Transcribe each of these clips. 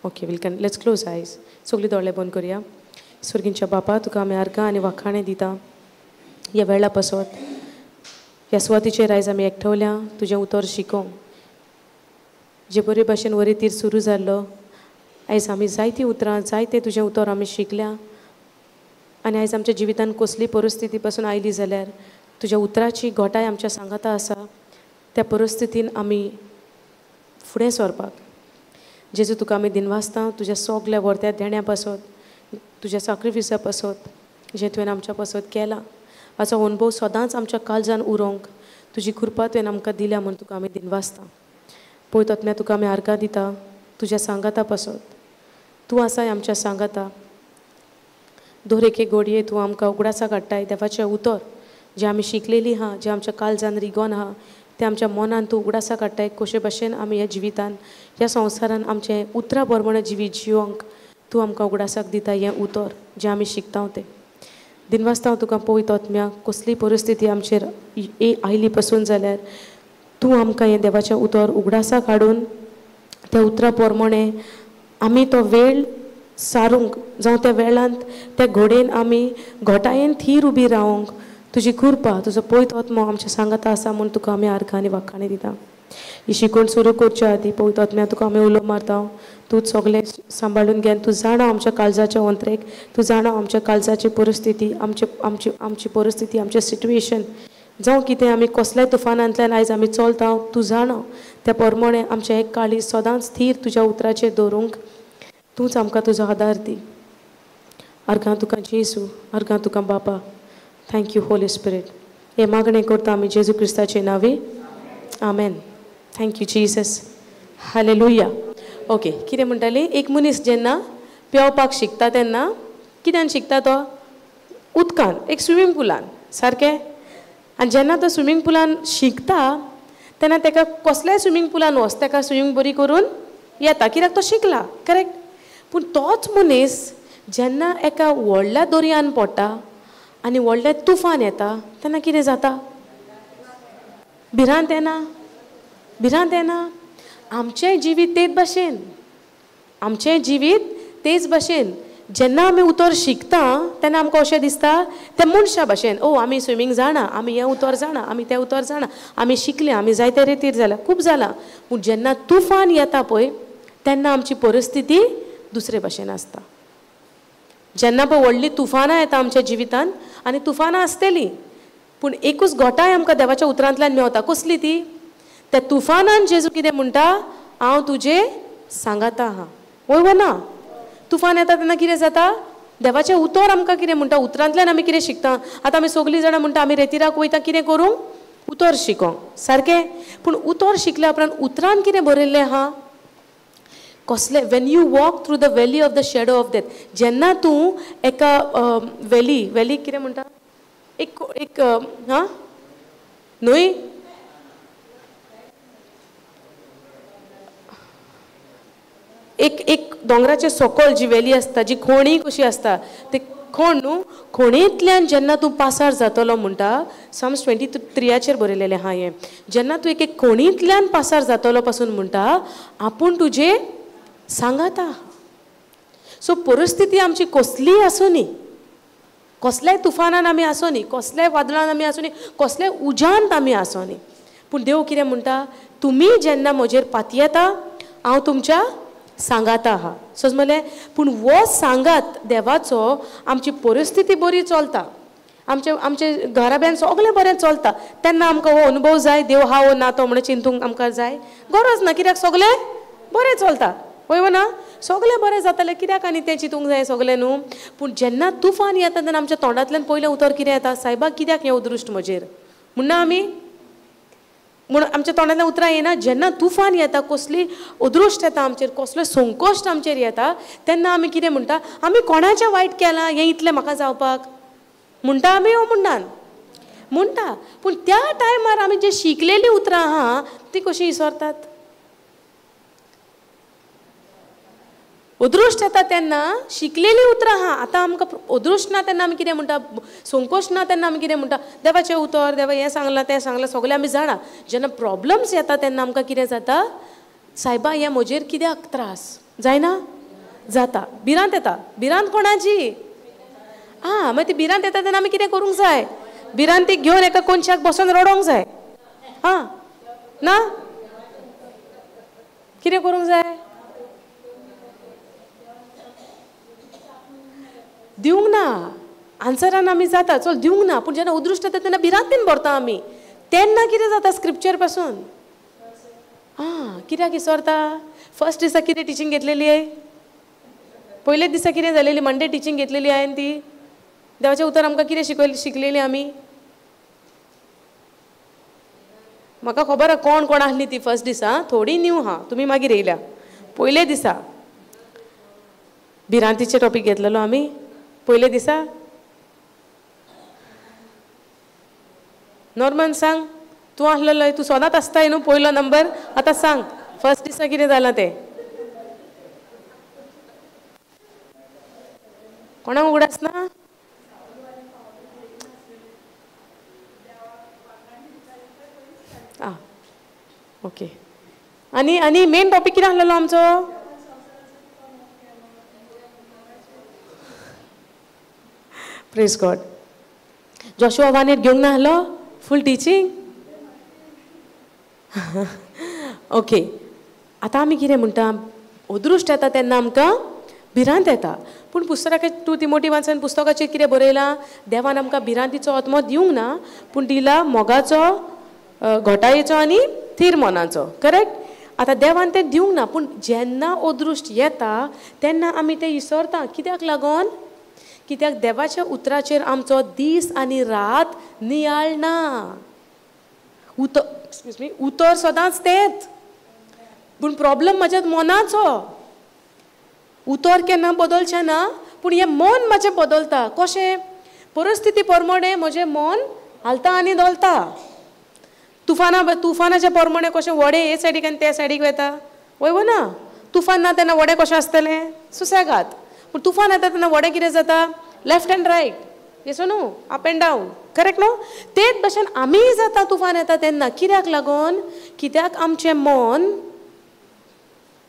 Okay, we'll can let's close eyes. सगळीं दोळे बंद करया. स्वर्गींच्या बापा, तुका आमी आर्गां आनी वाखाणें दिता ह्या वेळा पासत, ह्या सुवातीचेर आयज आमी एकठवल्या तुजें उतर शिकोवंक. जे बरे भाशेन वरेतीर सुरू जाल्लो, आयज आमी जायतीं उतरां, जायतें तुजें उतर आमी शिकल्या आनी आयज आमच्या जिवितान कसली परिस्थिती पासून आयली जाल्यार तुज्या उतराची घोटाय आमच्या सांगाता आसा. त्या परिस्थितीन आमी फुडें सरपाक जेजू तुका आमी दिनवासता तुज्या सगल्या व्हरत्या देण्या पासत, तुज्या साक्रिफिसा पासत जें तुवें आमच्या पासत केलां. हाचो अणभव सदांच आमच्या काळजान उरोंक तुजी कृपा तुवें आमकां दिल्या म्हूण तुका आमी दिनवासता. पळय तोतम्या तुका आमी आर्गां दिता तुज्या सांगाता पासत. तूं आसाय आमच्या सांगाता. दर एके घडये तूं आमकां उगडासा काडटाय देवाचें उतर जें आमी शिकलेलीं आहा, जें आमच्या काळजान रिगोन आहा, तें आमच्या मनान तूं उगडासा काडटाय. कशे भाशेन आमी ह्या जिवितान, ह्या संवसारान आमचें उतरां प्रमाणे जिवीत जिवंक तूं आमकां उगडासाक दिता हें उतर जें आमी शिकता तें. दिनवासता तुका पळय तोतम्या, कसली परिस्थिती आमचेर आयली पसून जाल्यार तूं आमकां हें देवाचें उतर उगडासाक हाडून त्या उतरां प्रमाणे आमी तो वेळ सारूंक, जावं त्या वेळांत त्या घोडेन आमी घोटायेन थीर उबी रावंक तुजी कृपा, तुजो पवित्र आत्मो आमच्या सांगाता आसा म्हूण तुका आमी आर्गां आनी वाखाणें दिता. ही शिकवण सुरू करच्या आदीं पवित्र आत्म्या तुका आमी उलो मारता. तूं सगळें सांबाळून घे. तूं जाणा आमच्या काळजाच्या अंतरेक, तूं जाणा आमच्या काळजाची परिस्थिती, आमची आमची आमची परिस्थिती, आमचें सिट्युएशन, जावं कितें आमी कसल्याय तुफानांतल्यान आयज आमी चलता, तूं जाणा. त्या प्रमाणे आमचें एक काळीज सदांच थीर तुज्या उतराचेर दवरूंक तूंच आमकां तुजो आदार दी. आर्गां तुका जेजू, आर्गां तुका बापा. Thank you Holi Spirit. हें मागणें करता आमी जेजू क्रिस्ताचे नांवी, आमेन. Thank you Jesus. Hallelujah. Okay, कितें म्हणटाली? एक मनीस जेन्ना पेंवपाक शिकता तेन्ना कित्यान शिकता तो? उदकान, एक स्विमींग पुलान, सारकें. आनी जेन्ना तो स्विमींग पुलान शिकता तेन्ना ताका कसल्याय स्विमींग पुलान वच, ताका स्विमींग बरी करून येता, कित्याक तो शिकला, करेक्ट. पूण तोच मनीस जेन्ना एका व्हडल्या दर्यान पडटा आनी व्हडलें तुफान येता तेन्ना कितें जाता? भिरांत येना? भिरांत येना? आमचें जिवीत तेच भाशेन, आमचें जिवीत तेच भाशेन. जेन्ना आमी उतर शिकता तेन्ना आमकां अशें दिसता त्या मनशा भाशेन, ओ आमी स्विमींग जाणा, आमी हें उतर जाणा, आमी तें उतर जाणा, आमी शिकले, आमी जायते रेतीर जाल्या, खूब जालां. पूण जेन्ना तुफान येता पळय तेन्ना आमची परिस्थिती दुसरे भाशेन आसता. जेन्ना पळय व्हडलीं तुफानां येता आमच्या जिवितान, आनी तुफानां आसतलीं, पूण एकूच घोटाय आमकां देवाच्या उतरांतल्यान मेवता. कसली ती? त्या तुफानान जेजू कितें म्हणटा? हांव तुजे सांगाता आहा. वय वो ना? तुफान येता तेन्ना कितें जाता? देवाचें उतर आमकां कितें म्हणटा? उतरांतल्यान आमी कितें शिकता? आतां आमी सगळीं जाणां म्हणटा आमी रेतिराक वयता कितें करूंक? उतर शिकोंक, सारकें. पूण उतर शिकल्या उपरांत उतरान कितें बरयल्लें आहा? कसले? When you walk through the valley of the shadow of death. जेन्ना तूं एका वेली, वेली कितें म्हणटा? एक एक हां न्हय, एक एक दोंगराचे सकयल जी वेली आसता, जी खोणी कशी आसता, ते खोण न्हू, खोणेंतल्यान जेन्ना तूं पासार जातलो म्हणटा, साम्स 23 बरयलेलें आहा हें. जेन्ना तूं एक खोणींतल्यान पासार जातलो पासून म्हणटा, आपूण तुजे सांगाता. सो परिस्थिती आमची कसलीय आसूं न्ही, कसल्याय तुफानान आमी आसूं न्ही, कसल्याय वादळान आमी आसूं न्ही, कसल्याय उज्यांत आमी आसूं न्ही, पूण देव कितें म्हणटा? तुमी जेन्ना म्हजेर पातयेता हांव तुमच्या सांगाता आहा. समजलें? पूण हो सांगात देवाचो आमची परिस्थिती बरी चलता, आमचे आमचे घराब्यान सगळें बरें चलता तेन्ना आमकां हो अनुभव जाय, देव हा वो ना तो म्हणून चिंतूंक आमकां जाय गरज ना, कित्याक सगळें बरें चलता. वय वो ना? सगळें बरें जातालें, कित्याक आनी तें चिंतूंक जाय सगळें न्हू. पूण जेन्ना तुफान येता तेन्ना आमच्या तोंडांतल्यान पयलें उतर कितें येता? सायबा कित्याक हें अदृश्ट म्हजेर म्हणना आमी, म्हूण आमच्या तोंडांतल्यान उतरां येना. जेन्ना तुफान येता, कसली अदृश्ट येता आमचेर, कसलो संकश्ट आमचेर येता तेन्ना आमी कितें म्हणटा? आमी कोणाचें वायट केलां हें इतलें म्हाका जावपाक म्हणटा आमी? ओ म्हणटान म्हणटा. पूण त्या टायमार आमी जे शिकलेलीं उतरां आहा तीं कशीं इसरतात? अदृश्ट येता तेन्ना शिकलेलीं उतरां आहा. आतां आमकां अदृश्ट ना तेन्ना आमी कितें म्हणटा? संकोच ना तेन्ना आमी कितें म्हणटा? देवाचें उतर, देवा हें सांगलां तें सांगलां, सगळें आमी जाणा. जेन्ना प्रॉब्लम्स येता तेन्ना आमकां कितें जाता? सायबा हें म्हजेर कित्याक त्रास जायना? जाता, भिरांत येता. भिरांत कोणाची? आं, मागीर ती भिरांत येता तेन्ना आमी कितें करूंक जाय? भिरांतीक घेवन एका कोनशाक बसून रडोंक जाय. आं, ना कितें करूंक जाय? दिवंक ना आन्सरान आमी जाता, चल दिवंक ना, पूण जेन्ना अदृश्ट येता तेन्ना भिरांतीन भरता आमी. तेन्ना कितें जाता स्क्रिप्चर पासून? आं, कित्याक विसरता? फर्स्ट दिसा कितें टिचींग घेतलेली आहे? पयलेच दिसा कितें जालेली? मंडे टिचींग घेतलेली हांवें ती. देवाचें उतर आमकां कितें शिकलेली आमी? म्हाका खबर आहा कोण कोण आसली ती फर्स्ट दिसा, थोडी न्यू आहा, तुमी मागीर येयल्या. पयले दिसा भिरांतीचे टॉपीक घेतलेलो आमी पयले दिसा. नॉर्मन सांग, तूं आसलेलो, तूं सदांच आसताय न्हू पयलो नंबर. आतां सांग फर्स्ट दिसा कितें जालां तें. कोणाक उगडास ना? आं, ओके. आनी आनी मेन टॉपीक कितें आसलेलो आमचो? Praise God. Joshua 1:8 घेवंक ना आहलो फूल टिचींग? ओके. आतां आमी कितें म्हणटा? अदृश्ट येता तेन्ना आमकां भिरांत येता. पूण पुस्तकाचे 2 तिमोटी 1 पुस्तकाचेर कितें बरयलां? देवान आमकां भिरांतीचो आत्मो दिवंक ना, पूण दिला मोगाचो, घोटायेचो आनी थीर मनाचो. करेक्ट? आतां देवान तें दिवंक ना, पूण जेन्ना अदृश्ट येता तेन्ना आमी तें विसरता. कित्याक लागून? कित्याक देवाच्या उतराचेर आमचो दीस आनी रात नियाळ ना. उतर, एक्सक्यूज मी, उतर सदांच तेंच, पूण प्रॉब्लम म्हज्या मनाचो. उतर केन्ना बदलचें ना, पूण हें मन म्हाजें बदलता. कशें? परिस्थिती प्रमाणे म्हजें मन हालता आनी धोलता. तुफानाच्या प्रमाणे कशें व्हडें हे सायडीक आनी ते सायडीक वता, वय वो ना? तुफान ना तेन्ना व्हडें कशें आसतलें? सुसेगाद. पूण तुफान येता तेन्ना व्हडें कितें जाता? लेफ्ट एंड रायट, येसो न्हू, अप एंड डावन. करेक्ट न्हू? तेच भशेन आमीय जाता तुफान येता तेन्ना. कित्याक लागून? कित्याक आमचें मन,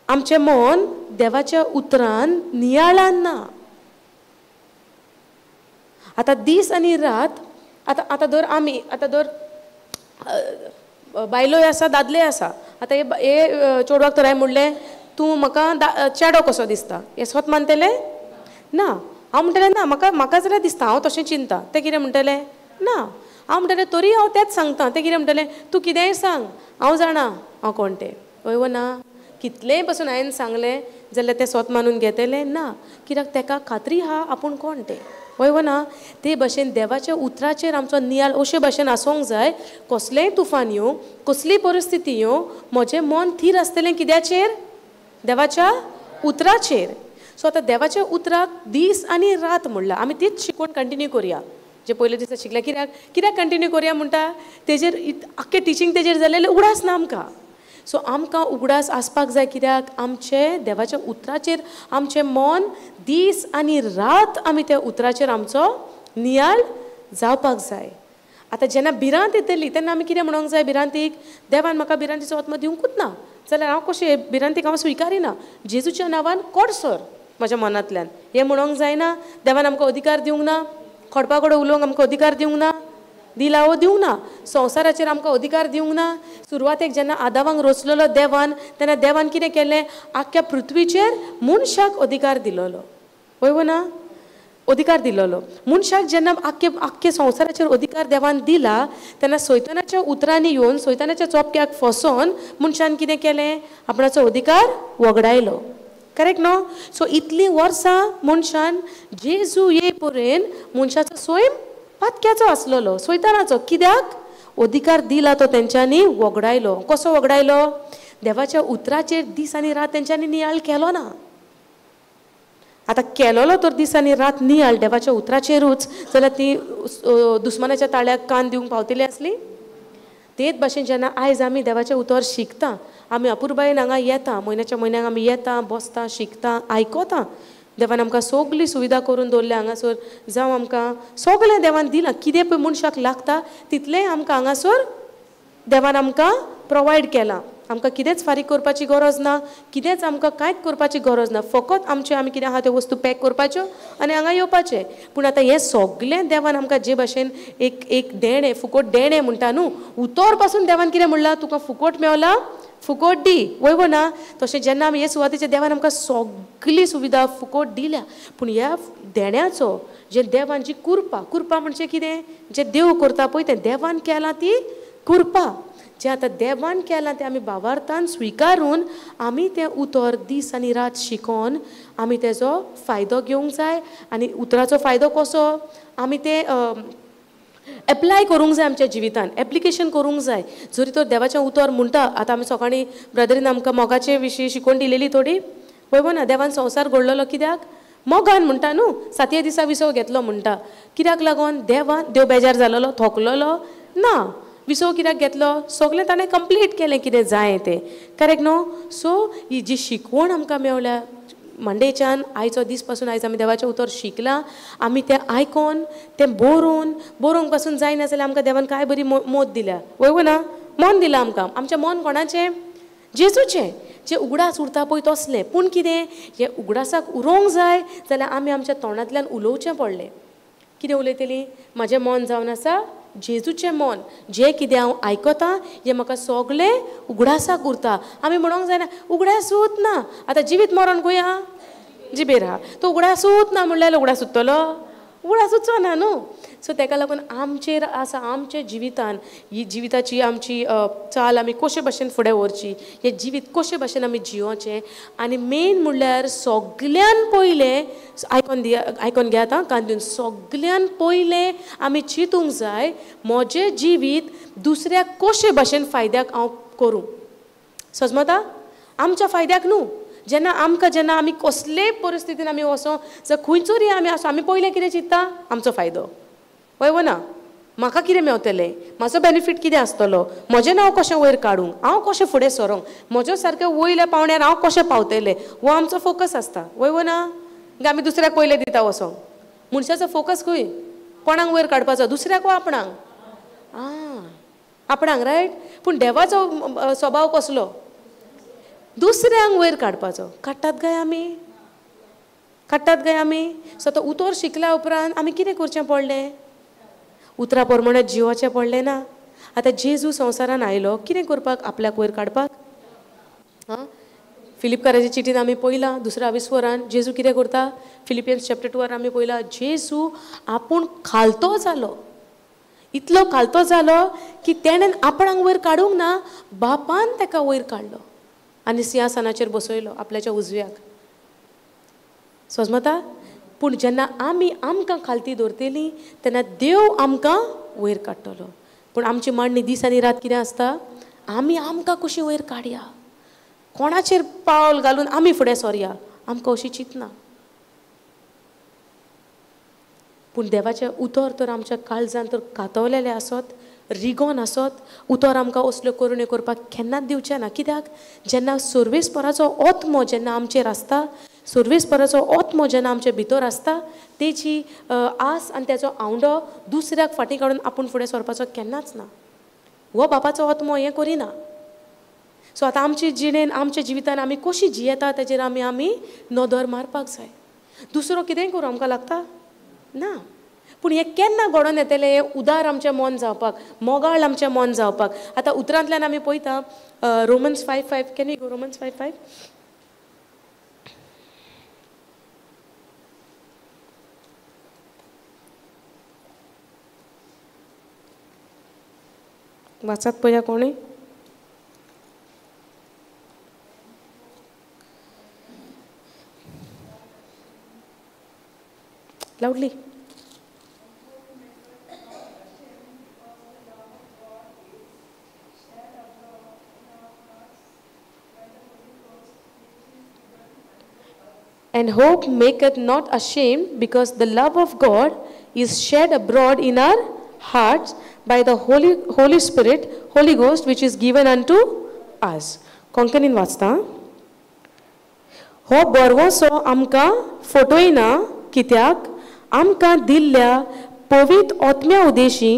आमचें मन देवाच्या उतरान नियाळान ना. आतां दीस आनी रात, आतां आतां धर आमी, आतां धर बायलोय आसा दादलेय आसा. आतां हे चेडवाक तर हांवें म्हणलें तूं म्हाका चेडो कसो दिसता, हें स्वत मानतलें ना? हांव म्हणटलें ना, म्हाका म्हाका जाल्यार दिसता, हांव तशें चिंता. तें कितें म्हणटलें? ना. हांव म्हणटलें तरी हांव तेंच सांगता. तें कितें म्हणटलें? तूं कितेंय सांग, हांव जाणा हांव कोण तें. हय वो ना? कितलेंय पसून हांवें सांगलें जाल्यार तें स्वत मानून घेतलें ना, कित्याक तेका खात्री आहा आपूण कोण तें. हय वो ना? ते भशेन देवाच्या उतराचेर आमचो नियाळ अशे भशेन आसूंक जाय, कसलेंय तुफान येवं, कसलीय परिस्थिती येवं, म्हजें मन थीर आसतलें कित्याचेर? देवाच्या उतराचेर. सो आतां देवाच्या उतराक दीस आनी रात म्हणलां. आमी तीच शिकवण कंटिन्यू करुया जे पयले दिसा शिकल्या. कित्याक कित्याक कंटिन्यू करुया म्हणटा? तेजेर आख्खें टिचींग तेजेर जालेलें उगडास ना आमकां. सो आमकां उगडास आसपाक जाय, कित्याक आमचे देवाच्या उतराचेर आमचें मन दीस आनी रात आमी त्या उतराचेर आमचो नियाळ जावपाक जाय. आतां जेन्ना भिरांत येतली तेन्ना आमी कितें म्हणूंक जाय भिरांतीक? देवान म्हाका भिरांतीचो आत्मो दिवंकूच ना, जाल्यार हांव कशें भिरांतीक हांव स्विकारिना, जेजूच्या नांवान कोड सर म्हज्या मनांतल्यान. हें म्हणूंक जायना. देवान आमकां अधिकार दिवंक ना, खोडपा कडेन उलोवंक आमकां अधिकार दिवंक ना, दिला वो दिवंक ना, संवसाराचेर आमकां अधिकार दिवंक ना. सुरवातेक जेन्ना आदावांक रचलेलो देवान, तेन्ना देवान कितें केलें? आख्ख्या पृथ्वीचेर मनशाक अधिकार दिलोलो. हय वो ना? अधिकार दिलोलो मनशाक. जेन्ना आख्खे आख्खे संवसाराचेर अधिकार देवान दिला तेन्ना सैतानाच्या उतरांनी येवन सैतानाच्या चोपक्याक फसोवन मनशान कितें केलें? आपणाचो अधिकार वगडायलो. करेक्ट न्हू? सो इतलीं वर्सां मनशान जेजू ये पर्यंत मनशाचो स्वयं पातक्याचो आसलेलो, सैतानाचो. कित्याक अधिकार दिला तो तेंच्यांनी वगडायलो. कसो वगडायलो? देवाच्या उतराचेर दीस आनी रात तेंच्यांनी नियाळ केलो ना. आतां केलोलो तर दीस आनी रात नियाळ देवाच्या उतराचेरूच, जाल्यार ती दुस्मानाच्या ताळ्याक कान दिवंक पावतली आसली? तेच भाशेन जेन्ना आयज आमी देवाचें उतर शिकता, आमी अपुरबायेन हांगा येता, म्हयन्याच्या म्हयन्याक आमी येता, बसता, शिकता, आयकता. देवान आमकां सगली सुविधा करून दवरल्या हांगासर, जावं आमकां सगळें देवान दिलां, कितें पळय मनशाक लागता तितलेंय आमकां हांगासर देवान आमकां प्रोवायड केलां. आमकां कितेंच फारीक करपाची गरज ना, कितेंच आमकां कांयच करपाची गरज ना, फकत आमचें आमी कितें आहा त्यो वस्तू पॅक करपाच्यो आनी हांगा येवपाचें. पूण आतां हें सगळें देवान आमकां जे भाशेन एक एक देणें, फुकट देणें म्हणटा न्हू, उतर पासून देवान कितें म्हणलां, तुका फुकट मेवला फुकट दी, वय वो ना? तशें जेन्ना आमी हे सुवातेचेर देवान आमकां सगळी सुविधा फुकट दिल्या, पूण ह्या देण्याचो जे देवान जी कुरपा, कुरपा म्हणजे कितें, जें देव करता पळय तें देवान केलां ती कुरपा, जें आतां देवान केलां तें आमी भावार्थान स्विकारून आमी तें उतर दीस आनी रात शिकोन आमी तेजो फायदो घेवंक जाय. आनी उतराचो फायदो कसो, आमी तें एप्लाय करूंक जाय आमच्या जिवितान, एप्लिकेशन करूंक जाय. जरी तर देवाचें उतर म्हणटा, आतां आमी सकाळीं ब्रदरीन आमकां मोगाचे विशीं शिकोवन दिलेली थोडी, पळय ना, देवान संवसार घडलेलो कित्याक, मोगान म्हणटा न्हू, सातये दिसा विसव घेतलो म्हणटा, कित्याक लागून देवान, देव बेजार जालेलो थोकलेलो ना, विसव कित्याक घेतलो, सगळें ताणें कंप्लीट केलें कितें जाय तें, करेक्ट न्हू? सो ही जी शिकवण आमकां मेवल्या मंडेच्यान आयचो दीस पासून, आयज आमी देवाचें उतर शिकलां, आमी तें आयकोन तें बरोवन, बरोवंक पासून जायना जाल्यार आमकां देवान काय बरी मोत दिल्या, वय ना, मन दिलां आमकां, आमचें मन कोणाचें, जेजूचें, जें उगडास उरता पळय तसलें. पूण कितें हें उगडासाक उरोवंक जाय जाल्यार आमी आमच्या तोंडांतल्यान उलोवचें पडलें. कितें उलयतलीं, म्हाजें मन जावन आसा जेजूचें मन, जें कितें हांव आयकतां हें म्हाका सगळें उगडासाक उरता. आमी म्हणोंक जायना उगडासूच ना, आतां जिवीत मरण खंय आहा, जिबेर आहा, तो उगडासूच ना म्हणल्यार उगडास उरतलो, उगडासूचो ना न्हू. सो तेका लागून आमचेर आसा, आमच्या जिवितान ही जिविताची आमची चाल आमी कशे भाशेन फुडें व्हरची, हें जिवीत कशे भाशेन आमी जियोचें. आनी मेन म्हणल्यार सगल्यान पयलें आयकोन दिया, आयकोन घेयात आं कान दिवन, सगल्यान पयलें आमी चिंतूंक जाय म्हजें जिवीत दुसऱ्याक कशे भाशेन फायद्याक हांव करूं. सजमता आमच्या फायद्याक न्हू, जेन्ना आमकां जेन्ना आमी कसलेय परिस्थितीन आमी वचों, जावं खंयचोरी आमी आसूं, आमी पयलें कितें चिंत्ता, आमचो फायदो, वय वो ना, म्हाका कितें मेवतलें, म्हाजो बेनिफीट कितें आसतलो, म्हजें नांव कशें वयर काडूंक, हांव कशें फुडें सरोंक, म्हज्या सारकें वयल्या पावण्यार हांव कशें पावतलें, हो आमचो फोकस आसता, वय वो ना? आमी दुसऱ्याक पयलें दिता वचोंक, मनशाचो फोकस खंय, कोणाक वयर काडपाचो, दुसऱ्याक वो आपणाक, आं आपणाक, रायट? पूण देवाचो स्वभाव कसलो, दुसऱ्यांक वयर काडपाचो. काडटात काय आमी, काडटात काय आमी? सो आतां उतर शिकल्या उपरांत आमी कितें करचें पडलें, उतरा प्रमाणे जिवाचें पडलें ना. आतां जेजू संवसारान आयलो कितें करपाक, आपल्याक वयर काडपाक. आं फिलिपकाराच्या चिटीन आमी पळयलां, दुसऱ्या आविस्वरान जेजू कितें करता, फिलिपियन्स चॅप्टर 2 आमी पळयलां, जेजू आपूण खालतो जालो, इतलो खालतो जालो की तेणेन आपणाक वयर काडूंक ना, बापान तेका वयर काडलो आनी सिंहासनाचेर बसयलो आपल्याच्या उजव्याक. समजता? पूण जेन्ना आमी आमकां खालती दवरतली तेन्ना देव आमकां वयर काडटलो. पूण आमची मांडणी दीस आनी रात कितें आसता, आमी आमकां कशी वयर काडया, कोणाचेर पावल घालून आमी फुडें सोरया, आमकां अशी चिंतना. पूण देवाचें उतर तर आमच्या काळजान तर कातवलेलें आसत, रिगोन आसत, उतर आमकां असल्यो करण्यो करपाक केन्नाच दिवचें ना. कित्याक, जेन्ना सर्वेस्पराचो आत्मो जेन्ना आमचेर आसता, सर्वेस्पराचो आत्मो जेन्ना आमचे भितर आसता, तेजी आस आनी तेजो आवंडो दुसऱ्याक फाटीं काडून आपूण फुडें सरपाचो केन्नाच ना. हो बापाचो आत्मो हें करिना. सो आतां आमचे जिणेन, आमच्या जिवितान आमी कशी जियेता तेजेर आमी आमी नदर मारपाक जाय. दुसरो कितेंय करूं आमकां लागता ना. पूण हें केन्ना घडोवन येतलें, हें उदार आमचें मन जावपाक, मोगाळ आमचें मन जावपाक. आतां उतरांतल्यान आमी पळयता Romans 5:5, can you go Romans 5:5? वाचात पळया कोणी. Loudly. And hope maketh not ashamed, because the love of God is shed abroad in our hearts by the Holy Spirit, Holy Ghost, which is given unto us. कोंकणीन वाचता, हो बरवसो आमकां फटयना, कित्याक आमकां दिल्ल्या पवित्र आत्म्या उदेशी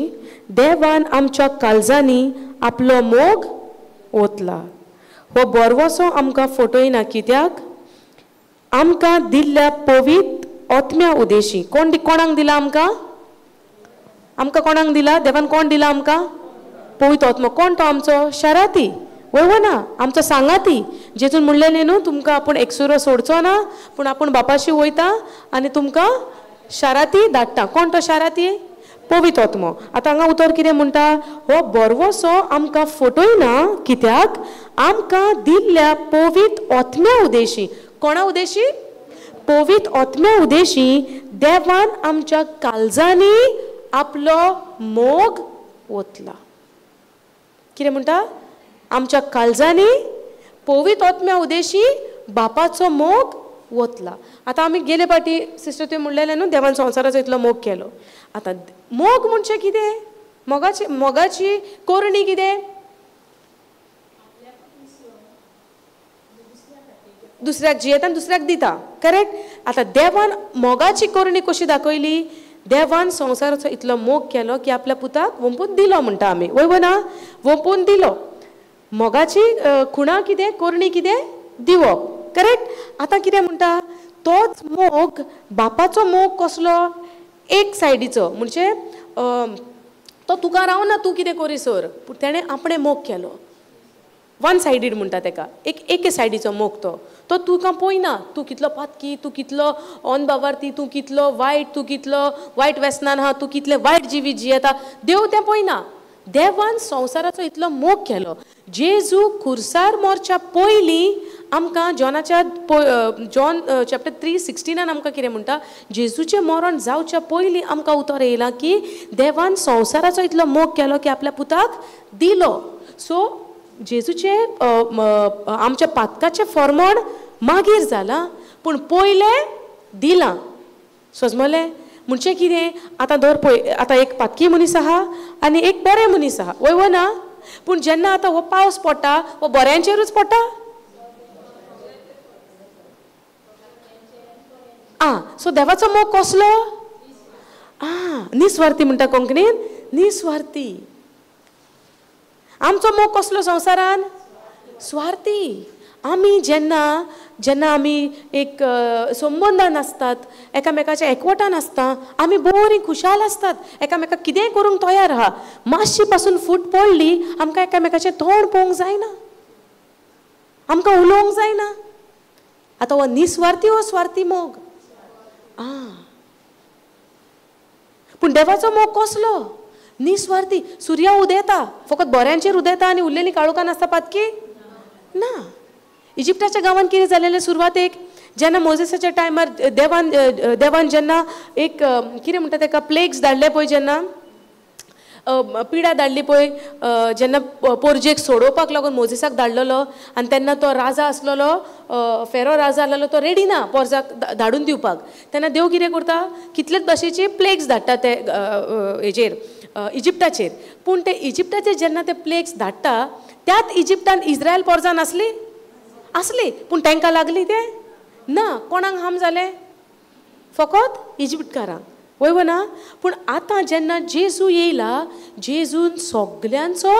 देवान आमच्या काळजांनी आपलो मोग ओतला. हो बरवसो आमकां फटयना कित्याक आमकां दिल्ल्या पवित्र आत्म्या उदेशी. कोण कोणाक दिला आमकां? आमकां कोणाक दिला? देवान कोण दिला आमकां? पवित्र आत्मो. कोण तो? आमचो शाराती वय ना, आमचो सांगाती. जेजून म्हणलें न्हू तुमकां आपूण एकसुरो सोडचो ना, पूण आपूण बापाशी वयता आनी तुमकां शाराती धाडटा. कोण तो शाराती? पवित्र आत्मो. आतां हांगा उतर कितें म्हणटा? हो बरवसो आमकां फटयना कित्याक आमकां दिल्ल्या पवित्र आत्म्या उदेशी. कोणा उदेशी? पवित्र आत्म्या उदेशी देवान आमच्या काळजांनी आपलो मोग ओतला. कितें म्हणटा? आमच्या काळजांनी पवित्र आत्म्या उदेशी बापाचो मोग ओतला. आतां आमी गेले फावटी सिस्टर तुवें म्हणलेलें न्हू देवान संवसाराचो इतलो मोग केलो. आतां मोग म्हणजे कितें? मोगाची मोगाची कोरणी कितें? दुसऱ्याक जियेता आनी दुसऱ्याक दिता. करेक्ट? आतां देवान मोगाची कोरणी कशी दाखयली? देवान संवसाराचो इतलो मोग केलो की आपल्या पुताक वोंपून दिलो म्हणटा आमी. वय ना? वोंपून दिलो. मोगाची खुणा कितें? कोरणी कितें? दिवप. करेक्ट? आतां कितें म्हणटा? तोच मोग, बापाचो मोग कसलो? एक सायडीचो. म्हणजे तो तुका रावना तूं कितें करी सर, पूण तेणें आपणें मोग केलो. वन सायडीड म्हणटा तेका. एक एके सायडीचो मोग तो. तो तुका पळयना तूं कितलो पातकी, तूं कितलो अनबावार्थी, तूं कितलो वायट, तूं कितलो वायट वेसनान आहा, तूं कितलें वायट जिवीत जियेता, देव तें पळयना. देवान संवसाराचो इतलो मोग केलो. जेजू खुर्सार मोरच्या पयलीं आमकां जॉनाच्या जॉन चॅप्टर 3:16 आमकां कितें म्हणटा? जेजूचें मरण जावच्या पयलीं आमकां उतर येयलां की देवान संवसाराचो इतलो मोग केलो की आपल्या पुताक दिलो. सो जेजूचें आमच्या पातकाचें फॉर्मण मागीर जालां, पूण पयलें दिलां. समजलें? म्हणजे कितें? आतां दर पळय, आतां एक पातकी मनीस आहा आनी एक बरें मनीस आहा. वय वो ना? पूण जेन्ना आतां हो पावस पडटा हो बऱ्यांचेरूच पडटा. आं, सो देवाचो मोग कसलो? आं, निस्वार्थी म्हणटा कोंकणीन, निस्वार्थी. आमचो मोग कसलो संवसारान? स्वार्थी. आमी जेन्ना जेन्ना आमी एक संबंदान आसतात, एकामेकाच्या एकवटान आसता, आमी बरीं खुशाल आसतात, एकामेकाक कितेंय करूंक तयार आहा. मातशी पासून फूट पडली आमकां एकामेकाचें तोंड पळोवंक जायना, आमकां उलोवंक जायना. आतां हो निस्वार्थी हो स्वार्थी मोग. आं, पूण देवाचो मोग कसलो? निस्वार्थी. सुर्या उदेता फकत बऱ्यांचेर उदेता आनी उरलेली काळोखान आसता पातकी ना. इजिप्टाच्या गांवांत कितें जालेलें सुरवातेक? जेन्ना मोजेसाच्या टायमार देवान देवान जेन्ना एक कितें म्हणटा तेका प्लेग्स धाडले पळय, जेन्ना पिडा धाडली पळय, जेन्ना पोरजेक सोडोवपाक लागून मोजेसाक धाडलेलो, आनी तेन्ना तो राजा आसलेलो, फेरो राजा आसलेलो, तो रेडी ना पोरजाक धाडून दिवपाक. तेन्ना देव कितें करता? कितलेच भाशेची प्लेग्स धाडटा ते हेजेर, इजिप्टाचेर. पूण ते इजिप्टाचेर जेन्ना ते प्लेग्स धाडटा त्याच इजिप्टान इस्रायल पोरजां नासली? आसली, पूण तांकां लागली ते ना. कोणाक हार्म जालें? फकत इजिप्टकारांक. वय ना? पूण आतां जेन्ना जेजू येयला, जेजून सगल्यांचो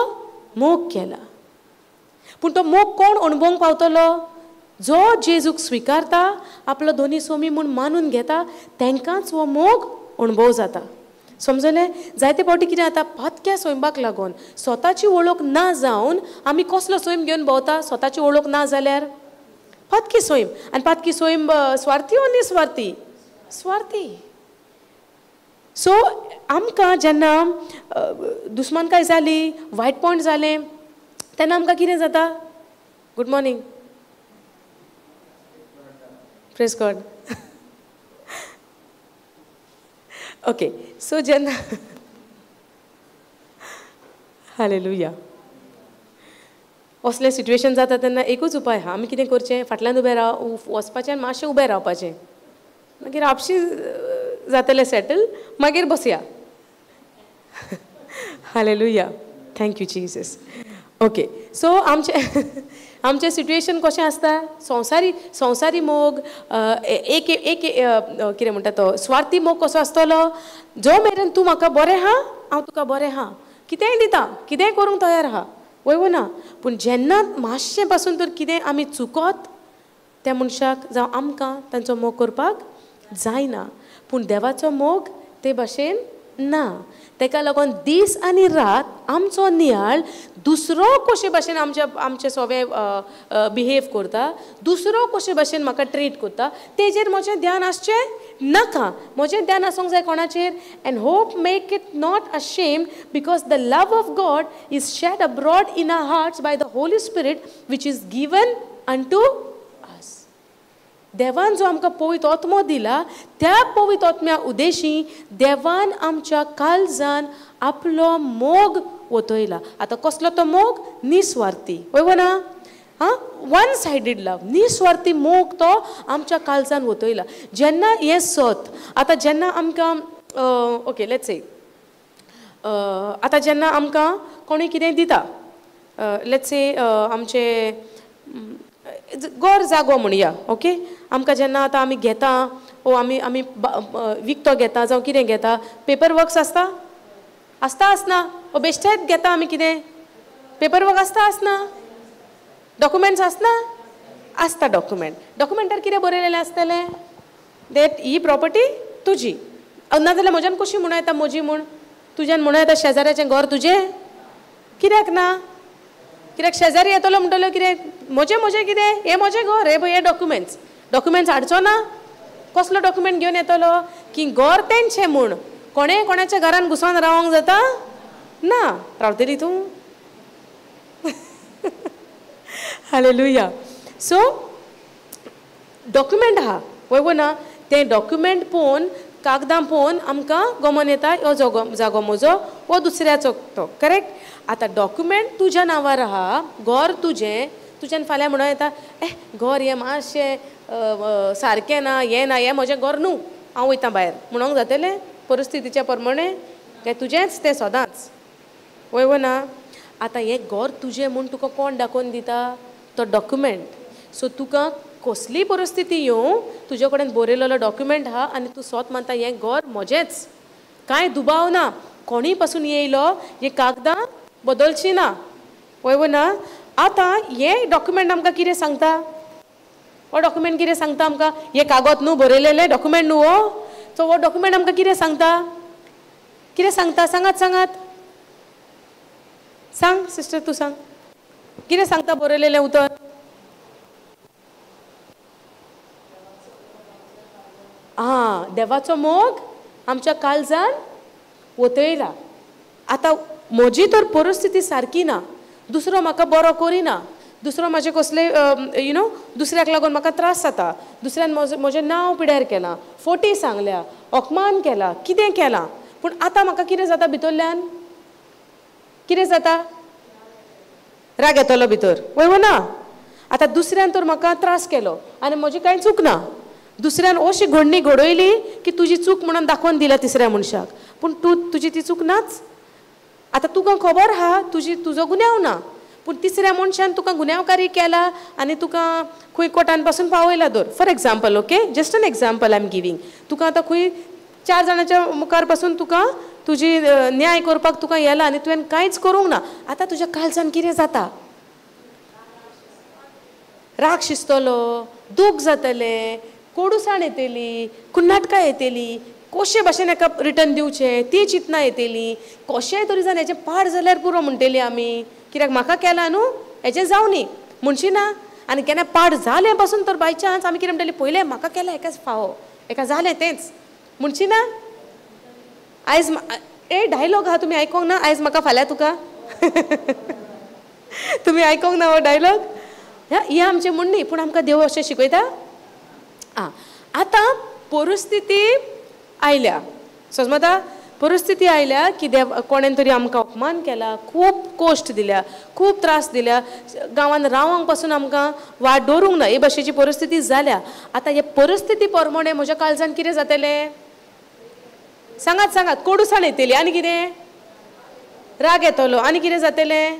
मोग केला. पूण तो मोग कोण अणभवंक पावतलो? जो जेजूक स्विकारता, आपलो दोनी सोमी म्हूण मानून घेता, तांकांच हो मोग अणभव जाता. समजलें? जायते फावटी कितें जाता, पातक्या सैमाक लागून स्वताची वळख ना जावन आमी कसलो सैम घेवन भोंवता? स्वताची वळख ना जाल्यार पातकी सैम. आनी पातकी सैम स्वार्थी ओ निस्वार्थी? स्वार्थी. सो आमकां जेन्ना दुस्मानकाय जाली, वायटपण जालें, तेन्ना आमकां कितें जाता? Good morning, praise God. Okay, so जेन्ना हालेलुया असलें सिट्युएशन जाता तेन्ना एकूच उपाय आहा, आमी कितें करचें? फाटल्यान उबें राव वचपाचें आनी मातशें उबें रावपाचें, मागीर आपशी जातलें सेटल, मागीर बसया. Hallelujah, thank you Jesus. Okay, so आमचें आमचें सिट्युएशन कशें आसता? संवसारी संवसारी मोग, एक एक कितें म्हणटा तो स्वार्थी मोग कसो आसतलो? जो मेरेन तूं म्हाका बरें आहा, हांव तुका बरें आहा, कितेंय दिता, कितेंय करूंक तयार आहा. वय वो ना? पूण जेन्ना मातशें पासून तर कितें आमी चुकोत त्या मनशाक जावं आमकां तांचो मोग करपाक जायना. पूण देवाचो मोग ते भाशेन ना. ताका लागून दीस आनी रात आमचो नियाळ दुसरो कशे भाशेन आमच्या आमचे सोवे बिहेव करता, दुसरो कशे भाशेन म्हाका ट्रीट करता तेजेर म्हजें ध्यान आसचें नाका. म्हजें ध्यान आसूंक जाय कोणाचेर? And hope make it not ashamed because the love of God is shed abroad in our hearts by the Holy Spirit which is given unto us. देवान जो आमकां पवित्र आत्मो दिला त्या पवित्र आत्म्या उद्देशी देवान आमच्या काळजान आपलो मोग ओतयला. आतां कसलो तो मोग? निस्वार्थी. वय ना? हां, वन सायडीड लव, निस्वार्थी मोग तो आमच्या काळजान ओतयला. जेन्ना हें सत आतां जेन्ना आमकां ओके let's say आतां जेन्ना आमकां कोणूय कितें दिता, let's say आमचें घर जागो म्हणया, ओके, आमकां जेन्ना आतां आमी घेता ओ आमी आमी विकतो घेता जावं कितें घेता, पेपर वर्क्स आसता आसता आसना? ओ बेश्टेच घेता आमी कितें, पेपर वर्क आसता आसना? डॉक्युमेंट्स आसना? आसता डॉक्युमेंट. डॉक्युमेंटार कितें बरयलेलें आसतलें? That he property तुजी. नाजाल्यार म्हज्यान कशी म्हणूं येता म्हजी म्हूण? तुज्यान म्हणूं येता शेजाऱ्याचें घर तुजें? कित्याक ना? कित्याक शेजारी येतलो म्हणटलो कितें म्हजें म्हजें कितें हें म्हजें घर, हे पळय हे डॉक्युमेंट्स. डॉक्युमेंट्स हाडचो ना? कसलो डॉक्युमेंट घेवन येतलो की घर तेंचें म्हूण? कोणें कोणाच्या घरान घुसोन रावंक जाता ना? रावतली तूं? हालेलुया. सो डॉक्युमेंट आहा वय वो ना? तें डॉक्युमेंट पळोवन कागदां पळोवन आमकां गमन येता हो जागो जागो म्हजो हो दुसऱ्याचो तो, करेक्ट? आतां डॉक्युमेंट तुज्या नांवार आहा, घर तुजें, तुज्यान फाल्यां म्हणूं येता ए घर हें मातशें सारकें ना, हें ना, हें म्हजें घर न्हू, हांव वयता भायर म्हणोंक जातलें? परिस्थितीच्या प्रमाणें तें तुजेंच तें सदांच. वय वो ना? आतां हें घर तुजें म्हूण तुका कोण दाखोवन दिता? तो डॉक्युमेंट. सो तुका कसली परिस्थिती येवं तुजे कडेन बरयलेलो डॉक्युमेंट आहा आनी तूं सोत मानता हें घर म्हजेंच, कांय दुबाव ना, कोणीय पासून येयलो हें कागदां बदलची ना. वय वो ना? आतां हें डॉक्युमेंट आमकां कितें सांगता? हो डॉक्युमेंट कितें सांगता आमकां? हें कागद न्हू बरयलेलें डॉक्युमेंट न्हू हो. सो हो डॉक्युमेंट आमकां कितें सांगता? कितें सांगता? सांगात सांगात, सांग सिस्टर, तूं सांग कितें सांगता बरयलेलें उतर? आं, देवाचो मोग आमच्या काळजान ओतयला. आतां म्हजी तर परिस्थिती सारकी ना, दुसरो म्हाका बरो करिना, दुसरो म्हाजे कसले you know दुसऱ्याक लागून म्हाका त्रास जाता, दुसऱ्यान म्हजें नांव पिड्यार केलां, फोटी सांगल्या, अपमान केला, कितें केलां, पूण आतां म्हाका कितें जाता भितरल्यान? कितें जाता? राग येतलो भितर. वय वो ना? आतां दुसऱ्यान तर म्हाका त्रास केलो आनी म्हजी कांय चूक ना, दुसऱ्यान अशी घडणी घडयली की तुजी चूक म्हणून दाखोवन दिल्या तिसऱ्या मनशाक, पूण तूं तुजी ती चूक नाच. आतां तुका खबर आहा तुजी तुजो गुन्यांव ना, पूण तिसऱ्या मनशान तुका गुन्यांवकारी केला आनी तुका खंय कोर्टान पासून पावयला धर, for example, okay, just an example I am giving. तुका आतां खंय 4 जाणांच्या मुखार पासून तुका तुजी न्याय करपाक तुका येला आनी तुवें कांयच करूंक ना. आतां तुज्या काळजान कितें जाता? राग शिजतलो, दूख जातलें, कोडूसाण येतली, कुन्नाटकां येतली, कशे भाशेन हेका रिटर्न दिवचें ती चिंतना येतली, कशेंय तरी जावन हेचें पाड जाल्यार पुरो म्हणटली आमी, कित्याक म्हाका केलां न्हू हेचें जावं न्ही म्हणशी ना. आनी केन्ना पाड जालें पासून तर बाय चान्स आमी कितें म्हणटली, पयलें म्हाका केलां हेकाच फावो, हेका जालें तेंच म्हणशी ना. आयज ए डायलॉग आहा, तुमी आयकोंक ना? आयज म्हाका फाल्यां तुका. तुमी आयकोंक ना हो डायलॉग? हें आमचें म्हणणी, पूण आमकां देव अशें शिकयता. आं, आतां परिस्थिती आयल्या, समजता? परिस्थिती आयल्या की देव कोणेन तरी आमकां अपमान केला, खूब कश्ट दिल्या, खूब त्रास दिल्या, गांवांत रावंक पासून आमकां वाट दवरूंक ना, हे भाशेची परिस्थिती जाल्या. आतां हे परिस्थिती प्रमाणे म्हज्या काळजान कितें जातलें? सांगात सांगात. कोडूसाण येतली आनी कितें? राग येतलो आनी कितें जातलें?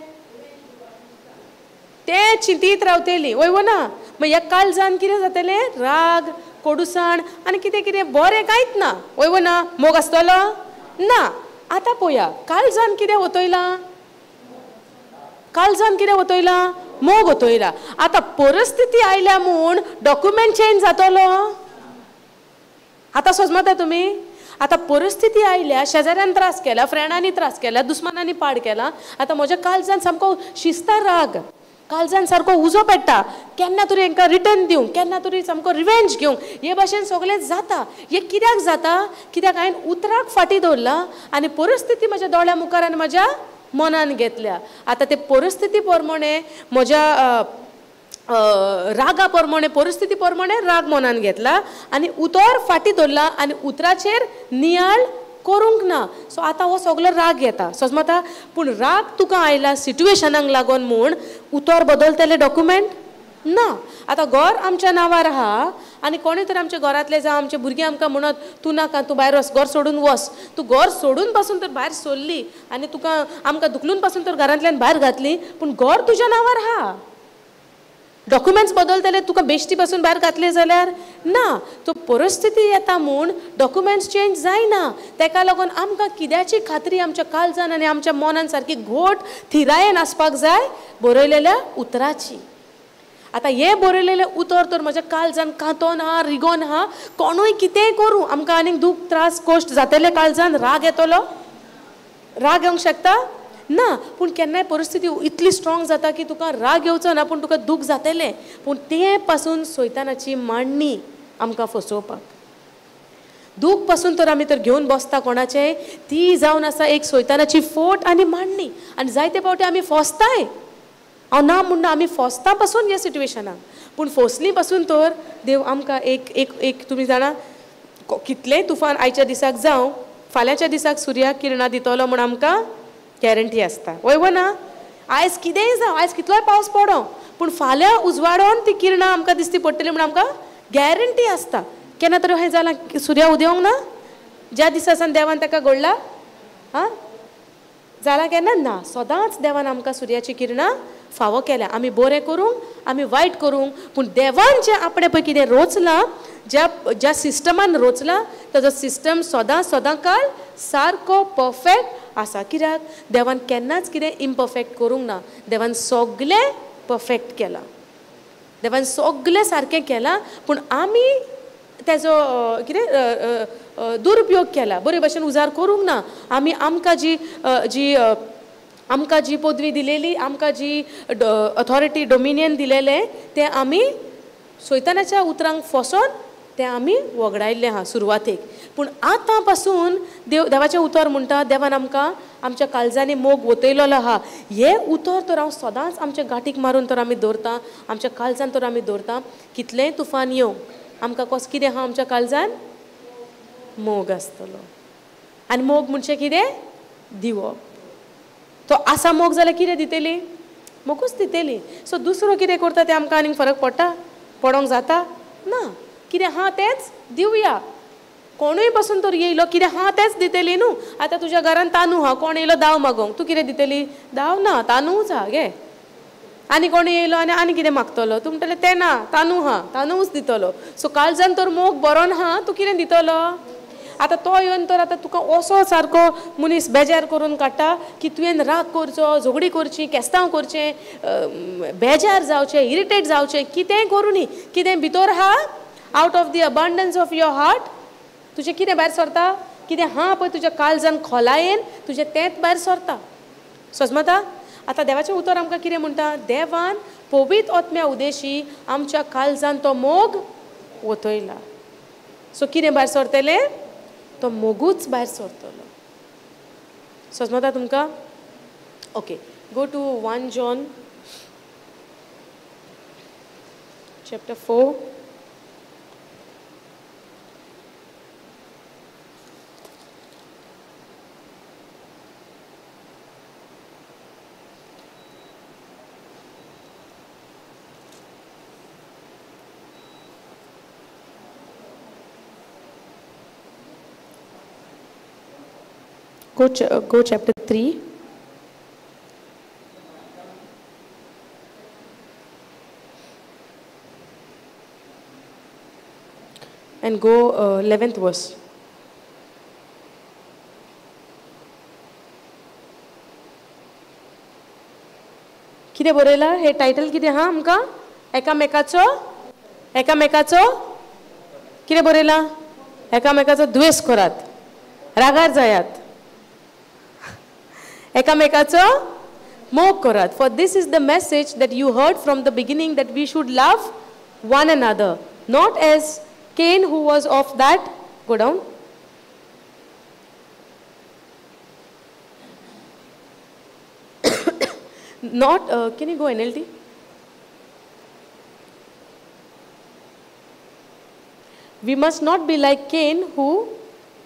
तें चिंतीत रावतली. वय वो ना? मागीर ह्या काळजान कितें जातलें? राग, कोडूसाण आनी कितें कितें बरें कांयच ना. वय वो ना? मोग आसतलो ना. आतां पळोवया काळजान कितें ओतयलां? काळजान कितें वतयला? मोग वतयला. आतां परिस्थिती आयल्या म्हूण डॉक्युमेंट चेंज जातलो? आतां सोजमता तुमी? आतां परिस्थिती आयल्या, शेजाऱ्यान त्रास केला, फ्रेंडांनी त्रास केला, दुस्मानांनी पाड केला, आतां म्हज्या काळजान सामको शिस्ता राग, काळजान सारको उजो पेट्टा, केन्ना तरी हांकां रिटर्न दिवंक, केन्ना तरी सामको रिवेंज घेवंक, हे भाशेन सगळें जाता. हें कित्याक जाता? कित्याक हांवें उतराक फाटीं दवरला आनी परिस्थिती म्हज्या दोळ्या मुखार आनी म्हज्या मनान घेतल्या. आतां ते परिस्थिती प्रमाणे म्हज्या रागा प्रमाणे, परिस्थिती प्रमाणे राग मनान घेतला आनी उतर फाटीं दवरला आनी उतराचेर नियाळ करूंक ना. सो आतां हो सगलो राग येता. समजता? पूण राग तुका आयला सिट्युएशनाक लागून म्हूण उतर बदलतले डॉक्युमेंट ना. आतां घर आमच्या नांवार आहा आनी कोणूय तर आमच्या घरांतले जावं आमचे भुरगीं आमकां म्हणत तूं नाका, तूं भायर वच, घर सोडून वच. तूं घर सोडून पासून तर भायर सोडली आनी तुका आमकां धुकलून पासून तर घरांतल्यान भायर घातली, पूण घर तुज्या नांवार आहा. डॉक्युमेंट्स बदलतले तुका बेश्टी पासून भायर घातले जाल्यार ना. तो परिस्थिती येता म्हूण डॉक्युमेंट्स चेंज जायना. तेका लागून आमकां कित्याची खात्री आमच्या काळजान आनी आमच्या मनान सारकी घोट थिरायेन आसपाक जाय बरयलेल्या उतराची. आतां हें बरयलेलें उतर तर म्हज्या काळजान कांतोन आहा, रिगोन आहा, कोणूय कितेंय करूं आमकां आनीक दूख त्रास कश्ट जातले, काळजान राग येतलो? राग येवंक शकता ना. पूण केन्नाय परिस्थिती इतली स्ट्रॉंग जाता की तुका राग येवचो ना, पूण तुका दूख जातलें. पूण तें पासून सैतानाची मांडणी आमकां फसोवपाक. दूख पासून तर आमी तर घेवन बसता कोणाचें, ती जावन आसा एक सैतानाची फोट आनी मांडणी. आनी जायते फावटी आमी फसताय. हांव ना म्हूण ना, आमी फसता पासून ह्या सिट्युएशनाक. पूण फसली पासून तर देव आमकां एक एक एक तुमी जाणा कितलेंय तुफान आयच्या दिसाक जावं, फाल्यांच्या दिसाक सुर्या किरणां दितलो म्हूण आमकां गॅरंटी आसता. वय वो ना? आयज कितेंय जावं, आयज कितलोय पावस पडों, पूण फाल्यां उजवाडोन ती किरणां आमकां दिसती पडटली म्हूण आमकां गॅरंटी आसता. केन्ना तरी अशें जालां सुर्या उदेवंक ना ज्या दिसा सावन देवान ताका घडला? आं जालां केन्ना ना. सदांच देवान आमकां सुर्याची किरणां फावो केल्या. आमी बरें करूंक, आमी वायट करूंक, पूण देवान जें आपणें पळय कितें रोचलां, ज्या ज्या सिस्टमान रोचलां ताजो सिस्टम सदां सदां काल सारको परफेक्ट आसा. कित्याक देवान केन्नाच कितें इम्परफेक्ट करूंक ना. देवान सगलें परफेक्ट केलां, देवान सगलें सारकें केलां, पूण आमी तेजो कितें दुरुपयोग केला, बरे भशेन उजार करूंक ना. आमी आमकां जी जी आमकां जी पदवी दिलेली, आमकां जी ऑथॉरिटी डोमिनियन दिलेलें तें आमी सैतानाच्या उतरांक फसोन तें आमी वगडायल्लें आहा सुरवातेक. पूण आतां पासून देव देवाचें उतर म्हणटा देवान आमकां आमच्या काळजांनी मोग वतयलेलो आहा. हें उतर तर हांव सदांच आमच्या गांठीक मारून तर आमी दवरता, आमच्या काळजान तर आमी दवरता. कितलेंय तुफान येवं आमकां कसो कितें आहा आमच्या काळजान मोग आसतलो. आनी मोग म्हणजे कितें? दिवप. तो आसा मोग जाल्यार कितें दितली? मोगूच दितली. सो दुसरो कितें करता तें आमकां आनीक फरक पडटा? पडोंक जाता ना. कितें आहा तेंच दिवया. कोणूय पासून तर येयलो कितें आहा तेंच दितली न्हू. आतां तुज्या घरान तांदूळ आहा, कोण येयलो दाव मागोंक, तूं कितें दितली? दाव ना, तांदूळच आहा गे. आनी कोण येयलो आनी आनी कितें मागतलो, तूं म्हणटलें तें ना, तांदूळ आहा, तांदूळच दितलो. सो काळजान तर मोग बरो ना, तूं कितें दितलो? आतां तो येवन तर आतां तुका असो सारको मनीस बेजार करून काडटा की तुवें राग करचो, झगडी करची, केस्तांव करचें, बेजार जावचें, इरिटेट जावचें, कितेंय करूं न्ही. कितें भितर आहा, out of the abundance of your heart तुजें कितें भायर सरता, कितें आहा पळय तुज्या काळजान खोलायेन तुजें तेंच भायर सरता. समजता? आतां देवाचें उतर आमकां कितें म्हणटा? देवान पवित्र आत्म्या उदेशी आमच्या काळजान तो मोग वतयला. सो कितें भायर सरतलें? तो मोगूच भायर सरतलो. समजता तुमकां? Okay, go to 1 John chapter 4. Go chapter 3. And go 11th verse. कितें बरयलां? हे टायटल कितें आहा आमकां? एकामेकाचो, एकामेकाचो कितें बरयलां? एकामेकाचो द्वेश करात, रागार जायात, एकामेकाचो मोग करात. For this is the message that you heard from the beginning, that we should love one another, not as Cain who was of that. Go down. Not, can you go NLT? We must not be like Cain, who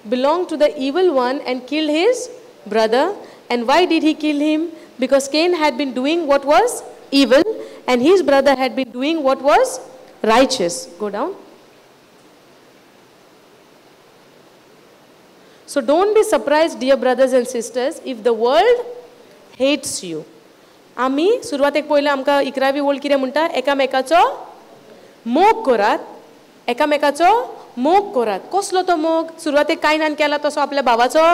belonged to the evil one and killed his brother. And why did he kill him? Because Cain had been doing what was evil and his brother had been doing what was righteous. Go down. So don't be surprised, dear brothers and sisters, if the world hates you. आमी सुरवातेक पयलें आमकां 11वी ओळ कितें म्हणटा? एकामेकाचो मोग करात, एकामेकाचो मोग करात. कसलो तो मोग? सुरवातेक कायनान केला तसो आपल्या भावाचो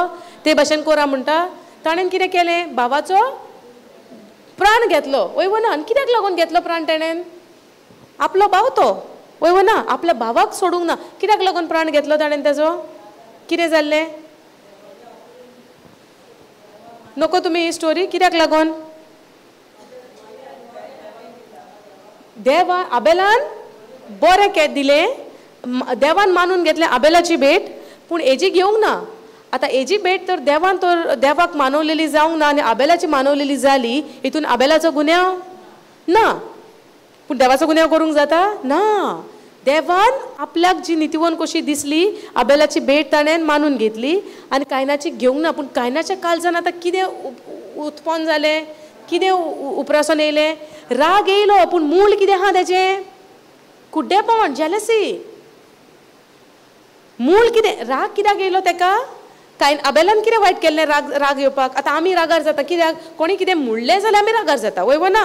ते भाशेन कोरा म्हणटा. ताणें कितें केलें? भावाचो प्राण घेतलो. वय वो ना? आनी कित्याक लागून घेतलो प्राण ताणें? आपलो भाव तो. वय वो ना? आपल्या भावाक सोडूंक ना. कित्याक लागून प्राण घेतलो ताणें तेजो? कितें जाल्लें? नको तुमी ही स्टोरी. कित्याक लागून? देवा आबेलान बरें के दिलें, देवान मानून घेतलें आबेलाची भेट, पूण हेजी घेवंक ना. आतां हेजी भेट तर देवान तर देवाक मानवलेली जावंक ना आनी आबेलाची मानवलेली जाली, हितून आबेलाचो गुन्यांव ना. पूण देवाचो गुन्यांव करूंक जाता ना. देवान आपल्याक जी नितीवन कशी दिसली आबेलाची भेट ताणें मानून घेतली आनी कायनाची घेवंक ना. पूण कायनाच्या काळजान आतां कितें उत्पन्न जालें? कितें उपरासून येयलें? राग येयलो. पूण मूळ कितें आहा तेजें? कुड्डेपण, जेलसी. मूळ कितें? राग कित्याक येयलो तेका? कांय आबेलान कितें वायट केल्लें राग राग येवपाक? आतां आमी रागार जाता कित्याक? कोणी कितें म्हणलें जाल्यार आमी रागार जाता. वय वो ना?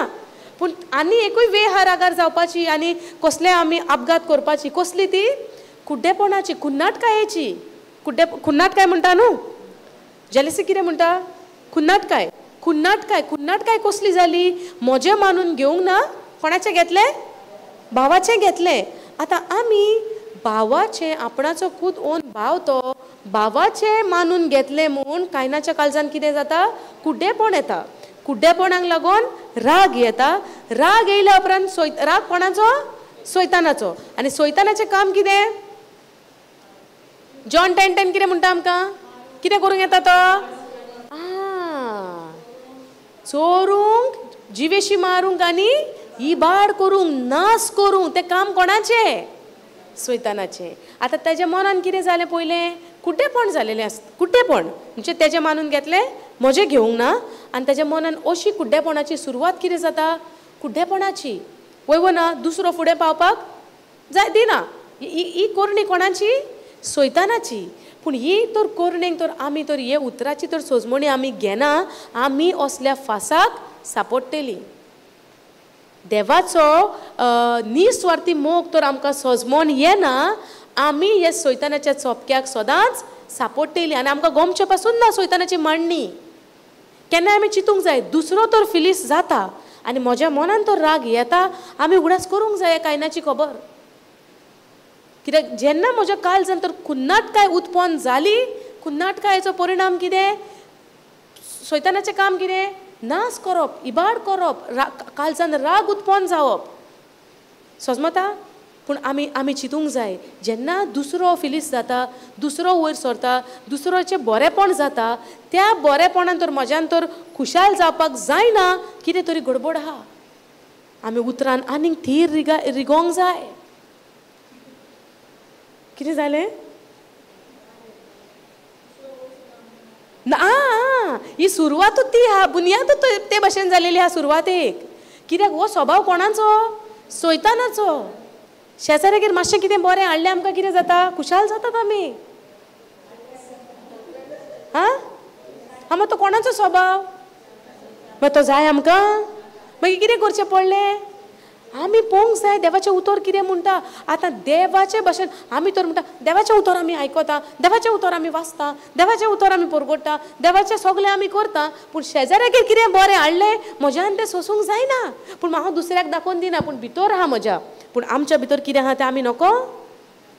पूण आनी एकूय वे आहा रागार जावपाची आनी कसले आमी अपघात करपाची. कसली ती? कुड्डेपणाची, खुन्नाटकायेची. खुन्नाटकाय म्हणटा न्हू? जेलसी कितें म्हणटा? खुन्नाटकाय. खुन्नाटकाय, खुन्नाटकाय कसली जाली? म्हजें मानून घेवंक ना. कोणाचें घेतलें? भावाचें घेतलें. आतां आमी भावाचें, आपणाचो खूद ओन भाव तो, भावाचें मानून घेतलें म्हूण कायनाच्या काळजान कितें जाता? कुड्डेपण येता. कुड्डेपणाक लागून राग येता. राग येयल्या उपरांत राग कोणाचो? सैतानाचो. आनी सैतानाचें काम कितें? जॉन 10:10 कितें म्हणटा आमकां? कितें करूंक येता तो? चोरूंक, जिवेशी मारूंक आनी इबाड करूंक, नाश करूंक. तें काम कोणाचें? सैतानाचें. आतां तेज्या मनान कितें जालें? पयलें कुड्डेपण जालेलें आसता. कुड्डेपण म्हणजे तेजें मानून घेतलें, म्हजें घेवंक ना. आनी तेज्या मनान अशी कुड्डेपणाची सुरवात कितें जाता? कुड्डेपणाची. वय वो ना? दुसरो फुडें पावपाक जाय दिना. ही करणी कोणाची? सैतानाची. पूण ही तर करणेक तर आमी तर हे उतराची तर सोजमणी आमी घेना, आमी असल्या फासाक सापडटली. देवाचो निस्वार्थी मोग तर आमकां सोजमोन येना, आमी हे सैतानाच्या चोपक्याक सदांच सापडटली. आनी आमकां गोमचे पासून ना सैतानाची मांडणी. केन्नाय आमी चिंतूंक जाय, दुसरो तर फिलीस जाता आनी म्हज्या मनान तर राग येता, आमी उगडास करूंक जाय कायनाची खबर. कित्याक जेन्ना म्हज्या काळजान तर खुन्नाटकाय उत्पन्न जाली, खुन्नाटकायेचो परिणाम कितें? सैतानाचें काम कितें? नाश करप, इबाड करप, काळजान राग उत्पन्न जावप. सजमता? पूण आमी आमी चिंतूंक जाय, जेन्ना दुसरो फिलीस जाता, दुसरो वयर सरता, दुसरोचें बरेंपण जाता, त्या बरेंपणान तर म्हज्यान तर खुशाल जावपाक जायना, कितें तरी गडबड आहा. आमी उतरान आनीक थीर रिगोंक जाय. कितें जालें? ना, ही सुरवातूच ती आहा, बुन्यादूच ते भाशेन जालेली आहा सुरवातेक. कित्याक हो स्वभाव कोणाचो? सैतानाचो. शेजाऱ्यागेर मातशें कितें बरें हाडलें आमकां कितें जाता? खुशाल जातात आमी. आं, हां, मागीर तो कोणाचो स्वभाव? मागीर तो जाय आमकां? मागीर कितें करचें पडलें? आमी पळोवंक जाय देवाचें उतर कितें म्हणटा. आतां देवाचे भाशेन आमी तर म्हणटा देवाचें उतर आमी आयकता, देवाचें उतर आमी वाचता, देवाचें उतर आमी परगोडटा, देवाचें सगळें आमी करता, पूण शेजाऱ्यागेर कितें बरें हाडलें म्हज्यान तें सोसूंक जायना, पूण हांव दुसऱ्याक दाखोवन दिना, पूण भितर आहा म्हज्या. पूण आमच्या भितर कितें आहा तें आमी नको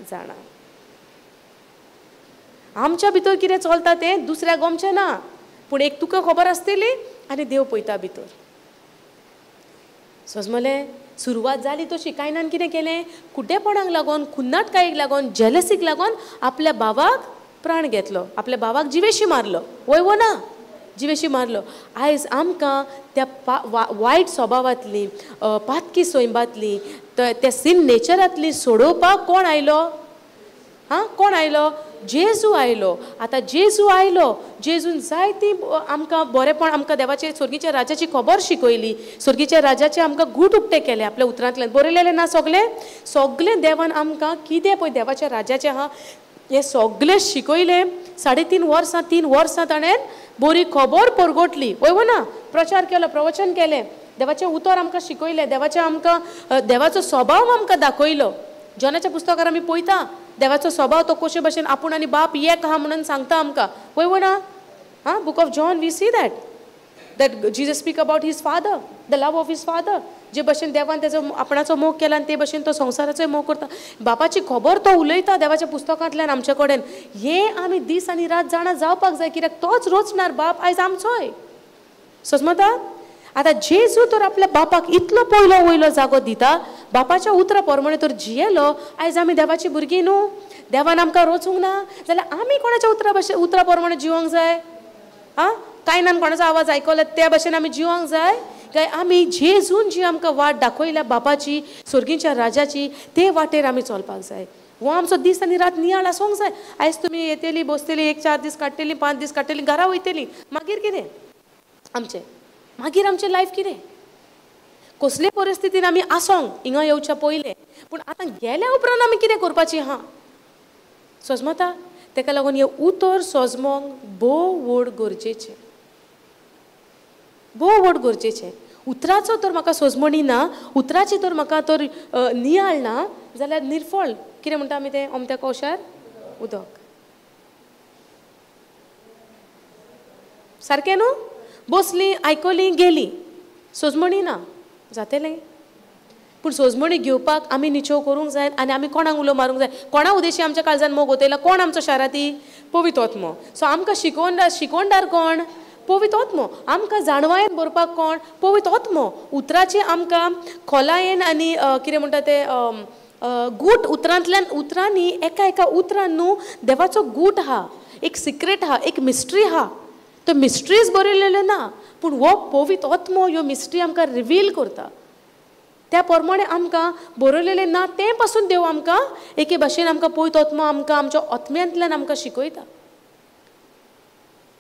जाणा. आमच्या भितर कितें चलता तें दुसऱ्याक गमचें ना, पूण एक तुका खबर आसतली आनी देव पळयता भितर. समजलें? सुरवात जाली तशी. कायनान कितें केलें? कुड्डेपणाक लागून, खुन्नाटकायेक लागून, जेलसीक लागून आपल्या भावाक प्राण घेतलो, आपल्या भावाक जिवेशी मारलो. वय वो ना? जिवेशी मारलो. आयज आमकां त्या वायट स्वभावांतली, पातकी स्वयंबांतली, त्या सिन नेचरांतली सोडोवपाक कोण आयलो? हां, कोण आयलो? जेजू आयलो. आतां जेजू आयलो, जेजून जायती आमकां बरेंपण, आमकां देवाचे स्वर्गीच्या राजाची खबर शिकयली, स्वर्गीच्या राजाचे आमकां गूट उक्ते केले आपल्या उतरांतल्यान. बरयलेलें ना सगळें? सगळें देवान आमकां कितें पळय देवाच्या राजाचें आहा हें सगळें शिकयलें. 3.5 वर्सां, 3 वर्सां ताणें बरी खबर परगटली. वय ना? प्रचार केलो, प्रवचन केलें, देवाचें उतर आमकां शिकयलें, देवाचें आमकां देवाचो स्वभाव आमकां दाखयलो. जॉनाच्या पुस्तकार आमी पळयता देवाचो स्वभाव तो कशे भशेन आपूण आनी बाप एक आहा म्हणून सांगता आमकां. वय ना? आं, book of John we see that that Jesus speak about his father, the love of his father. जे भशेन देवान तेजो आपणाचो मोग केला आनी ते भशेन तो संवसाराचोय मोग करता. बापाची खबर तो उलयता देवाच्या पुस्तकांतल्यान आमचे कडेन. हें आमी दीस आनी रात जाणा जावपाक जाय, कित्याक तोच रोचणार बाप आयज आमचोय. समजता? आतां जेजू तर आपल्या बापाक इतलो पयलो वयलो जागो दिता, बापाच्या उतरा प्रमाणे तर जियेलो. आयज आमी देवाची भुरगीं न्हू, देवान आमकां रोचूंक ना जाल्यार आमी कोणाच्या उतरा भशेन उतरा प्रमाणे जिवंक जाय? आं, कायनान कोणाचो आवाज आयकलो त्या भशेन आमी जिवंक जाय काय आमी जेजून जी आमकां वाट दाखयल्या बापाची, स्वर्गीच्या राजाची, ते वाटेर आमी चलपाक जाय. हो आमचो दीस आनी रात नियाळ आसूंक जाय. आयज तुमी येतली, बसतली, 1-4 दीस काडटली, 5 दीस काडटली, घरा वयतली, मागीर कितें आमचें? मागीर आमचें लायफ कितें? कसले परिस्थितीन आमी आसोंक हिंगा येवच्या पयलें, पूण आतां गेल्या उपरांत आमी कितें करपाचें आहा? सजमता? तेका लागून हें उतर सजमोंक भोव व्हड गरजेचें, भोव व्हड गरजेचें. उतराचो तर म्हाका सजमणी ना, उतराची तर म्हाका तर नियाळ ना जाल्यार निर्फळ. कितें म्हणटा आमी तें? अमत्या कोशार उदक सारकें न्हू? बसली, आयकली, गेली, सजमणी ना जातलें. पूण सजमणी घेवपाक आमी निचेव करूंक जाय आनी आमी कोणाक उलो मारूंक जाय? कोणा उदेशी आमच्या काळजान मोग ओतयला? कोण आमचो शाराती? पवित्र आत्मो. सो आमकां शिकवणदार कोण? पवित्र आत्मो. आमकां जाणवायेन बरोवपाक कोण? पवित्र आत्मो. उतराची आमकां खोलायेन आनी कितें म्हणटा तें गूट उतरांतल्यान, उतरांनी एका एका उतरान न्हू देवाचो गूट आहा, एक सिक्रेट आहा, एक मिस्ट्री आहा. तो मिस्ट्रीज बरयलेल्यो ना, पूण हो पवित्र आत्मो ह्यो मिस्ट्री आमकां रिवील करता. त्या प्रमाणे आमकां बरयलेलें ना तें पासून देव आमकां एके भाशेन आमकां पवित्र आत्मो आमकां आमच्या आत्म्यांतल्यान आमकां शिकयता.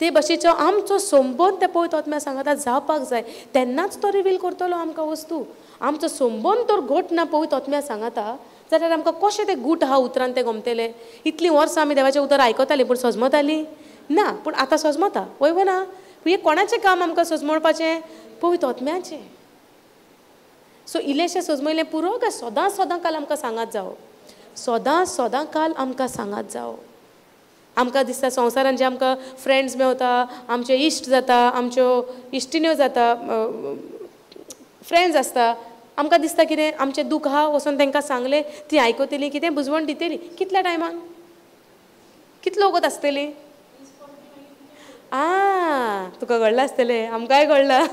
ते भाशेचो आमचो संबंद त्या पवित्र आत्म्या सांगाता जावपाक जाय, तेन्नाच तो रिवील करतलो आमकां वस्तू. आमचो संबंद तर घट ना पवित्र आत्म्या सांगाता जाल्यार आमकां कशें तें गूट आहा उतरान तें गमतलें? इतलीं वर्सां आमी देवाचें उतर आयकतालीं पूण सजमतालीं ना, पूण आतां सजमता. वय ना? हें कोणाचें काम आमकां सजमोवपाचें? पवित्र आत्म्याचें. सो इल्लेशें सजमयलें पुरो काय सदां सदां काल आमकां सांगात जावो? सदां सदां काल आमकां सांगात जावो. आमकां दिसता संवसारान जे आमकां फ्रेंड्स मेवता, आमचे इश्ट जाता, आमच्यो इश्टिण्यो जाता, फ्रेंड्स आसता, आमकां दिसता कितें आमचें दूख आहा वचोन तांकां सांगलें, ती आयकतली, कितें बुजवण दितली. कितल्या टायमाक कितलो वगत आसतली? आं, तुका घडलां आसतलें, आमकांय घडलां.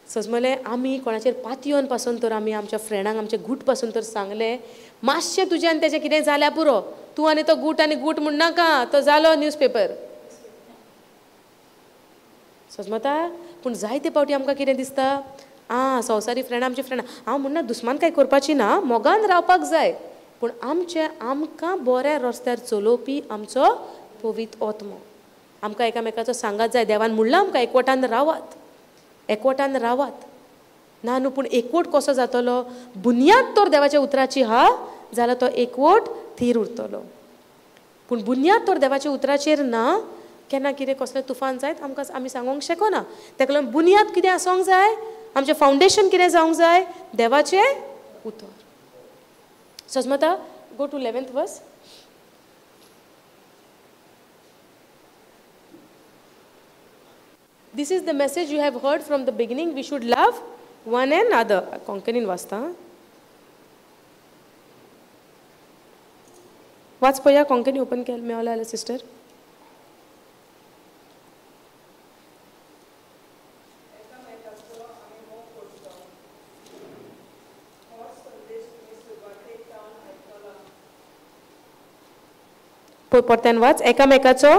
सजमलें? आमी कोणाचेर पातयेवन पासून तर आमी आमच्या फ्रेंडांक, आमच्या गूट पासून तर सांगलें, मातशें तुजें आनी तेजें कितें जाल्यार पुरो, तूं आनी तो गूट आनी गूट म्हणनाका, तो जालो न्यूज पेपर. सजमता? पूण जायते फावटी आमकां कितें दिसता, आं संवसारी फ्रेंडां, आमची फ्रेंडां. हांव म्हणना दुस्मान काय करपाची ना, मोगान रावपाक जाय, पूण आमचें आमकां बऱ्या रस्त्यार चलोवपी आमचो पवित्र आत्मो. आमकां एकामेकाचो सांगात जाय. देवान म्हणलां आमकां एकवटान रावात, एकवटान रावात. ना न्हू, पूण एकवट कसो जातलो? बुन्याद तर देवाच्या उतराची हा जाल्यार तो एकवट थीर उरतलो. पूण बुन्याद तर देवाच्या उतराचेर ना, केन्ना कितें कसलें तुफान जायत आमकां आमी सांगूंक शकना. ताका लागून बुन्याद कितें आसूंक जाय? आमचें फावंडेशन कितें जावंक जाय? देवाचें उतर. Sasmata, go to 11th verse. This is the message you have heard from the beginning, we should love one another. कोंकणीन वाचता, वाच पळया. कोंकणी ओपन केल मेवला जाल्यार सिस्टर. परत्यान वाच. एकामेकाचो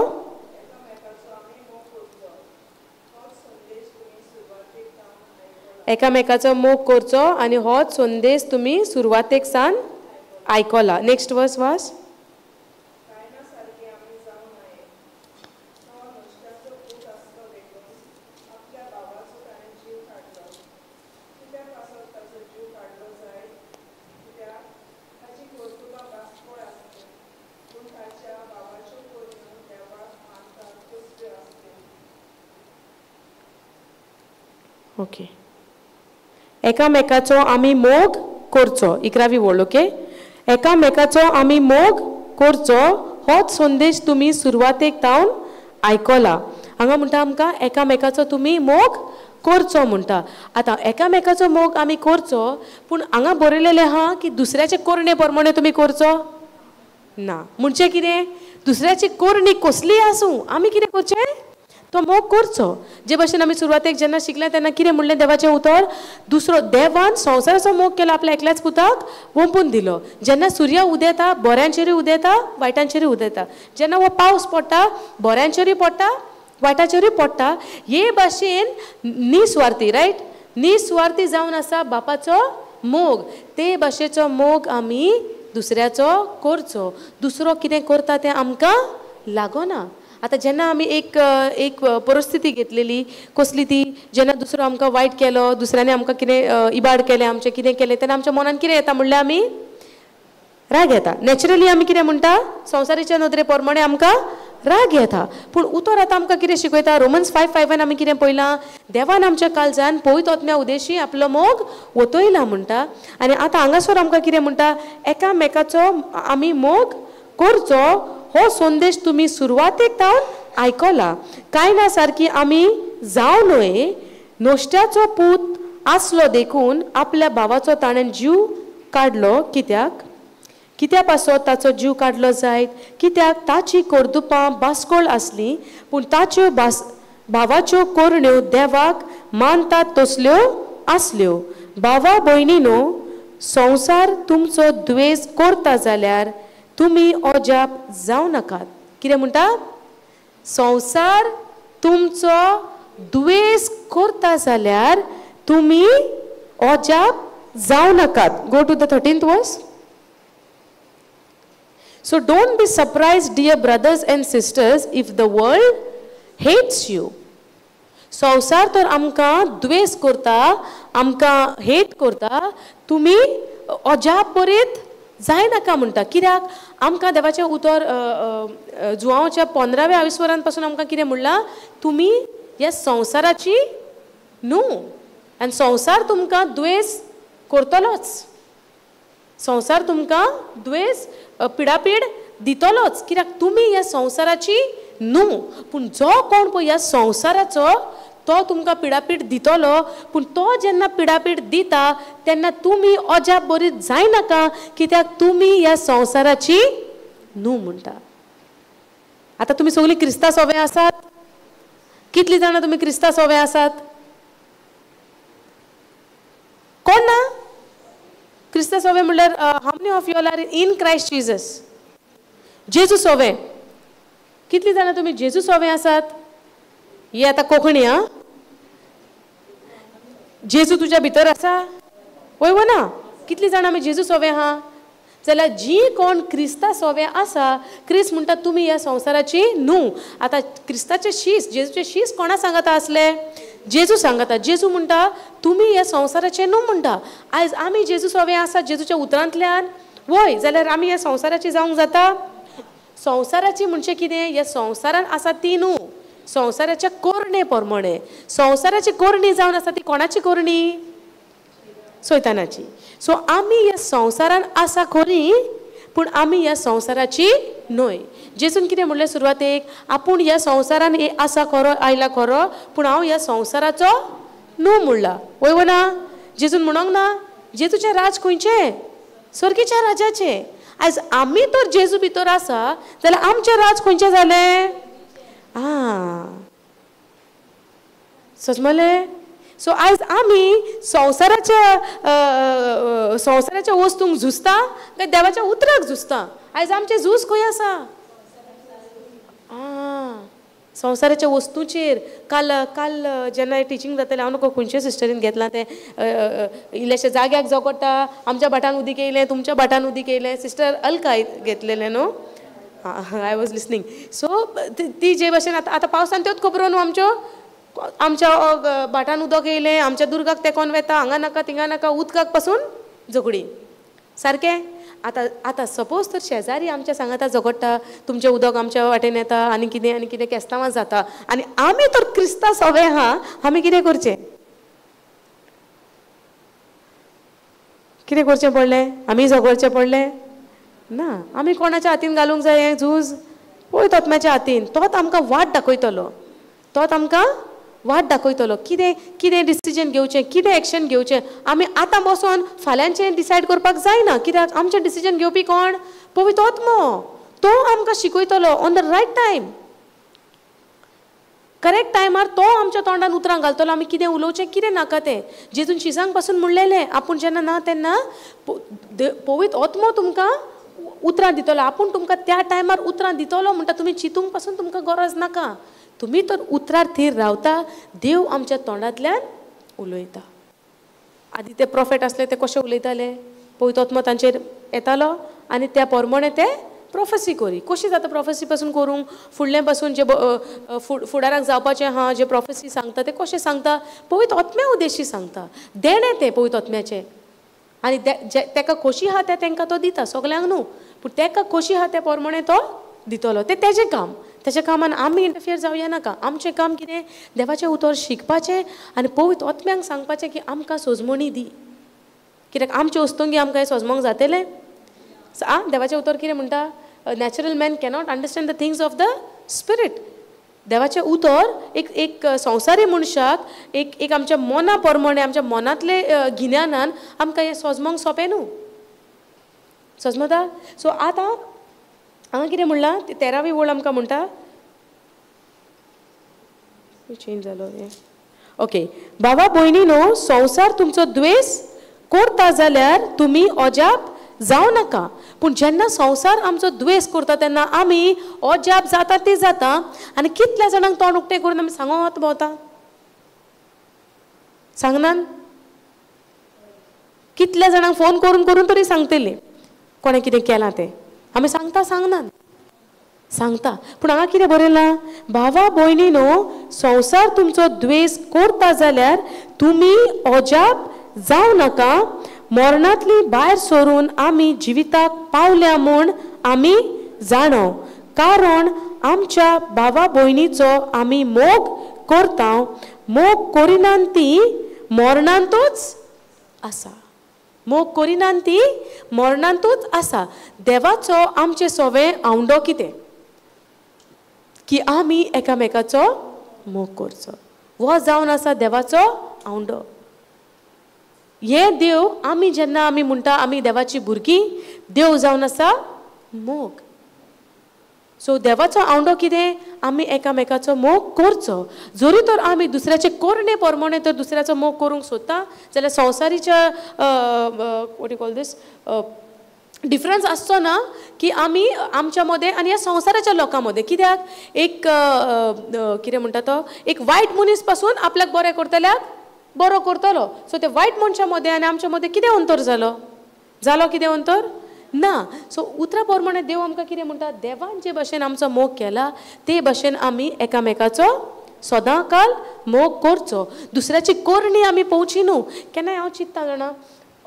एकामेकाचो मोग करचो आनी होच संदेश तुमी सुरवातेक सान आयकला. नेक्स्ट वर्स वाच. ओके, एकामेकाचो आमी मोग करचो. 11वी वळ. ओके, एकामेकाचो आमी मोग करचो होच संदेश तुमी सुरवातेक तावन आयकला. हांगा म्हणटा आमकां एकामेकाचो तुमी मोग करचो म्हणटा. आतां एकामेकाचो मोग आमी करचो, पूण हांगा बरयलेलें आहा की दुसऱ्याचे करणे प्रमाणे तुमी करचो ना. म्हणजे कितें? दुसऱ्याची करणी कसलीय आसूं आमी कितें करचें? तो मोग करचो. जे भशेन आमी सुरवातेक जेन्ना शिकलें तेन्ना कितें म्हणलें देवाचें उतर? दुसरो देवान संवसाराचो मोग केलो, आपल्या एकल्याच पुताक वोंपून दिलो. जेन्ना सुर्य उदेता बऱ्यांचेरूय उदेता, वायटांचेरूय उदेता. जेन्ना हो पावस पडटा बऱ्यांचेरूय पडटा, वायटाचेरूय पडटा. हे भाशेन निस्वार्थी, रायट, निस्वार्थी जावन आसा बापाचो मोग. ते भाशेचो मोग आमी दुसऱ्याचो करचो. दुसरो कितें करता तें आमकां लागना. आतां जेन्ना आमी एक एक परिस्थिती घेतलेली कसली ती, जेन्ना दुसरो आमकां वायट केलो, दुसऱ्यांनी आमकां कितें इबाड केलें, आमचें कितें केलें, तेन्ना आमच्या मनान कितें येता म्हणल्यार आमी राग येता. नॅचरली आमी कितें म्हणटा? संवसारीच्या नदरे प्रमाणे आमकां राग येता. पूण उतर आतां आमकां कितें शिकयता? रोमन्स 5:5 आमी कितें पळयलां? देवान आमच्या काळजान पवित्र आत्म्या उदेशी आपलो मोग वतयला म्हणटा. आनी आतां हांगासर आमकां कितें म्हणटा? एकामेकाचो आमी मोग करचो हो संदेश तुमी सुरवातेक तावन आयकला. कांय ना सारकी आमी जावं न्हय, नश्ट्याचो पूत आसलो देखून आपल्या भावाचो ताणें जीव काडलो. कित्याक? कित्या पासत ताचो जीव काडलो जायत? कित्याक ताची कर्तुपां बास्कोळ आसली, पूण ताच्यो भावाच्यो करण्यो देवाक मानतात तसल्यो आसल्यो. भावा भयणीनो, संवसार तुमचो द्वेस करता जाल्यार तुमी अजाप जावं नाकात. कितें म्हणटा? संवसार तुमचो द्वेस करता जाल्यार तुमी अजाप जावं नाकात. Go to the 13th verse. So don't be surprised, dear brothers and sisters, if the world hates you. संवसार तर आमकां द्वेस करता, आमकां हेट करता, तुमी अजाप बरीत जायनाका म्हणटा. कित्याक आमकां देवाचें उतर जुवांवच्या 15व्या आविस्वरान पासून आमकां कितें म्हणलां? तुमी ह्या संवसाराची न्हू, आनी संवसार तुमकां द्वेस करतलोच, संवसार तुमकां द्वेस पिडापीड दितलोच, कित्याक तुमी ह्या संवसाराची न्हू. पूण जो कोण पळय ह्या संवसाराचो तो तुमकां पिडापीड दितलो, पूण तो जेन्ना पिडापीड दिता तेन्ना तुमी अजाप बरीत जायनाका, कित्याक तुमी ह्या संवसाराची न्हू म्हणटा. आतां तुमी सगळीं क्रिस्ता सोवे आसात? कितलीं जाणां तुमी क्रिस्ता सोवे आसात? कोण ना क्रिस्ता सोवे म्हणल्यार how many of you all are in Christ Jesus? जेजू सोवे कितलीं जाणां तुमी जेजू सोवे आसात? ही आतां कोंकणी आं, जेजू तुज्या भितर आसा वय वो ना? कितलीं जाणां आमी जेजू सोवे आहा? जाल्यार जी कोण क्रिस्ता सोवे आसा, क्रिस्त म्हणटा तुमी ह्या संवसाराची न्हू. आतां क्रिस्ताचे शीस, जेजूचे शीस कोणा सांगता आसले? जेजू सांगता. जेजू म्हणटा तुमी ह्या संवसाराचे न्हू म्हणटा. आयज आमी जेजू सोवे आसा जेजूच्या उतरांतल्यान वय, जाल्यार आमी ह्या संवसाराची जावंक जाता? संवसाराची म्हणजे कितें? ह्या संवसारान आसा ती न्हू. संवसाराच्या कोरणे प्रमाणे. संवसाराची कोरणी जावन आसा ती कोणाची कोरणी? सैतानाची. सो आमी ह्या संवसारान आसा खरी, पूण आमी ह्या संवसाराची न्हय. जेजून कितें म्हणलें सुरवातेक? आपूण ह्या संवसारान आसा खरो, आयला खरो, पूण हांव ह्या संवसाराचो न्हू म्हणला. वय वो ना? जेजून म्हणोंक ना जेजूचें राज खंयचें? स्वर्गीच्या राजाचें. आयज आमी तर जेजू भितर आसा जाल्यार आमचें राज खंयचें जालें? आं, समजलें? सो आयज आमी संवसाराच्या संवसाराच्या वस्तूंक झुजता काय देवाच्या उतराक झुजता? आयज आमचें झूज खंय आसा? आं, संवसाराच्या वस्तूचेर. काल काल जेन्ना टिचींग जातालें, हांव नको खंयचे सिस्टरीन घेतलां तें, इल्लेशे जाग्याक झगडटा, आमच्या भाटान उदीक येयलें, तुमच्या भाटान उदीक येयलें. सिस्टर अलका घेतलेलें न्हू? I was listening. सो ती जे भशेन आतां आतां पावसान त्योच खबरो न्हू आमच्यो, आमच्या भाटान उदक येयलें, आमच्या दुर्गाक तेकोन वेता, हांगा नाका थिंगा नाका, उदकाक पासून झगडी सारकें. आतां आतां सपोज तर शेजारी आमच्या सांगाता झगडटा, तुमचें उदक आमच्या वाटेन येता आनी कितें आनी कितें केस्तांवां जाता, आनी आमी तर क्रिस्तांव सगळे आहा, आमी कितें करचें? कितें करचें पडलें? आमी झगडचें पडलें ना. आमी कोणाच्या हातीन घालूंक जाय हें झूज? पळय आत्म्याच्या हातीन. तोच आमकां वाट दाखयतलो, तोच आमकां वाट दाखयतलो कितें कितें डिसिजन घेवचें, कितें एक्शन घेवचें. आमी आतां बसोन फाल्यांचें डिसायड करपाक जायना, कित्याक आमचें डिसिजन घेवपी कोण? पवित्र आत्मो. तो आमकां शिकयतलो on the right time, correct टायमार तो आमच्या तोंडान उतरां घालतलो आमी कितें उलोवचें कितें नाका तें. जेजून शिसांक पासून म्हणलेलें, आपूण जेन्ना ना तेन्ना पवित्र आत्मो तुमकां उतरां दितलो, आपूण तुमकां त्या टायमार उतरां दितलो. म्हणटा तुमी चिंतूंक पासून तुमकां गरज नाका, तुमी तर उतरार थीर रावता, देव आमच्या तोंडांतल्यान उलयता. आदी ते प्रोफेट आसले ते कशे उलयताले? पवित्र आत्मो तांचेर येतालो आनी त्या प्रमाणे ते प्रोफेसी करी. कशी जाता प्रोफेसी पासून करूंक? फुडलें पासून जे फुडाराक जावपाचें आहा, जे प्रोफेसी सांगता ते कशें सांगता? पवित्र आत्म्या उद्देशी सांगता, देणें तें पवित्र आत्म्याचें. आनी तेका खोशी आहा तें तांकां तो दिता, सगल्यांक न्हू, पूण तेका खोशी आहा त्या प्रमाणे तो दितलो. तें तेजें काम, तेच्या कामान आमी इंटरफियर जावया नाका. आमचें काम कितें? देवाचें उतर शिकपाचें आनी पवित्र आत्म्यांक सांगपाचें की आमकां सोजमणी दी, कित्याक आमचे वस्तुंगी आमकां हें सोजमोंक जातलें? आं, देवाचें उतर कितें म्हणटा? Natural man cannot understand the things of the spirit. देवाचें उतर एक एक संवसारी मनशाक एक एक आमच्या मना प्रमाणे, आमच्या मनांतले गिन्यानान आमकां हें सोजमोंक सोंपें न्हू. सोजमता? सो आतां हांगा कितें म्हणलां? 13वी वळ आमकां म्हणटा, चेंज जालो हें. ओके, बाबा भयणी न्हू, संवसार तुमचो द्वेस करता जाल्यार तुमी अजाप जावं नाका. पूण जेन्ना संवसार आमचो द्वेस करता तेन्ना आमी अजाप जाता ती जाता. आनी कितल्या जाणांक तोंड उक्तें करून आमी सांगत भोंवता? सांगनान? कितल्या जाणांक फोन करून करून तरी सांगतली कोणें कितें केलां तें. आमी सांगता सांगनान? सांगता. पूण हांगा कितें बरयलां? भावा भयणी न्हू, संवसार तुमचो द्वेस करता जाल्यार तुमी अजाप जावं नाका. मरणांतली भायर सरून आमी जिविताक पावल्या म्हूण आमी जाणो, कारण आमच्या भावा भयणीचो आमी मोग करता. मोग करिनान ती मरणांतूच आसा, मोग करिनान ती मरणांतूच आसा. देवाचो आमचे सवे आवंडो कितें? की आमी एकामेकाचो मोग करचो. हो जावन आसा देवाचो आवंडो. हे देव आमी जेन्ना आमी म्हणटा आमी देवाची भुरगीं, देव जावन आसा मोग. सो देवाचो आवंडो कितें? आमी एकामेकाचो मोग करचो. जरी तर आमी दुसऱ्याचे करणे प्रमाणे तर दुसऱ्याचो मोग करूंक सोदता जाल्यार संवसारीच्या what you call this difference आसचो ना की आमी आमच्या मदें आनी ह्या संवसाराच्या लोकां मदें. कित्याक एक कितें म्हणटा तो, एक वायट मनीस पासून आपल्याक बरें करतल्याक बरो करतलो. सो ते वायट मनशां मदें आनी आमच्या मदें कितें अंतर जालो? जालो कितें अंतर? ना. सो उतरा प्रमाणे देव आमकां कितें म्हणटा? देवान जे भशेन आमचो मोग केला ते भशेन आमी एकामेकाचो सदां काल मोग करचो. दुसऱ्याची करणी आमी पळोवची न्हू. केन्नाय हांव चिंत्ता जाणा,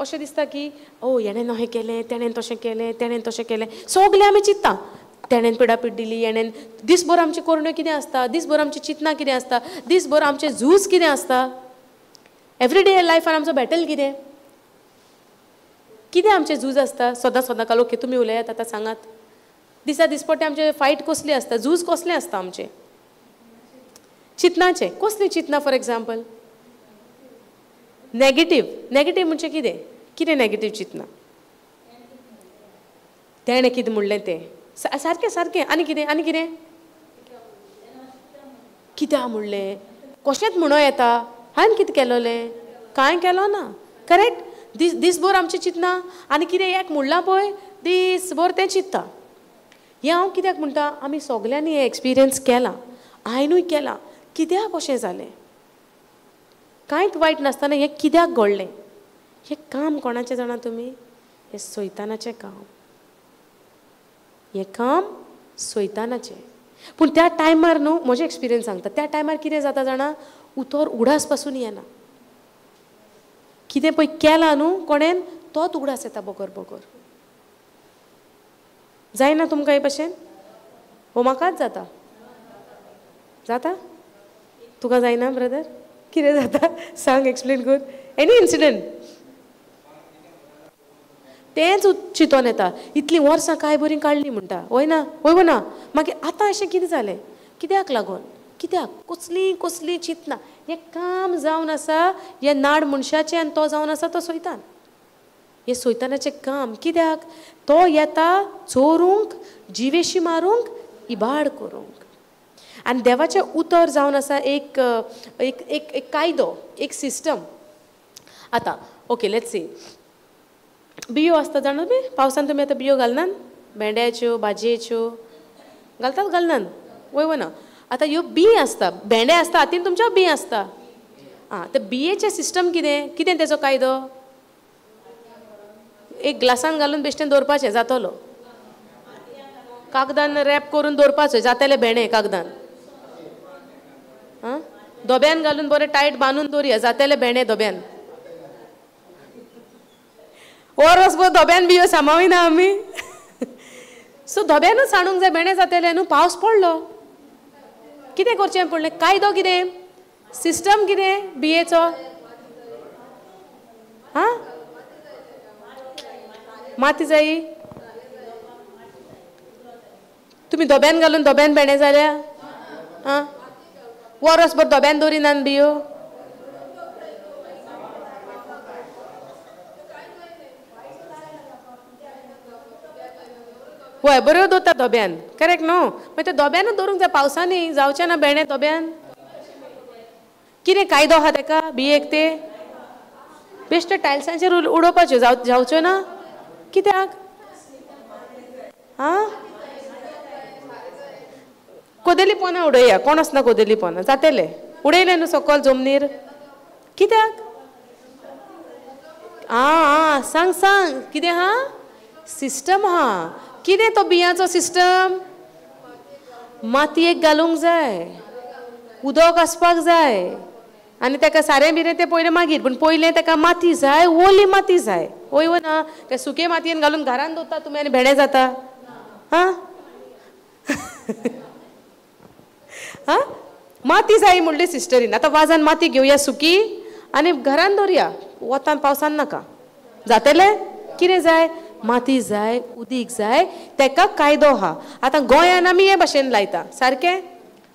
अशें दिसता की ओ हेणें अहें केलें, तेणें तशें केलें, तेणें तशें केलें, सगलें आमी चिंत्ता. तेणेन पिडापीड दिली, हेणेन. दीसभर आमची करण्यो कितें आसता, दीसभर आमची चिंतना कितें आसता, दीसभर आमचें झूज कितें आसता, एवरीडे लायफान आमचो बॅटल कितें, कितें आमचें झूज आसता सदां सदां काल. ओके तुमी उलयात आतां, सांगात दिसा दिसपट्टे आमचें फायट कसली आसता, झूज कसलें आसता आमचें? चिंतनाचें. कसलीं चिंतना? For example negative. नॅगेटीव म्हणजे कितें? कितें नॅगेटीव चिंतना? तेणें कितें म्हणलें तें सारकें सारकें. आनी कितें? आनी कितें? कित्याक म्हणलें, कशेंच म्हणो येता, हांवें कितें केलोलें, कांय केलो ना. करेक्ट. दीस दीसभर आमचें चिंतना आनी कितें एक म्हणलां पळय दीसभर तें चिंत्ता. हें हांव कित्याक म्हणटा, आमी सगल्यांनी हें एक्सपिरियन्स केलां, हांवेनूय केलां. कित्याक अशें जालें? कांयच वायट नासतना हें कित्याक घडलें? हें काम कोणाचें जाणा तुमी? हें सैतानाचें काम. हें काम सैतानाचें. पूण त्या टायमार न्हू, म्हजें एक्सपिरियन्स सांगता, त्या टायमार कितें जाता जाणा, उतर उगडास पासून येना. कितें पळय केलां न्हू कोणेन, तोच उगडास येता बगर बगर. जायना तुमकां हे भशेन? हो म्हाकाच जाता. जाता तुका जायना ब्रदर? कितें जाता सांग, एक्सप्लेन कर. एनी इन्सिडंट तेंच चिंतोन येता, इतलीं वर्सां काय बरीं काडलीं म्हणटा, वय ना? वय ना? मागीर आतां अशें कितें जालें, कित्याक लागून, कित्याक, कसलीं कसलीं चिंतना. हें काम जावन आसा हें नाड मनशाचें आनी तो जावन आसा तो सैतान. हें सैतानाचें काम. कित्याक तो येता चोरूंक, जिवेशी मारूंक, इबाड करूंक. आनी देवाचें उतर जावन आसा एक एक एक कायदो, एक सिस्टम. आतां ओके let's see, बियो आसता जाणा तुमी, पावसान तुमी आतां बियो घालनात, भेंड्याच्यो भाजयेच्यो घालतात, घालनात? वय वय ना? आतां ह्यो बी आसता, भेंडे आसता हातीन तुमच्या बी आसता. आं, तर बियेचें सिस्टम कितें? कितें तेजो कायदो? एक ग्लासान घालून बेश्टेन दवरपाचें जातलो, कागदान रॅप करून दवरपाचो जातले भेंडे कागदान. आं, दोब्यान घालून बरें टायट बांदून दवरया जातले भेंडे दोब्यान. वरसभर धोब्यान बियो सांबाळिना आमी. सो धोब्यानूच सांडूंक जाय भेंडे जातले न्हू. पावस पडलो, कितें करचें पडलें? कायदो कितें, सिस्टम कितें बियेचो? आं, माती जायी. तुमी धोब्यान घालून धोब्यान भेंडे जाल्या? आं, वरसभर धोब्यान दवरिनात बियो? हय, बऱ्यो दवरता धोब्यान, करेक्ट न्हू? मागीर ते धोब्यानूच दवरूंक जाय, पावसांनी जावचें ना भेंडे धोब्यान. कितें कायदो आहा तेका बियेक? ते बेश्टे टायल्सांचेर उडोवपाच्यो जावच्यो ना? कित्याक? आं, कोदेली पोना उडया, कोण आसना कोदेली पोना जातले, उडयले न्हू सकल जमनीर. कित्याक? आं आं, सांग सांग कितें आहा सिस्टम आहा. कितें तो बियांचो सिस्टम? मातयेक घालूंक जाय, उदक आसपाक जाय, आनी ताका सारें बिरें तें पयलें मागीर, पूण पयलें ताका माती जाय, ओली माती जाय. वय वो ना? ते सुके मातयेन घालून घरान दवरता तुमी आनी भेंडे जाता? आं आं, माती जाय म्हणली सिस्टरीन. आतां वाजान माती घेवया सुकी आनी घरान दवरया, वतान पावसान नाका. जातलें? कितें जाय? माती जाय, उदीक जाय, तेका कायदो आहा. आतां गोंयान आमी हे भाशेन लायता सारकें.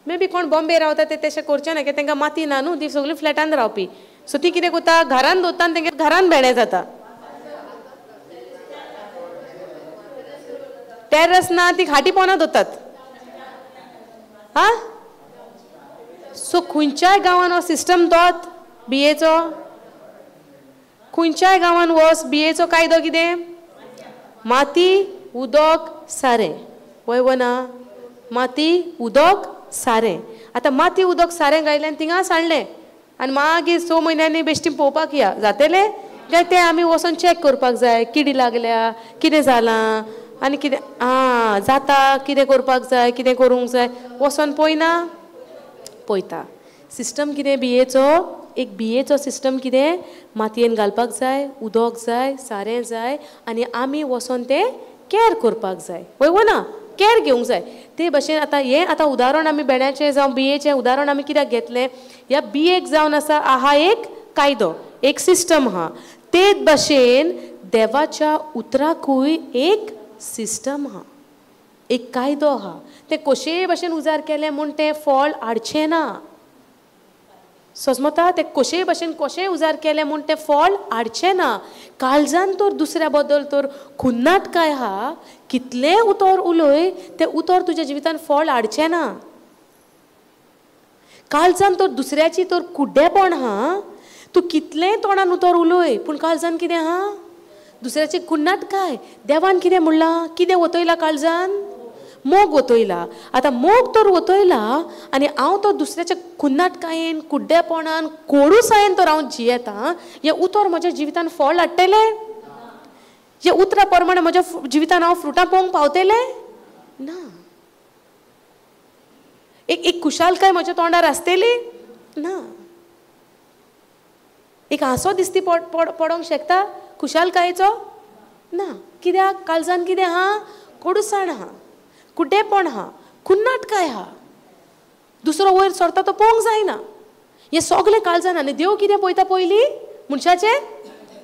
मे बी कोण बॉम्बे रावता ते तशें करचें ना, कित्याक तांकां माती ना न्हू, ती सगळीं फ्लॅटान रावपी. सो ती कितें करता, घरान दवरता आनी तेंगेर घरान भेंडे जाता. टेरस ना, ती खाटी पोना दवरतात. आं, सो खंयच्याय गांवान हो सिस्टम तोच बियेचो. खंयच्याय गांवान वच बियेचो कायदो कितें? माती, उदक, सारें. वय वो ना? माती, उदक, सारें. आतां माती, उदक, सारें घायलें आनी थिंगा सांडलें आनी मागीर 6 म्हयन्यांनी बेश्टी पळोवपाक या जातलें काय तें आमी वचोन चॅक करपाक जाय, किडी लागल्या, कितें जालां आनी कितें आं जाता, कितें करपाक जाय, कितें करूंक जाय, वचोन पळयना? पळयता. सिस्टम कितें बियेचो? एक बियेचो सिस्टम कितें? मातयेन घालपाक जाय, उदक जाय, सारें जाय, आनी आमी वचोन तें कॅर करपाक जाय. वय वो ना? कॅर घेवंक जाय. ते भशेन आतां हें आतां उदाहरण आमी भेंड्याचें जावं बियेचें उदाहरण आमी कित्याक घेतलें, ह्या बियेक जावन आसा आहा एक कायदो, एक सिस्टम आहा. तेच भशेन देवाच्या उतराकूय एक सिस्टम आहा, एक कायदो आहा. तें कशेय भशेन उजार केलें म्हूण तें फळ हाडचें ना. सजमता तें कशेय भशेन कशेंय उजार केलें म्हूण तें फळ हाडचें ना. काळजान तर दुसऱ्या बद्दल तर खुन्नाट काय आहा, कितलें उतर उलय तें उतर तुज्या जिवितान फळ हाडचें ना. काळजान तर दुसऱ्याची तर कुड्डेपण आहा, तूं कितलेंय तोंडान उतर उलय पूण काळजान कितें आहा, दुसऱ्याची खुन्नाट काय. देवान कितें म्हणलां, कितें वतयलां काळजान, मोग वतयला. आतां मोग तर वतयला आनी हांव तो दुसऱ्याच्या खुन्नाटकायेन कुड्डेपणान कोडूसायेन तर हांव जियेता, हें उतर म्हज्या जिवितान फळ हाडटलें? हे उतरा प्रमाणे म्हज्या जिवितान हांव फ्रुटां पळोवंक पावतलें ना? एक एक खुशालकाय म्हज्या तोंडार आसतली ना? एक हांसो दिसती पडोंक शकता खुशालकायेचो ना? कित्याक काळजान कितें आहा, कोडूसाण आहा, कुड्डेपण आहा, खुन्नाटकाय आहा. दुसरो वयर सरता तो पळोवंक जायना. हें सगळें काळजान. आनी देव कितें पळयता पयलीं, मनशाचें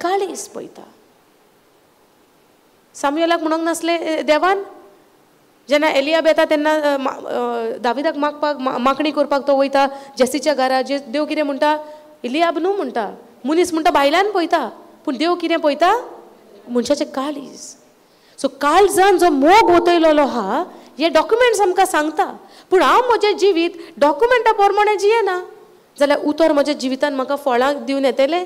काळीज पळयता. सामुएलाक म्हणूंक नासलें देवान, जेन्ना एलियाब येता तेन्ना दाविदाक मागपाक मागणी करपाक तो वयता जेसीच्या घरा. जे देव कितें म्हणटा, एलियाब न्हू म्हणटा, मनीस म्हणटा भायल्यान पळयता, पूण देव कितें पळयता, मनशाचें काळीज. सो काळजान जो मोग वतयलेलो आहा हे डॉक्युमेंट्स आमकां सांगता, पूण हांव म्हजें जिवीत डॉक्युमेंटा प्रमाणे जियेना जाल्यार उतर म्हज्या जिवितान म्हाका फळां दिवन येतलें?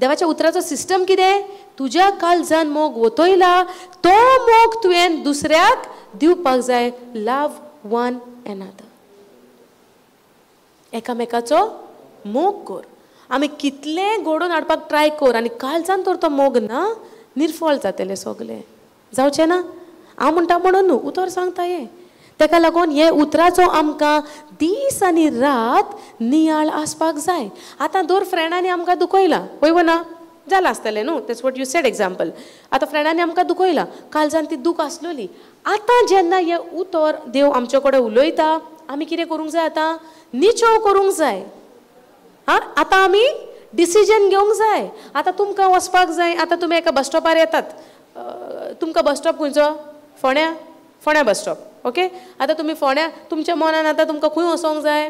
देवाच्या उतराचो सिस्टम कितें, तुज्या काळजान मोग वतयला तो मोग तुवें दुसऱ्याक दिवपाक जाय. लव वन एनदर, एकामेकाचो मोग कर. आमी कितलें घडोवन हाडपाक ट्राय कर आनी काळजान तर तो मोग ना, निर्फळ जातलें सगलें, जावचें ना. हांव म्हणटा म्हणून न्हू, उतर सांगता हें. तेका लागून हे उतराचो आमकां दीस आनी रात नियाळ आसपाक जाय. आतां दर फ्रेंडांनी आमकां दुखयलां, वय ना जालां आसतलें न्हू, that's what you said example. आतां फ्रेंडांनी आमकां दुखयलां, काळजान ती दूख आसलोली. आतां जेन्ना हें उतर देव आमचे कडेन उलयता, आमी कितें करूंक जाय, आतां निचोव करूंक जाय. आं, आतां आमी डिसिजन घेवंक जाय. आतां तुमकां वचपाक जाय, आतां तुमी एका बस स्टॉपार येतात, तुमकां बस स्टॉप खंयचो, फोंड्या, फोंड्या बस स्टॉप. ओके, आतां तुमी फोंड्या, तुमच्या मनान आतां तुमकां खंय वचोंक जाय,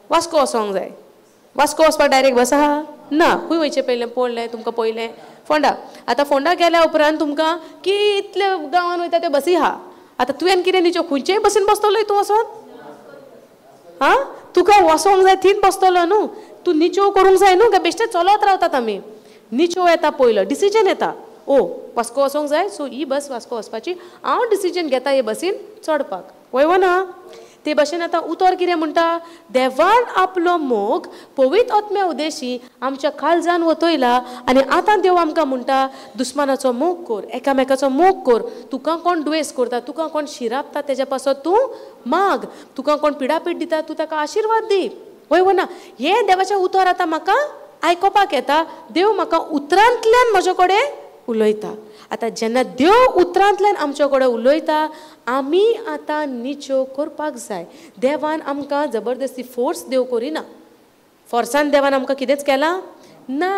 वास्को वचोंक जाय. वास्को वचपाक डायरेक्ट बस आहा ना, खंय वयचें पयलें पडलें तुमकां, पयलें फोंडा. आतां फोंडा गेल्या उपरांत तुमकां कितले गांवान वयता त्यो बसी आहा. आतां तुवें कितें न्ही, खंयचेय बसीन बसतलो तूं वचोन, आं तुका वचोंक जाय थंयच बसतलो न्हू. तूं निचोव करूंक जाय न्हू, काय बेश्टे चलत रावतात आमी. निचोव येता पयलो, डिसिजन येता, ओ वास्को वचोंक जाय, सो ही बस वास्को वचपाची, हांव डिसिजन घेता हे बसीन चडपाक, वय ना. ते भशेन आतां उतर कितें म्हणटा, देवान आपलो मोग पवित्र आत्म्या उदेशी आमच्या काळजान वतयला आनी आतां देव आमकां म्हणटा दुस्मानाचो मोग कर, एकामेकाचो मोग कर. तुका कोण दुयेंस करता, तुका कोण शिरापता तेज्या पासत तूं माग, तुका कोण पिडापीड दिता तूं ताका आशिर्वाद दी, वय ना. हें देवाचें उतर आतां म्हाका आयकोपाक येता, देव म्हाका उतरांतल्यान म्हजे कडेन उलयता. आतां जेन्ना देव उतरांतल्यान आमचे कडेन उलयता, आमी आतां निचो करपाक जाय. देवान आमकां जबरदस्ती फोर्स देव करिना, फोर्सान देवान आमकां कितेंच केलां ना.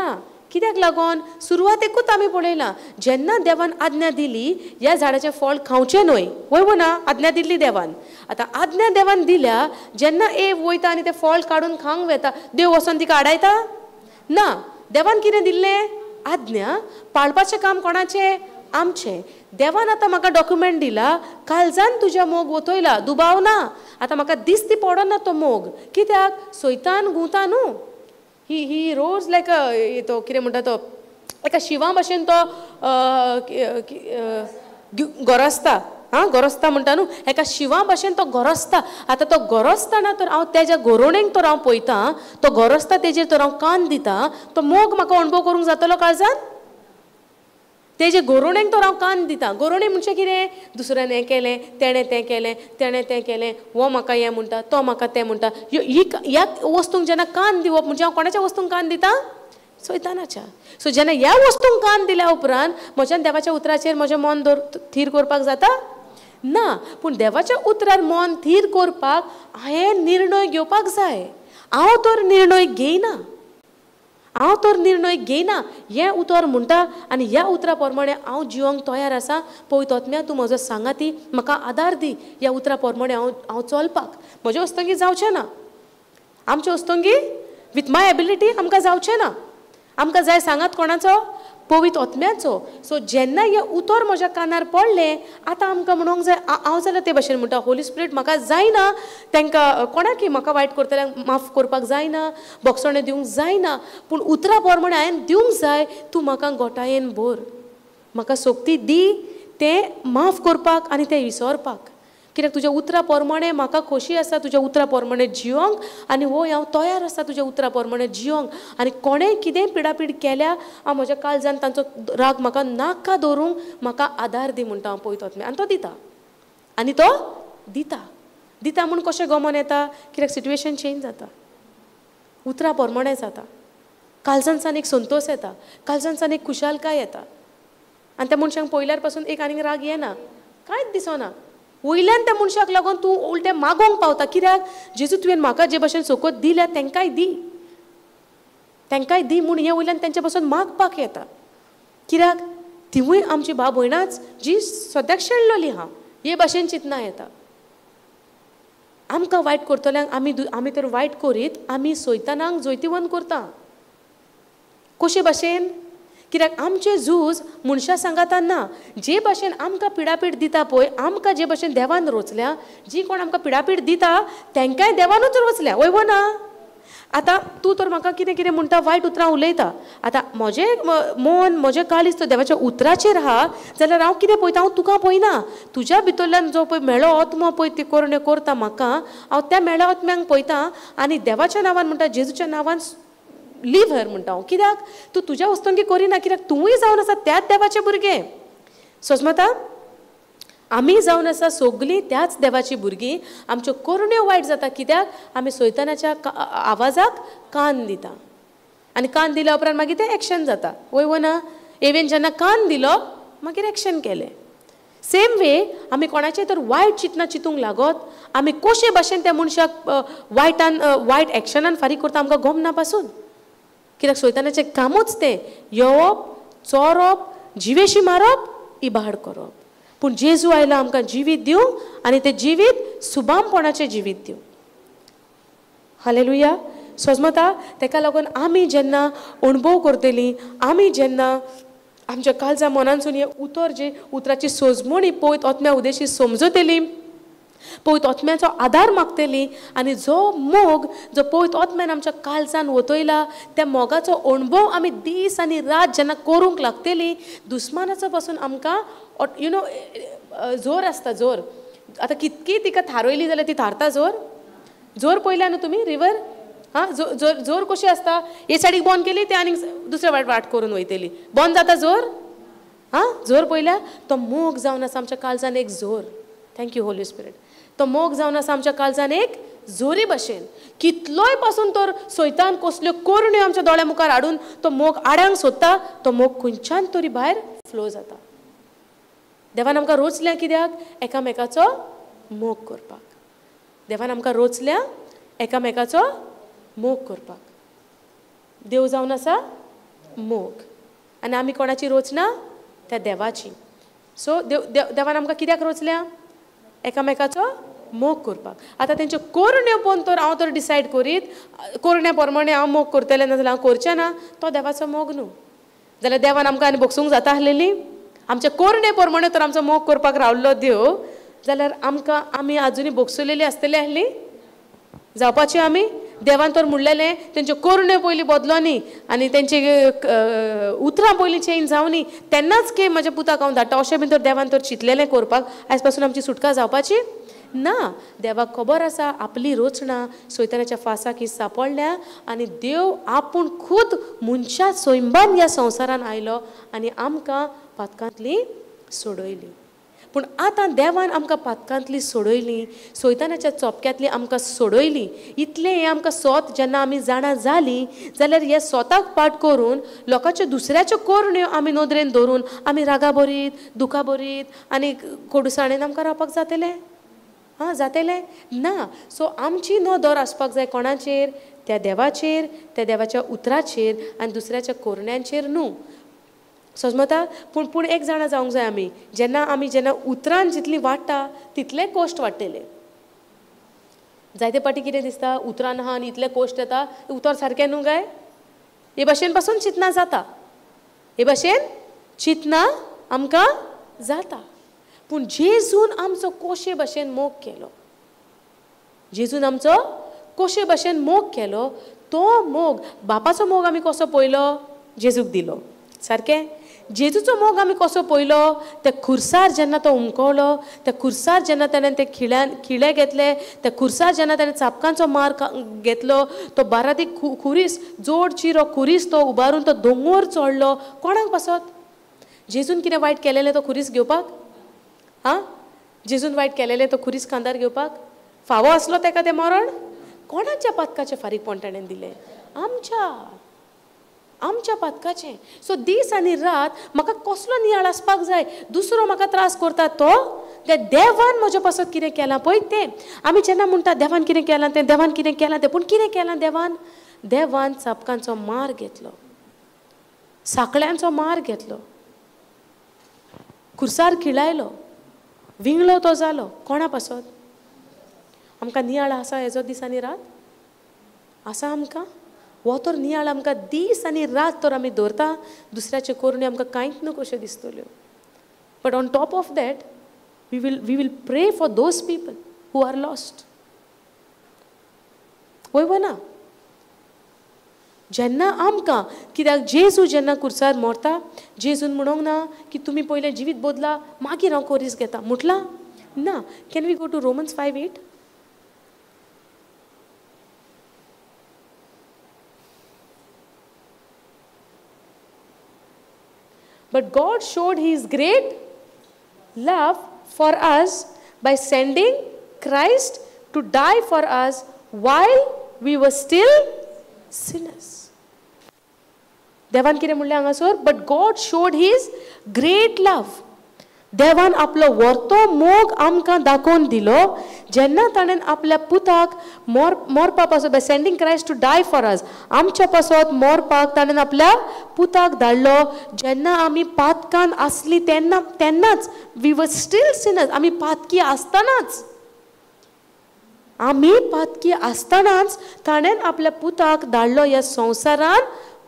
कित्याक लागून सुरवातेकूच आमी पळयलां, जेन्ना देवान आज्ञा दिली ह्या झाडाचें फळ खावचें न्हय, वय ना, आज्ञा दिल्ली देवान. आतां आज्ञा देवान दिल्या, जेन्ना एव वयता आनी तें फळ काडून खावंक वता, देव वचोन तिका आडायता ना. देवान कितें दिल्लें, आज्ञा. पाळपाचें काम कोणाचें, आमचें. देवान आतां म्हाका डॉक्युमेंट दिला, काळजान तुज्या मोग वतयला, दुबाव ना. आतां म्हाका दिसती पडना तो मोग, कित्याक सैतान घुंवता न्हू. ही ही रोज लायक तो कितें म्हणटा तो एका शिंवा भशेन तो गरजता, आं गरजता म्हणटा न्हू, एका शिंवा भशेन तो गरजता. आतां तो गरजताना तर हांव तेज्या गोरोणेक तर हांव पळयतां, तो गरजता तेजेर तर हांव कान दिता, तो मोग म्हाका अणभव करूंक जातलो काळजान. तेजे गोरोणेक तर हांव कान दिता. गोरोणे म्हणजे कितें, दुसऱ्यान हें केलें, तेणें तें केलें, तेणें तें केलें, हो म्हाका हें म्हणटा, तो म्हाका तें म्हणटा. ही ह्या वस्तूंक जेन्ना कान दिवप म्हणजे हांव कोणाच्या वस्तूंक कान दिता, सैतानाच्या. सो जेन्ना ह्या वस्तूंक कान दिल्या उपरांत म्हज्यान देवाच्या उतराचेर म्हजें मन दवर थीर करपाक जाता ना, पूण देवाच्या उतरार मन थीर करपाक हांवें निर्णय घेवपाक जाय. हांव तर निर्णय घेयना, हांव तर निर्णय घेयना. हें उतर म्हणटा आनी ह्या उतरा प्रमाणे हांव जिवंक तयार आसा. पवित्र आत्म्या तूं म्हजो सांगाती, म्हाका आदार दी ह्या उतरा प्रमाणे हांव हांव चलपाक. म्हजे वस्तंगी जावचें ना, आमचे वस्तंगी विथ my ability आमकां जावचें ना. आमकां जाय सांगात कोणाचो? पवित्र आत्म्याचो. सो जेन्ना हें उतर म्हज्या कानार पडलें, आतां आमकां म्हणूंक जाय, हांव जाल्यार ते भाशेन म्हणटा, होली स्पिरीट म्हाका जायना, तांकां कोणाकी म्हाका वायट करतल्यांक माफ करपाक जायना, बोगसणें दिवंक जायना, पूण उतरां प्रमाणे हांवें दिवंक जाय. तूं म्हाका गोटायेन भर, म्हाका सोक्ती दी तें माफ करपाक आनी तें विसरपाक. कित्याक तुज्या उतरां प्रमाणे म्हाका खोशी आसा, तुज्या उतरां प्रमाणे जिवंक, आनी वय हांव तयार आसा तुज्या उतरां प्रमाणे जिवंक. आनी कोणें कितेंय पिडापीड केल्या, हांव म्हज्या काळजान तांचो राग म्हाका नाका दवरूंक म्हाका आदार दी म्हणटा हांव पवित्र आत्म्या. आनी तो दिता, आनी तो दिता. दिता म्हूण कशें गमन येता? कित्याक सिट्युएशन चेंज जाता, उतरां प्रमाणे जाता, काळजानसान एक संतोश येता, काळजानसान एक खुशालकाय येता. आनी त्या मनशांक पळयल्यार पासून एक आनीक राग येना, कांयच दिसना. वयल्यान त्या मनशाक लागून तूं उलटें मागोंक पावता. कित्याक जेजू तुवें म्हाका जे भाशेन सोकोत दिल्या तांकांय दी, तांकांय दी म्हूण हें वयल्यान तेंच्या पासून मागपाक येता. कित्याक तिवूय आमची भाव भयणाच जी सद्याक शेणलोली आहा, हे भाशेन चिंतना येता. आमकां वायट करतल्यांक आमी तर वायट करीत आमी सैतानाक जैतिवंत करता. कशे भाशेन? कित्याक आमचें झूज मनशां सांगातान ना. जे भाशेन आमकां पिडापीड दिता पळय, आमकां जे भाशेन देवान रोचल्या, जी कोण आमकां पिडापीड दिता तांकांय देवानूच रोचल्या, वय वो ना? आतां तूं तर म्हाका कितें कितें म्हणटा, वायट उतरां उलयता. आतां म्हजें मन, म्हजें काळीज तर देवाच्या उतराचेर आहा, जाल्यार हांव कितें पळयता? हांव तुका पळयना. तुज्या भितरल्यान जो पळय मेळो आत्मो पळय ती करण्यो करता म्हाका, हांव त्या मेळ्या आत्म्यांक पळयता आनी देवाच्या नांवान म्हणटा, जेजूच्या नांवान लीव हर म्हणटा हांव. कित्याक तूं तुज्या वस्तूंकी करिना, कित्याक तूंय जावन आसा त्याच देवाचें भुरगें. सोजमता आमी जावन आसा सगलीं त्याच देवाचीं भुरगीं. आमच्यो करण्यो वायट जाता कित्याक आमी सैतानाच्या आवाजाक कान दिता, आनी कान दिल्या उपरांत मागीर तें एक्शन जाता, वय वो ना? एवेन जेन्ना कान दिलो मागीर एक्शन केलें. सेम वे आमी कोणाचें तर वायट चिंतना चिंतूंक लागत, आमी कशे भाशेन त्या मनशाक वायटान वायट एक्शनान फारीक करता आमकां गमना पासून. कित्याक सैतानाचें कामूच तें, येवप, चोरप, जिवेशी मारप, इबाड करप. पूण जेजू आयला आमकां जिवीत दिवंक, आनी तें जिवीत सुबामपणाचें जिवीत दिवंक. हालेलुया. सोजमता तेका लागून आमी जेन्ना अणभव करतलीं, आमी जेन्ना आमच्या काळजा मनानसून हें उतर, जे उतराची सोजमणी पवित्र आत्म्या उदेशी समजतली, पवित्र आत्म्याचो आदार मागतली, आनी जो मोग जो पवित्र आत्म्यान आमच्या काळजान वतयला त्या मोगाचो अणभव आमी दीस आनी रात जेन्ना करूंक लागतली, दुस्मानाचो पासून आमकां you know जोर आसता. जोर आतां कितकी तिका थारयली जाल्यार ती थारता. जोर जोर पळयल्या न्हू तुमी रिवर? हां, जोर जोर कशी आसता, हे सायडीक बंद केली ते आनीक दुसरे वाट वाट करून वयतली, बंद जाता जोर. हां, जोर पळयल्या तो मोग जावन आसा आमच्या काळजान एक जोर. Thank you Holi spirit. तो मोग जावन आसा आमच्या काळजान एक जोरी भाशेन. कितलोय पासून तर सैतान कसल्यो करण्यो आमच्या दोळ्या मुखार हाडून तो मोग आडांक सोदता, तो मोग खंयच्यान तरी भायर फ्लो जाता. देवान आमकां रोचल्या कित्याक? एकामेकाचो मोग करपाक. देवान आमकां रोचल्या एकामेकाचो मोग करपाक. देव जावन आसा मोग, आनी आमी कोणाची रोचना? त्या देवाची. सो देव देवान आमकां कित्याक रोचल्या? एकामेकाचो मोग करपाक. आतां तेंच्यो करण्यो पळोवन तर हांव तर डिसायड करीत करण्या प्रमाणे हांव मोग करतलें, नाजाल्यार हांव करचें ना, तो देवाचो मोग न्हू. जाल्यार देवान आमकां आनी भोगसूंक जाता आसलेली? आमच्या करणे प्रमाणे तर आमचो मोग करपाक रावल्लो देव, जाल्यार आमकां आमी आजुनूय भोगसुलेली आसतली आसली जावपाची. आमी देवान तर म्हणलेलें तेंच्यो करण्यो पयलीं बदलो न्ही आनी तेंची उतरां पयलीं चेंज जावं न्ही, तेन्नाच की म्हज्या पुताक हांव धाडटा, अशें बीन तर देवान तर चिंतलेलें करपाक. आयज पासून आमची सुटका जावपाची ना. देवाक खबर आसा आपली रचना सैतानाच्या फासाक ही सांपडल्या, आनी देव आपूण खूद मनशा सैमान ह्या संवसारान आयलो आनी आमकां पातकांतली सोडयली. पूण आतां देवान आमकां पातकांतली सोडयली, सैतानाच्या चोपक्यांतली आमकां सोडयली. इतलें हें आमकां सोत जेन्ना आमी जाणा जालीं जाल्यार हे सोताक पाठ करून लोकांच्यो दुसऱ्याच्यो करण्यो आमी नदरेन धरून आमी रागा भरीत, दुखा भरीत आनी कोडुसाणेन आमकां रावपाक जातलें? आं, जातलें ना. सो आमची नदर आसपाक जाय कोणाचेर? त्या देवाचेर, त्या देवाच्या उतराचेर आनी दुसऱ्याच्या कोरण्यांचेर न्हू. सजमता? पूण पूण एक जाणा जावंक जाय आमी, जेन्ना आमी जेन्ना उतरान जितली वाडटा तितले कोश्ट वाडटले. जायते पाटी कितें दिसता, उतरान आहा आनी इतले कोश्ट येता, उतर सारकें न्हू काय? हे भाशेन पासून चिंतना जाता, हे भाशेन चिंतना आमकां जाता. पूण जेजून आमचो कोशे भाशेन मोग केलो, जेजून आमचो कोशे भाशेन मोग केलो. तो मोग, बापाचो मोग आमी कसो पळयलो? जेजूक दिलो. सारकें? जेजूचो मोग आमी कसो पळयलो? त्या खुर्सार जेन्ना तो उमकवलो, त्या खुर्सार जेन्ना ताणें ते खिळे घेतले, त्या खुर्सार जेन्ना ताणें चापकांचो मार घेतलो, तो बारादीक खुरीस जोड चिरो खुरीस तो उबारून तो दोंगोर चडलो. कोणाक पासत? जेजून कितें वायट केलेलें तो खुरीस घेवपाक? आं, जेजून वायट केलेलें तो खुरीस खांदार घेवपाक फावो आसलो ताका तें मरण? कोणाच्या पातकाचें फारीकपण ताणें दिलें? आमच्या, आमच्या पातकाचें. सो दीस आनी रात म्हाका कसलो नियाळ आसपाक जाय? दुसरो म्हाका त्रास करता तो त्या देवान म्हज्या पासत कितें केलां पळय तें. आमी जेन्ना म्हणटा देवान कितें केलां तें, देवान कितें केलां तें, पूण कितें केलां देवान? देवान चापकांचो मार घेतलो, साकळ्यांचो मार घेतलो, खुर्सार खिळायलो, विंगलो तो जालो. कोणा पासत? आमकां नियाळ आसा हेजो दीस आनी रात? आसा आमकां? हो तर नियाळ आमकां दीस आनी रात तर आमी दवरता, दुसऱ्याचे करण्यो आमकां कांयच न्हू कश्यो दिसतल्यो. But on top of that we will pray for those people who are lost. वय वो ना? जेन्ना आमकां कित्याक जेजू जेन्ना खुर्सार मरता, जेजून म्हणूंक ना की तुमी पयलें जिवीत बदला मागीर हांव कोरीस घेता, म्हटलां ना. Can we go to Romans 5:8? But God showed His great love for us by sending Christ to die for us while we were still sinners. देवान कितें म्हणलें हांगासर? But God showed His great love. देवान आपलो व्हरतो मोग आमकां दाखोवन दिलो जेन्ना ताणें आपल्या पुताक मरपा पासत, by sending Christ to die for us, आमच्या पासत मरपाक ताणें आपल्या पुताक धाडलो. जेन्ना आमी पातकान आसली तेन्ना, तेन्नाच we were still sinners, आमी पातकी आसतनाच, आमी पातकी आसतनाच ताणें आपल्या पुताक धाडलो ह्या संवसारान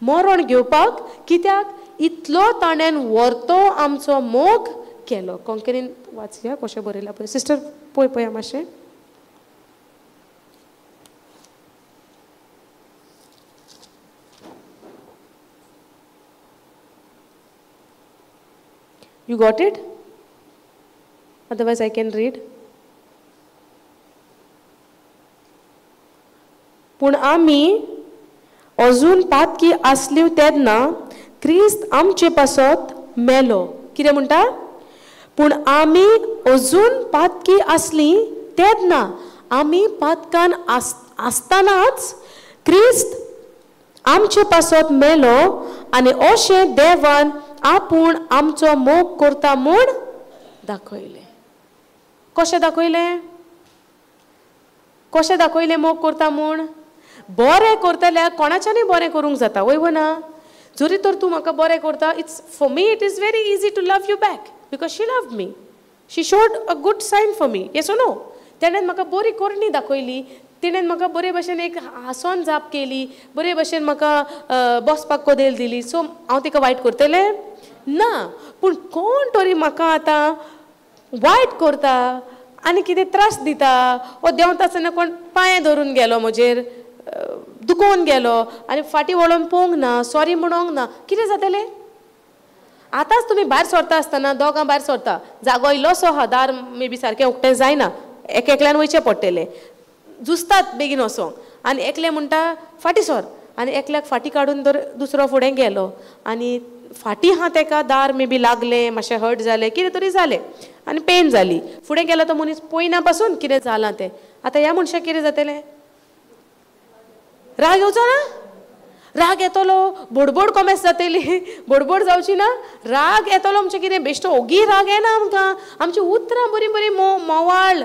मरण घेवपाक. कित्याक? इतलो ताणें व्हरतो आमचो मोग केलो. कोंकणीन वाचया कशें बरयलां पळय सिस्टर, पळय पळया मातशें. You got it? Otherwise I can read. पूण आमी अजून पातकी आसली तेन्ना क्रिस्त आमचे पासत मेलो. कितें म्हणटा? पूण आमी अजून पातकी आसली तेन्ना, आमी पातकान आसतनाच क्रिस्त आमचे पासत मेलो आनी अशें देवान आपूण आमचो मोग करता म्हूण दाखयलें. कशें दाखयलें? कशें दाखयलें मोग करता म्हूण? बरें करतल्याक कोणाच्यानूय बरें करूंक जाता, वय वो ना? जरी तर तूं म्हाका बरें करता, it's for me it is very easy to love you back because she loved me, she showed a good sign for me. Yes or no? तेणेन म्हाका बरी करणी दाखयली, तिणेन म्हाका बरे भशेन एक हांसोन जाप केली, बरे भशेन म्हाका बसपाक कदेल दिली, सो हांव तिका वायट करतलें ना. पूण कोण तरी म्हाका आतां वायट करता आनी कितें त्रास दिता, वो देंवता आसतना कोण पांये धरून गेलो म्हजेर, दुखोवन गेलो आनी फाटीं वळोन पळोवंक ना, सॉरी म्हणोंक ना, कितें जातलें? आतांच तुमी भायर सरता आसतना दोगां भायर सरता, जागो इल्लोसो आहा, दार मे बी सारकें उक्तें जायना, एक एकल्यान वयचें पडटलें, झुजतात बेगीन वचोंक, आनी एकलें म्हणटा फाटीं सर, आनी एकल्याक फाटीं काडून तर दुसरो फुडें गेलो आनी फाटीं आहा तेका दार मे बी लागलें, मातशें हर्ट जालें, कितें तरी जालें, आनी पेन जाली. फुडें गेलो तो मनीस पळयना पासून कितें जालां तें. आतां ह्या मनशाक कितें जातलें? राग येवचो ना? राग येतलो, बोडबोड कोमेस जातली, बोडबोड जावची ना, राग येतलो. आमचें कितें बेश्टो ओगी राग येना आमकां. आमची उतरां बरीं बरीं मोवाळ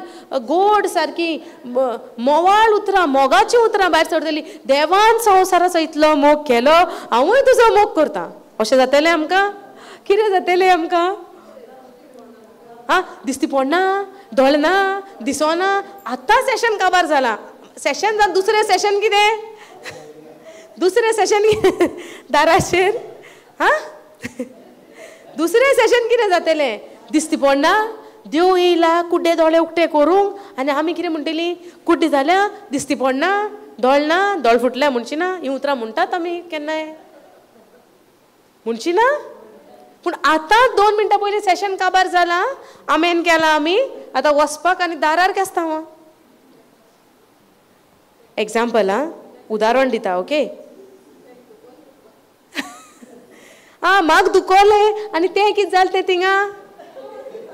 गोड सारकी मोवाळ उतरां, मोगाचीं उतरां भायर सरतलीं. देवान संवसाराचो इतलो मोग केलो, हांवूय तुजो मोग करता, अशें जातलें आमकां? कितें जातलें आमकां? आं, दिसती पडना, दोळना, दिसना. आतां सेशन काबार जालां. सेशन जावन दुसरें सेशन कितें? दुसरें सेशन दाराचेर. हां, दुसरें सेशन कितें जातलें? दिसती पडना, देव येयला कुड्डे दोळे उक्ते करूंक आनी आमी कितें म्हणटली? कुड्डे जाल्या, दिसती पडना, दोळ ना, दोळ फुटल्या म्हणची ना? हीं उतरां म्हणटात आमी केन्नाय, म्हणची ना? पूण आतां 2 मिनटां पयलीं सेशन काबार जालां, आमेन केलां आमी, आतां वचपाक आनी दारार केसता हांव. एग्जाम्पल आं, उदाहरण दिता, ओके. आं, म्हाका दुखोलें आनी तें कितें जालें तें थिंगा?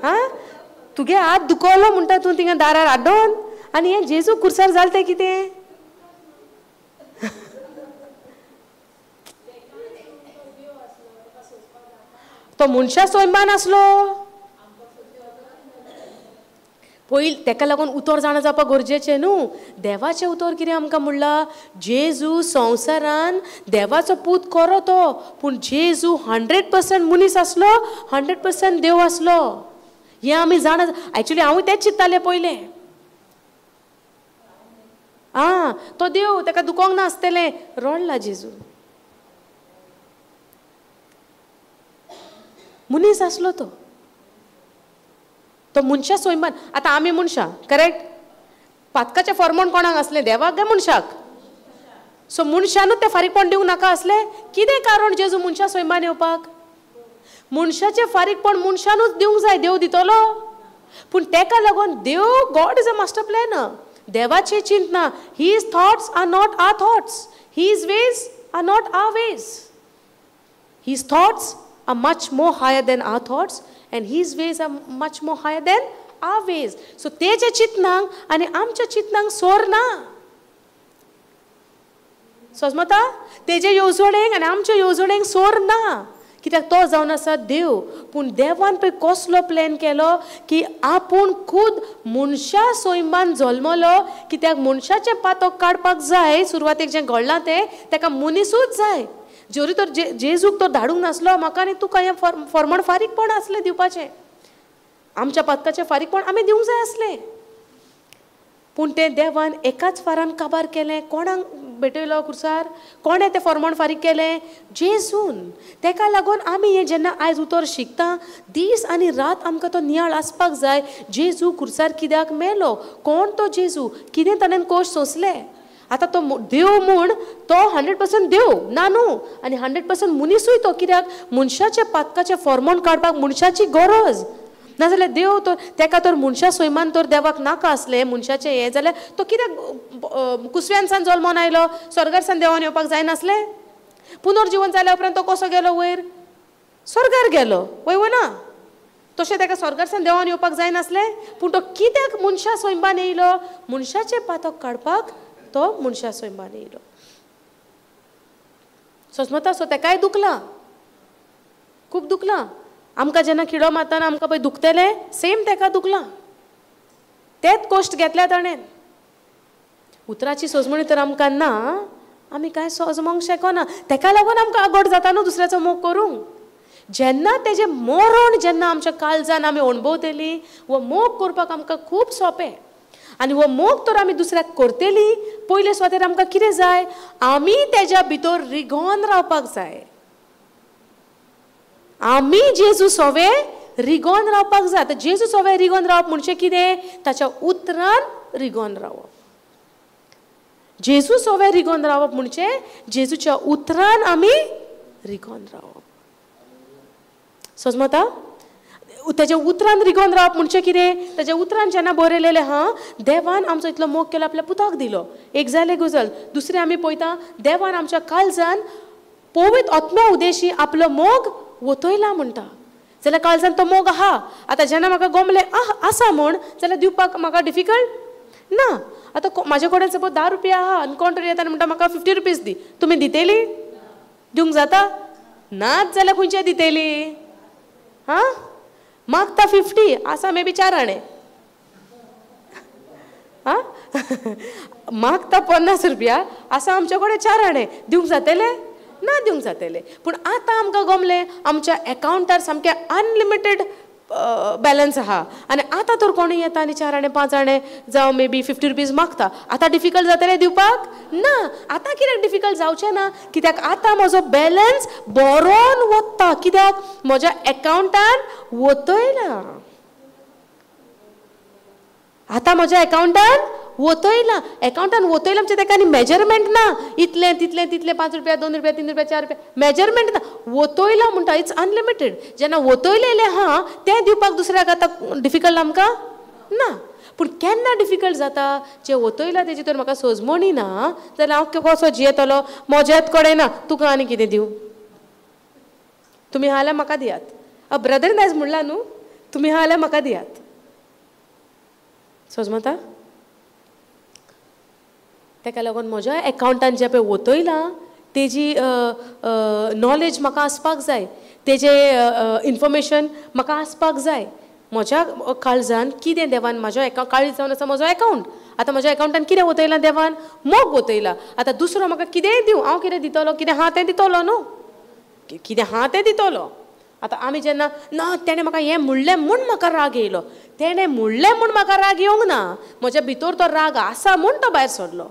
आं, तुगे हात दुखोलो म्हणटा तूं थिंगा दारार आड्डोन, आनी हें जेजू कुर्सार जालें तें कितें? तो मनशा सोयमान आसलो पयल, तेका लागून उतर जाणा जावपाक गरजेचें न्हू. देवाचें उतर कितें आमकां म्हणलां? जेजू संवसारान देवाचो पूत खरो तो, पूण जेजू 100% मनीस आसलो, 100% देव आसलो. हें आमी जाणा. एक्चुली हांवूय तेंच चिंत्तालें पयलें. आं, तो देव, तेका दुखोंक नासतलें. रडला जेजू, मनीस आसलो तो, तो मनशा सोयमान. आतां आमी मनशां, करेक्ट? पातकाचें फॉर्मोण कोणाक आसलें? देवाक काय मनशाक? सो मनशानूच तें फारीकपण दिवंक नाका आसलें? कितें कारण जेजू मनशा सोयमान येवपाक? मनशाचें फारीकपण मनशानूच दिवंक जाय, देव दितलो? पूण तेका लागून देव, God is a master plan. देवाचें चिंतना, his thoughts are not our thoughts, his ways are not our ways. His thoughts are much more higher than our thoughts and his ways are much more higher than our ways. So तेच्या चिंतनांक आनी आमच्या चिंतनांक सोर ना. समजता? तेजे येवजणेक आनी आमच्या येवजणेक सोर ना, कित्याक तो जावन आसा देव. पूण देवान पळय कसलो प्लॅन केलो की आपूण खूद मनशा सोयमान जल्मलो, कित्याक मनशाचें पातक काडपाक जाय. सुरवातेक जें घडलां तें तेका मनीसूच जाय. जरी तर जेजूक तो धाडूंक नासलो, म्हाका आनी तुका हें फॉर्मण फारीकपण आसलें दिवपाचें, आमच्या पातकाचें फारीकपण आमी दिवंक जाय आसलें. पूण तें देवान एकाच फारान काबार केलें. कोणाक भेटयलो कुर्सार? कोणें तें फॉर्मण फारीक केलें? जेजून. तेका लागून आमी हें जेन्ना आयज उतर शिकता, दीस आनी रात आमकां तो नियाळ आसपाक जाय. जेजू कुर्सार कित्याक मेलो? कोण तो जेजू? कितें ताणें कोश सोंसले? आतां तो देव म्हूण तो 100% देव ना न्हू, आनी 100% मनीसूय तो. कित्याक मनशाच्या पातकाचें फॉर्मोण काडपाक मनशाची गरज. नाजाल्यार देव तो तेका तर मनशा सोयमान तर देवाक नाका आसलें मनशाचें हें, जाल्यार तो कित्याक कुसव्यानसान जल्मोन आयलो? स्वर्गारसान देवान येवपाक जायनासलें? पुनर्जिवन जाल्या उपरांत तो कसो गेलो वयर? स्वर्गार गेलो, वय वो ना? तशें ताका स्वर्गारसान देवान येवपाक जायनासलें, पूण तो कित्याक मनशा सोयमान येयलो? मनशाचें पातक काडपाक तो मनशा सोयमान येयलो. सोजमता? सो तेकाय दुखलां, खूब दुखलां. आमकां जेन्ना किडो मारतना आमकां पळय दुखतलें, सेम तेका दुखलां, तेच कश्ट घेतल्या ताणें. उतराची सोजमणी तर आमकां ना, आमी कांय सोजमोंक शकना. तेका लागून आमकां आगोड जाता न्हू दुसऱ्याचो मोग करूंक. जेन्ना तेजें मरण जेन्ना आमच्या काळजान आमी अणभवतली, हो मोग करपाक आमकां खूब सोंपें. आनी हो मोग तर आमी दुसऱ्याक करतली, पयले सुवातेर आमकां कितें जाय? आमी तेज्या भितर रिगोन रावपाक जाय. आमी जेजू सोवे रिगोन रावपाक जाय. आतां जेजू सोवे रिगोन रावप म्हणजे कितें? ताच्या उतरान रिगोन रावप. जेजू सोवे रिगोन रावप म्हणजे जेजूच्या उतरान आमी रिगोन रावप. समजता? ताच्या उतरान रिगोन रावप म्हणजे कितें? ताच्या उतरान जेन्ना बरयलेलें हा, देवान आमचो इतलो मोग केलो, आपल्या पुताक दिलो. एक जालें गजाल. दुसरें आमी पळयता, देवान आमच्या काळजान पवित्र आत्म्या उदेशी आपलो मोग वतयला म्हणटा. जाल्यार काळजान तो मोग आहा. आतां जेन्ना म्हाका गोमलें आह आसा म्हूण, जाल्यार दिवपाक म्हाका डिफिकल्ट ना. आतां म्हाजे कडेन सपोज 10 रुपया आहा आनी कोण तरी येता आनी म्हणटा म्हाका 50 रुपीज दी, तुमी दितेली? दिवंक जाता? नाच जाल्यार खंयचे दितेली? हां, मागता 50, आसा मे बी 4 आणे. आं, मागता 50 रुपया, आसा आमच्या कडेन 4 आणे, दिवंक जातले? ना दिवंक जातले. पूण आतां आमकां गमलें आमच्या एकावंटार सामकें अनलिमिटेड बॅलन्स आहा आनी आतां तर कोणूय येता आनी 4 आणे 5 आणे जावं मे बी 50 रुपीज मागता, आतां डिफिकल्ट जातलें दिवपाक? ना. आतां कित्याक डिफिकल्ट जावचें ना? कित्याक आतां म्हजो बॅलन्स बरोवन वता, कित्याक म्हज्या एकावंटान वतयला. आतां म्हज्या एकावंटान वतयला, एकावंटान वतयला म्हणजे तेका आनी मेजरमेंट ना, इतलें तितलें तितलें 5 रुपया 2 रुपया 3 रुपया 4 रुपया, मेजरमेंट ना. वतयला म्हणटा it's unlimited. जेन्ना वतयलेलें आहा तें दिवपाक दुसऱ्याक आतां डिफिकल्ट आमकां ना. पूण केन्ना डिफिकल्ट जाता? जें वतयला तेजी तर म्हाका सोजमणी ना जाल्यार हांव कसो जियेतलो? म्हज्याच कडेन ना, तुका आनी कितें दिवं? तुमी आहा जाल्यार म्हाका दियात. ब्रदरीन आयज म्हणलां न्हू, तुमी आहा जाल्यार म्हाका दियात. सोजमता? तेका लागून म्हज्या एकावंटान जें पळय वतयलां तेजी नॉलेज म्हाका आसपाक जाय, तेजें इन्फॉर्मेशन म्हाका आसपाक जाय. म्हज्या काळजान कितें देवान म्हज्या काळीज जावन आसा म्हजो एकावंट. आतां म्हज्या एकावंटान कितें वतयलां देवान? मोग वतयला. आतां दुसरो म्हाका कितेंय दिवं, हांव कितें दितलो? कितें आहा तें दितलो न्हू, कितें आहा तें दितलो. आतां आमी जेन्ना ना तेणें म्हाका हें म्हणलें म्हूण म्हाका राग येयलो, तेणें म्हणलें म्हूण म्हाका राग येवंक ना, म्हज्या भितर तो राग आसा म्हूण तो भायर सरलो.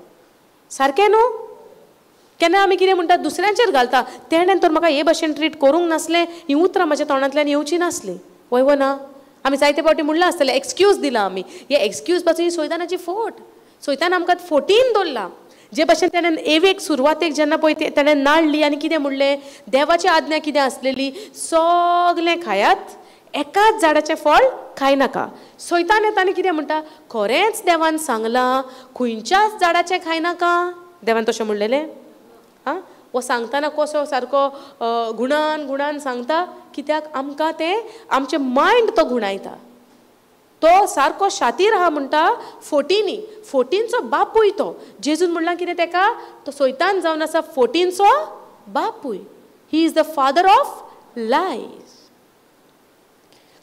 सारकें न्हू? केन्ना आमी कितें म्हणटा दुसऱ्यांचेर घालता, तेणें तर म्हाका हे भशेन ट्रीट करूंक नासलें, हीं उतरां म्हज्या तोंडांतल्यान येवचीं नासलीं. वय वो ना? आमी जायते फावटी म्हणलां आसतलें, एक्सक्यूज दिला आमी. हे एक्सक्यूज पासून ही सोयतानाची फोट. सोयतान आमकां फोटीन दवरला. जे भशेन तेणें एवेक सुरवातेक जेन्ना पळय तेणें नाडली आनी कितें म्हणलें, देवाची आज्ञा कितें आसलेली, सगलें खायात, एकाच झाडाचें फळ खायनाका. सोयतान येता आनी कितें म्हणटा, खरेंच देवान सांगलां खंयच्याच झाडाचें खायनाका. देवान तशें म्हणलेलें? आं, वो सांगतना कसो सारको गुणान गुणान सांगता, कित्याक आमकां तें आमचें मायंड तो गुणायता. तो सारको शातीर आहा म्हणटा फोटीनी, फोटींचो बापूय तो. जेजून म्हणलां कितें तेका, तो सोयतान जावन आसा फोटींचो बापूय. He is the father of lies.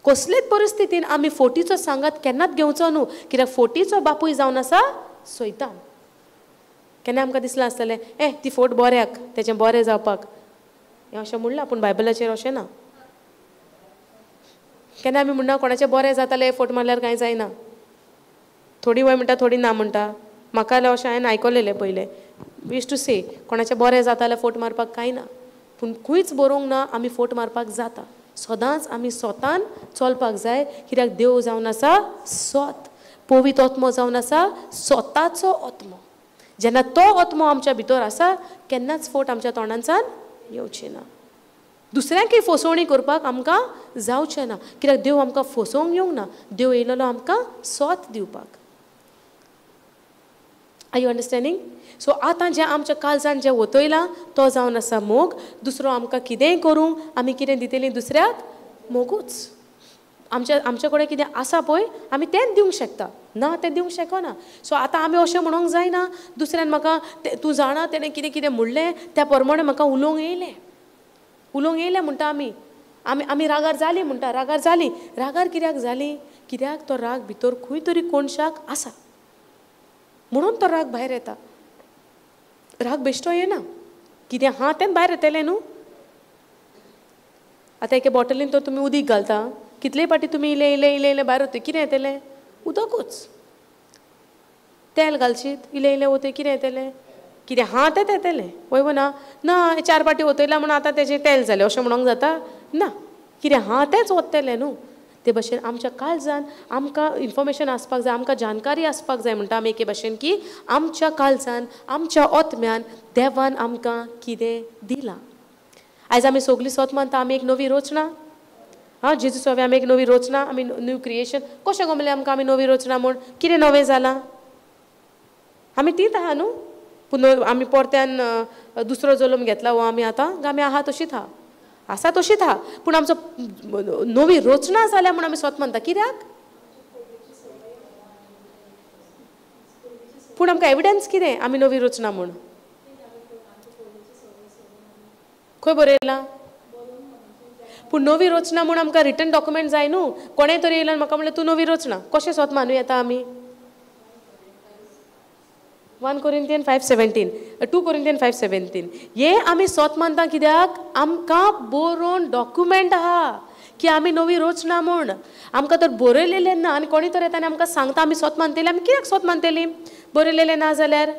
कसलेच परिस्थितीन आमी फोटीचो सांगात केन्नाच घेवचो न्हू, कित्याक फोटीचो बापूय जावन आसा सोयतान. केन्ना आमकां दिसलां आसतलें, ए ती फोट बऱ्याक, तेचें बरें जावपाक हें अशें म्हणलां, पूण बायबलाचेर अशें ना. केन्ना आमी म्हणना कोणाचें बरें जातालें फोट मारल्यार कांय जायना. थोडी वय म्हणटा, थोडी ना म्हणटा. म्हाका जाल्यार अशें हांवें आयकलेलें पयलें, यूज टू से कोणाचें बरें जातालें फोट मारपाक कांय ना, पूण खंयच बरोवंक ना आमी फोट मारपाक जाता. सदांच आमी स्वतान चलपाक जाय, कित्याक देव जावन आसा स्वत, पवित्र आत्मो जावन आसा स्वताचो आत्मो. जेन्ना तो आत्मो आमच्या भितर आसा केन्नाच फोट आमच्या तोंडांच्यान येवची ना. दुसऱ्यांकय फसवणी करपाक आमकां जावचें ना, कित्याक देव आमकां फसोवंक येवंक ना, देव येयलेलो आमकां स्वत दिवपाक. Are you understanding? सो आतां जें आमच्या काळजान जें वतयलां तो जावन आसा मोग. दुसरो आमकां कितेंय करूंक आमी कितें दितलीं दुसऱ्याक? मोगूच. आमच्या आमचे कडेन कितें आसा पळय आमी तेंच दिवंक शकता, ना तें दिवंक शकना. सो आतां आमी अशें म्हणूंक जायना दुसऱ्यान म्हाका तूं जाणा तेणें कितें कितें म्हणलें त्या प्रमाणे म्हाका उलोवंक येयलें, उलोवंक येयलें म्हणटा आमी. आमी आमी रागार जालीं म्हणटा, रागार जालीं. रागार कित्याक जालीं? कित्याक तो राग भितर खंय तरी कोणशाक आसा म्हणून तो राग भायर येता. राग बेश्टो येना, कितें आहा तें भायर येतलें न्हू. आतां एके बॉटलीन तर तुमी उदीक घालता, कितले पाटी तुमी इल्लें इल्लें इल्लें इल्लें भायर वतय कितें येतलें? उदकूच. तेल घालशीत इल्लें इल्लें वतय कितें येतलें? कितें आहा तें येतलें. वय वो ना? ना 4 पाटी वतयला म्हूण आतां तेजें तेल जालें अशें म्हणूंक जाता ना. कितें आहा तेंच वतलें न्हू. ते भशेन आमच्या काळजान आमकां इन्फॉर्मेशन आसपाक जाय, आमकां जानकारी आसपाक जाय. म्हणटा आमी एके भशेन की आमच्या काळजान आमच्या आत्म्यान देवान आमकां कितें दिलां. आयज आमी सगळीं सोत मानता आमी एक नवी रचना. हां, जेजू सोवे आमी एक नवी रचना, आमी न्यू क्रिएशन. कशें गमलें आमकां आमी नवी रचना म्हूण? कितें नवें जालां? आमी तींच आहा न्हू, पूण आमी परत्यान दुसरो जल्म घेतला हो आमी आतां आमी आहा तशीच आहा. आसा तशीच आहा, पूण आमचो नवी रचना जाल्या म्हूण आमी सोत मानता. कित्याक? पूण आमकां एविडन्स कितें आमी नवी रचना म्हूण? खंय बरयलां? पूण नवी रचना म्हूण आमकां रिटन डॉक्युमेंट जाय न्हू. कोणें तरी येयल्यान म्हाका म्हणलें तूं नवी रचना, कशें सोत मानूं येता आमी? 1 Corinthians 5:17, 2 Corinthians 5:17. हे आमी सोत मानता कित्याक? आमकां बरोवन डॉक्युमेंट आहा की आमी नवी रचना म्हूण. आमकां तर बरयलेलें ना आनी कोणी तर येता आनी आमकां सांगता आमी सोत मानतली, आमी कित्याक सोत मानतली बरयलेलें ना जाल्यार?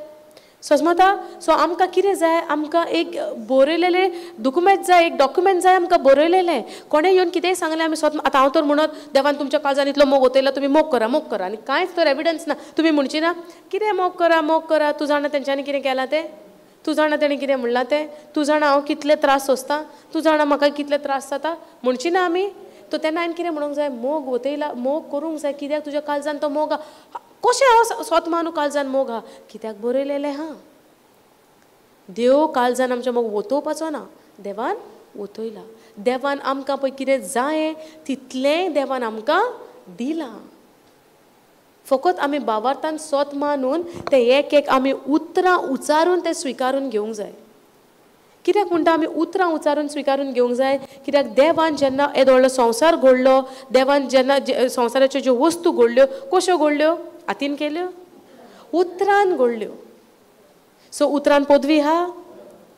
समजता? सो आमकां कितें जाय? आमकां एक बरयलेलें डॉक्युमेंट जाय, एक डॉक्युमेंट जाय आमकां बरयलेलें. कोणें येवन कितेंय सांगलें आमी सोत. आतां हांव तर म्हणत देवान तुमच्या काळजान इतलो मोग ओतयला, तुमी मोग करा मोग करा, आनी कांयच तर एविडन्स ना. तुमी म्हणची ना कितें मोग करा मोग करा, तूं जाणा तेंच्यांनी कितें केलां तें, तूं जाणा तेणें कितें म्हणलां तें, तूं जाणा हांव कितले त्रास सोंसता, तूं जाणा म्हाका कितले त्रास जाता, म्हणची ना आमी? तो तेन्ना हांवें कितें म्हणूंक जाय? मोग ओतयला, मोग करूंक जाय. कित्याक? तुज्या काळजान तो मोग. कशें हांव सोत मानू काळजान मोग आहा? कित्याक बरयलेलें आहा. देव काळजान आमच्या मोग ओतोवपाचो ना, देवान ओतयला. देवान आमकां पळय कितें जाय तितलेंय देवान आमकां दिलां. फकत आमी बावार्थान सोत मानून तें एक एक आमी उतरां उचारून तें स्विकारून घेवंक जाय. कित्याक म्हणटा आमी उतरां उचारून स्विकारून घेवंक जाय? कित्याक देवान जेन्ना येदो व्हडलो संवसार घडलो, देवान जेन्ना संवसाराच्यो ज्यो वस्तू घडल्यो, कश्यो घडल्यो? हातीन केल्यो, उतरान घडल्यो. सो उतरान पदवी आहा,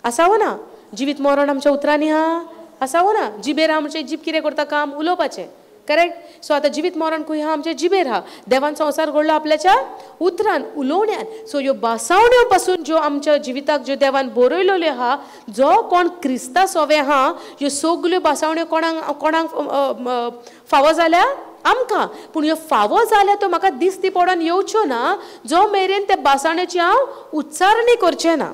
आसा वो ना? जिवीत मरण आमच्या उतरांनी आहा, आसा वो ना? जिबेर आहा म्हणजे जीब कितें करता काम? उलोवपाचें, करेक्ट? सो आतां जिवीत मरण खंय आहा? आमच्या जिबेर आहा. देवान संवसार घडलो आपल्याच्या उतरान, उलोवण्यान. सो ह्यो भासावण्यो पासून ज्यो आमच्या जिविताक ज्यो देवान बरयलेल्यो आहा, जो कोण क्रिस्ता सोवे आहा, ह्यो सगल्यो भासावण्यो कोणाक कोणाक फावो जाल्या? आमकां. पूण ह्यो फावो जाल्या त्यो म्हाका दिसती पडोन येवच्यो ना जो मेरेन त्या भासावण्याची हांव उच्चारणी करचें ना,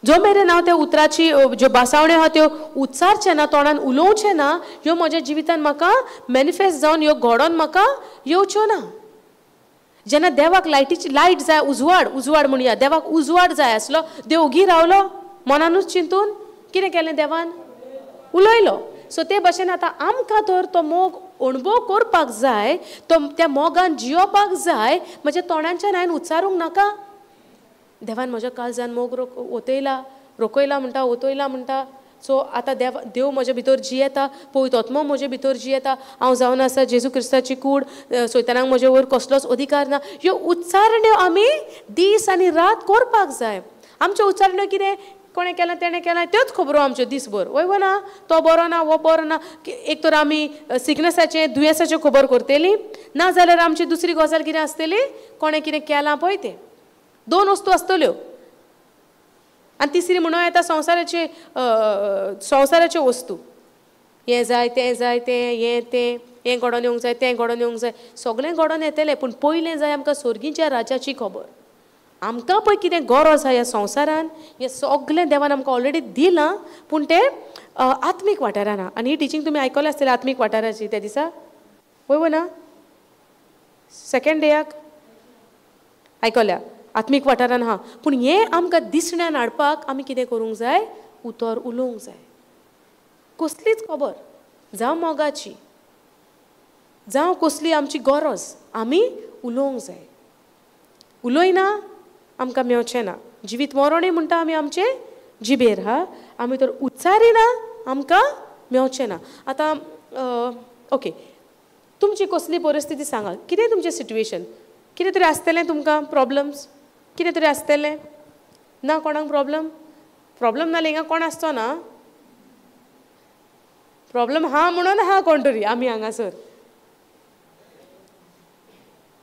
जो मेरेन हांव त्या उतराची ज्यो भासावण्यो आहा त्यो उच्चारचें ना, तोंडान उलोवचें ना, ह्यो म्हज्या जिवितान म्हाका मॅनिफेस्ट जावन ह्यो घडोवन म्हाका येवच्यो ना. जेन्ना देवाक लायटीची लायट जाय, उजवाड, उजवाड म्हणया, देवाक उजवाड जाय आसलो, देव ओगी रावलो मनानूच चिंतून? कितें केलें देवान? उलयलो. सो ते भशेन आतां आमकां तर तो मोग अणभव करपाक जाय, तो त्या मोगान जियोवपाक जाय. म्हज्या तोंडांच्यान हांवें उच्चारूंक नाका, देवान म्हज्या काळजान मोग ओतयला, रोखयला म्हणटा, ओतयला म्हणटा. सो आतां देव देव म्हज्या भितर जियेता, पवित्र आत्मो म्हजे भितर जियेता, हांव जावन आसा जेजू क्रिस्ताची कूड, सैतानाक म्हजे वयर कसलोच अधिकार ना. ह्यो उच्चारण्यो आमी दीस आनी रात करपाक जाय. आमच्यो उच्चारण्यो कितें? कोणें केलां तेणें केलां त्योच खबरो आमच्यो दीसभर. वय वो ना, तो बरो ना, हो बरो ना. एक तर आमी सिकनसाचें, दुयेंसाच्यो खबर करतली, ना जाल्यार आमची दुसरी गजाल कितें आसतली? कोणें कितें केलां पळय तें. दोन वस्तू आसतल्यो. आनी तिसरी म्हणून येता संवसाराचे, संवसाराच्यो वस्तू. हें जाय तें जाय, तें हें तें, हें घडोवन येवंक जाय, तें घडोवन येवंक जाय, सगळें घडोवन येतलें. पूण पयलें जाय आमकां सर्गीच्या राजाची खबर. आमकां पळय कितें गरज आहा ह्या संवसारान, हें सगळें देवान आमकां ऑलरेडी दिलां, पूण तें आत्मीक वाठारान आहा. आनी ही टिचींग तुमी आयकलें आसतलें आत्मीक वाठाराची त्या दिसा, वय वो ना? सेकेंड डेयाक आयकल्या आत्मीक वाठारान आहा. पूण हें आमकां दिसण्यान हाडपाक आमी कितें करूंक जाय? उतर उलोवंक जाय. कसलीच खबर, जावं मोगाची, जावं कसली आमची गरज, आमी उलोवंक जाय. उलयना आमकां मेवचें ना. जिवीत मरणय म्हणटा आमी आमचे जिबेर हा, आमी तर उच्चारिना आमकां मेवचें ना. आतां ओके, तुमची कसली परिस्थिती सांगा, कितें तुमचें सिट्युएशन? कितें तरी आसतलें तुमकां प्रॉब्लम्स, कितें तरी आसतलें ना? कोणाक प्रॉब्लम? प्रॉब्लम ना हिंगा कोण आसचो ना? प्रॉब्लम हा म्हणून हा कोण तरी आमी हांगासर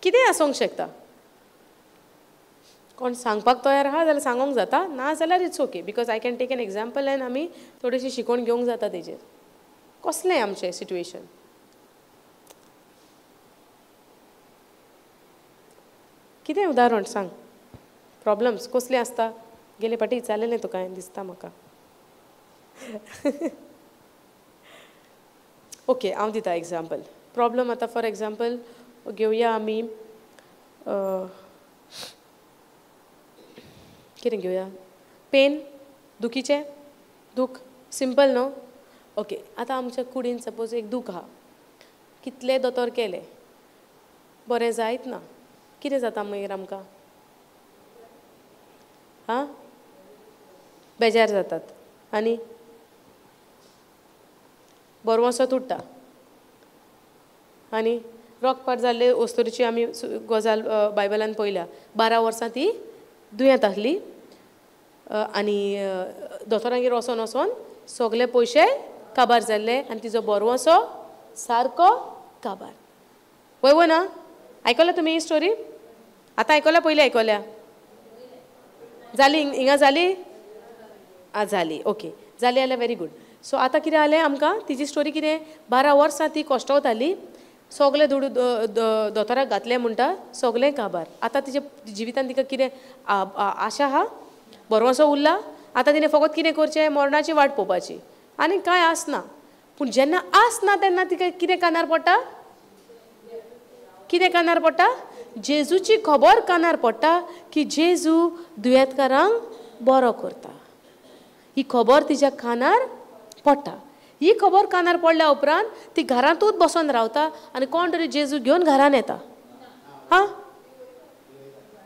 कितें आसूंक शकता. कोण सांगपाक तयार आहा जाल्यार सांगोंक जाता, ना जाल्यार it's okay, because I can take an example आनी आमी थोडीशी शिकोवन घेवंक जाता तेजेर. कसलें आमचें सिट्युएशन? कितें उदाहरण सांग? प्रॉब्लम्स कसले आसता? गेले फाटी विचारलेलें तुका हांवें, दिसता म्हाका. ओके, हांव दिता एग्जाम्पल. प्रॉब्लम आतां फॉर एग्जाम्पल घेवया आमी, कितें घेवया? पेन, दुखीचें, दूख. सिंपल न्हू? ओके, आतां आमच्या कुडीन सपोज एक दूख आहा, कितले दोतोर केले, बरें जायत ना, कितें जाता मागीर आमकां? आं, बेजार जातात आनी बरवसो तुट्टा आनी रोगपाट जाल्ले वस्तूची आमी गजाल बायबलान पळयल्या. 12 वर्सां ती दुयेंत आसली आनी दोतोरांगेर वचोन वचोन सगले पयशे काबार जाल्ले आनी तिजो बरवसो सारको काबार. वय वो ना? आयकल्या तुमी ही स्टोरी? आतां आयकल्या? पयलीं आयकल्या? जाली हिंगा जाली? आं जाली, ओके जाली जाल्यार व्हेरी गूड. सो आतां कितें जालें आमकां तिजी स्टोरी कितें, 12 वर्सां ती कश्टवताली, सगळे दुडू दोतोराक घातले म्हणटा, सगळें काबार. आतां तिच्या जिवितान तिका कितें आशा आहा, बरवसो उरला. आतां तिणें फकत कितें करचें, मरणाची वाट पळोवपाची आनी कांय आसना. पूण जेन्ना आसना तेन्ना तिका कितें कानार पडटा? कितें कानार पडटा? जेजूची खबर कानार पडटा की जेजू दुयेंतकारांक बरो करता. ही खबर तिच्या कानार पडटा. ही खबर कानार पडल्या उपरांत ती घरांतूच बसोन रावता आनी कोण तरी जेजू घेवन घरान येता. हां,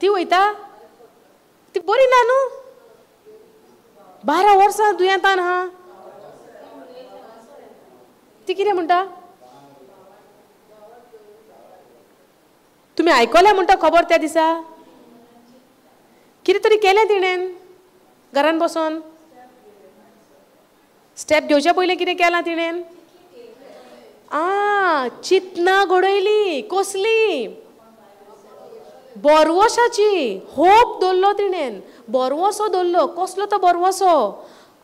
ती वयता, ती बरी ना न्हू, 12 वर्सां दुयेंतान आहा. ती कितें म्हणटा? तुमी आयकल्या म्हणटा खबर त्या दिसा? कितें तरी केलें तिणेन घरान बसोन. स्टेप घेवच्या पयलीं कितें केलां तिणेन? आं, चिंतना घडयली. कसली? बरवसाची. होप दवरलो तिणेन, बरवसो दवरलो. कसलो तो बरवसो?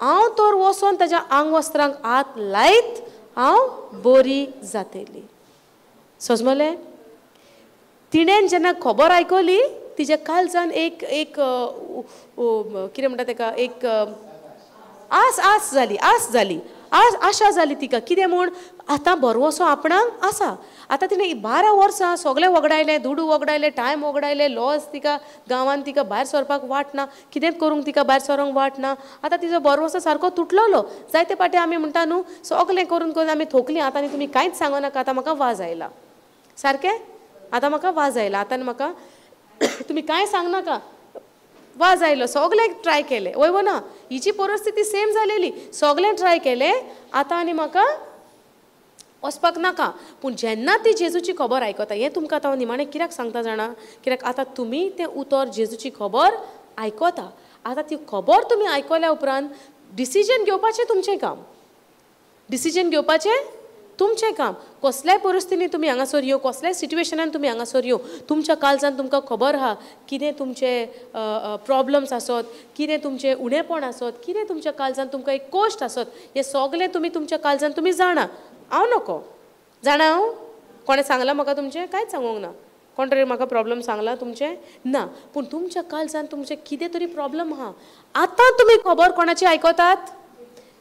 हांव तर वचोन ताज्या आंगवस्त्रांक हात लायत हांव बरी जातली. सजमलें? तिणेन जेन्ना खबर आयकली तिज्या काळजान एक एक कितें म्हणटा तेका, एक आस आस जाली, आस जाली, आस आशा जाली तिका. कितें म्हूण आतां बरवसो आपणाक आसा. आतां तिणें 12 वर्सां सगळें वगडायलें, दुडू वगडायले, टायम वगडायले, लॉस तिका गांवांत तिका भायर सरपाक वाट ना, कितेंच करूंक तिका भायर सरोंक वाट ना. आतां तिजो बरवसो सारको तुटलोलो. जायते फावटी आमी म्हणटा न्हू, सगळें करून करून आमी थोकलीं, आतां आनी तुमी कांयच सांगो नाका, आतां म्हाका वाज आयला. सारकें? आतां म्हाका वाज आयला, आतां म्हाका तुमी कांय सांगनाका, वाज आयलो. सगळें ट्राय केलें. वय वो ना? हिची परिस्थिती सेम जालेली, सगळें ट्राय केलें, आतां आनी म्हाका वचपाक नाका. पूण जेन्ना ती जेजूची खबर आयकता, हें तुमकां आतां हांव निमाणें कित्याक सांगता जाणा, कित्याक आतां तुमी तें उतर जेजूची खबर आयकता. आतां ती खबर तुमी आयकल्या उपरांत डिसिजन घेवपाचें तुमचें काम, डिसिजन घेवपाचें तुमचें काम. कसल्याय परिस्थितीन तुमी हांगासर येवं, कसल्याय सिट्युएशनान तुमी हांगासर येवं, तुमच्या काळजान तुमकां खबर आहा कितें तुमचे प्रॉब्लम्स आसत, कितें तुमचें उणेपण आसत, कितें तुमच्या काळजान तुमकां एक कश्ट आसत, हें सगळें तुमी तुमच्या काळजान तुमी जाणा. हांव नको जाणा, हांव कोणें सांगलां म्हाका तुमचें? कांयच सांगूंक ना. कोण तरी म्हाका प्रॉब्लम सांगला तुमचें? ना. पूण तुमच्या काळजान तुमचें कितें तरी प्रॉब्लम आहा. आतां तुमी खबर कोणाची आयकतात?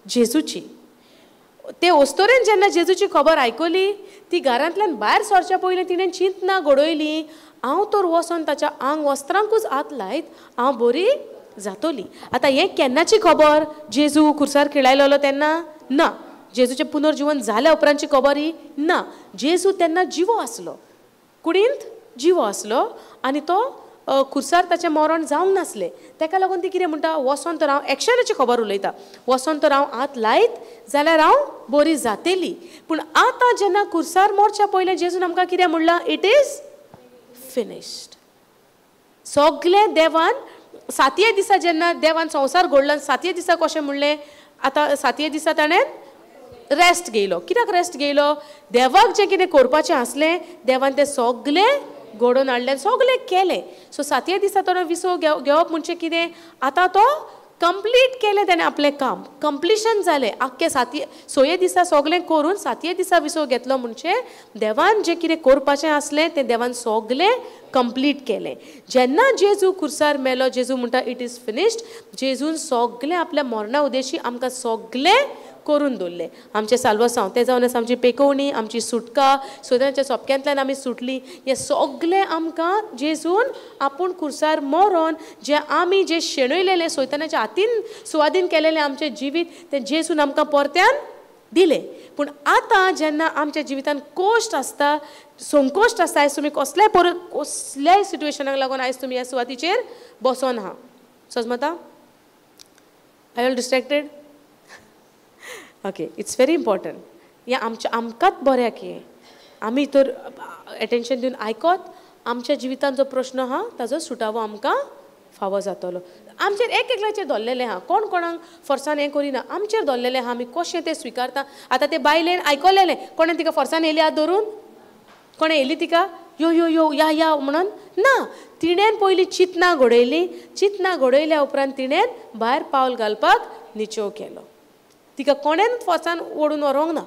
जेजूची. ते अस्तोरेन जेन्ना जेजूची खबर आयकली, ती घरांतल्यान भायर सरच्या पयलीं तिणें चिंतना घडयली, हांव तर वचोन ताच्या आंग वस्त्रांकूच हात लायत हांव बरी जातली. आतां हें केन्नाची खबर? जेजू खुर्सार खिळायलेलो तेन्ना ना, जेजूचें पुनर्जिवन जाल्या उपरांतची खबर ही ना. जेजू तेन्ना जिवो आसलो, कुडींत जिवो आसलो आनी तो खुर्सार ताचें मरण जावंक नासलें. ताका लागून ती कितें म्हणटा, वचोन तर हांव एक्शनाची खबर उलयता, वचोन तर हांव हात लायत जाल्यार हांव बरी जातली. पूण आतां जेन्ना खुर्सार मरच्या पयलें जेजून आमकां कितें म्हणलां? It is finished. सगळें देवान सातये दिसा जेन्ना देवान संवसार घडलो, सातये दिसा कशें म्हणलें? आतां सातये दिसा ताणें रेस्ट घेयलो. कित्याक रेस्ट घेयलो? देवाक जें कितें करपाचें आसलें देवान तें सगळें घडोवन हाडलें, सगळें केलें. सो सातये दिसा तो विसव घेवप म्हणजे कितें? आतां तो कंप्लीट केलें तेणें आपलें काम, कंप्लिशन जालें. आख्खे सातये सोये दिसा सगळें करून सातये दिसा विसव घेतलो म्हणजे देवान जें कितें करपाचें आसलें तें देवान सगळें कंप्लीट केलें. जेन्ना जेजू खुर्सार मेलो, जेजू म्हणटा it is finished. जेजून सगळें आपल्या मरणा उद्देशी आमकां सगळें करून दवरलें. आमचें साल्वासांव तें जावन आसा आमची पेकोवणी, आमची सुटका, सैतानाच्या सोपक्यांतल्यान आमी सुटली. हें सगलें आमकां जेजून आपूण खुर्सार मरोन जें आमी जें शेणयलेलें सैतानाच्या हातीन सुवादीन केलेलें आमचें जिवीत तें जेजून आमकां परत्यान दिलें. पूण आतां जेन्ना आमच्या जिवितान कोश्ट आसता, संकोश्ट आसता, आयज तुमी कसल्याय कसल्याय सिट्युएशनाक लागून आयज तुमी ह्या सुवातीचेर बसोन आहा. सजमता? I all distracted? Okay, it's very important. हें आमच्या आमकांच बऱ्याक हें आमी तर एटेन्शन दिवन आयकत आमच्या जिवितान जो प्रश्न आहा ताजो सुटावो आमकां फावो जातलो. आमचेर एक एकल्याचेर धरलेलें आहा, कोण कोणाक फोर्सान हें करिना, आमचेर धरलेलें आहा आमी कशें तें स्विकारता. आतां ते बायलेन आयकलेलें, कोणें तिका फोर्सान येयली आहा धरून, कोणें येयली तिका यो यो यो या या म्हणून ना, तिणेन पयलीं चिंतना घडयली, चिंतना घडयल्या उपरांत तिणेन भायर पावल घालपाक निचेव केलो. तिका कोणेन फोर्सान ओडून व्हरोंक ना,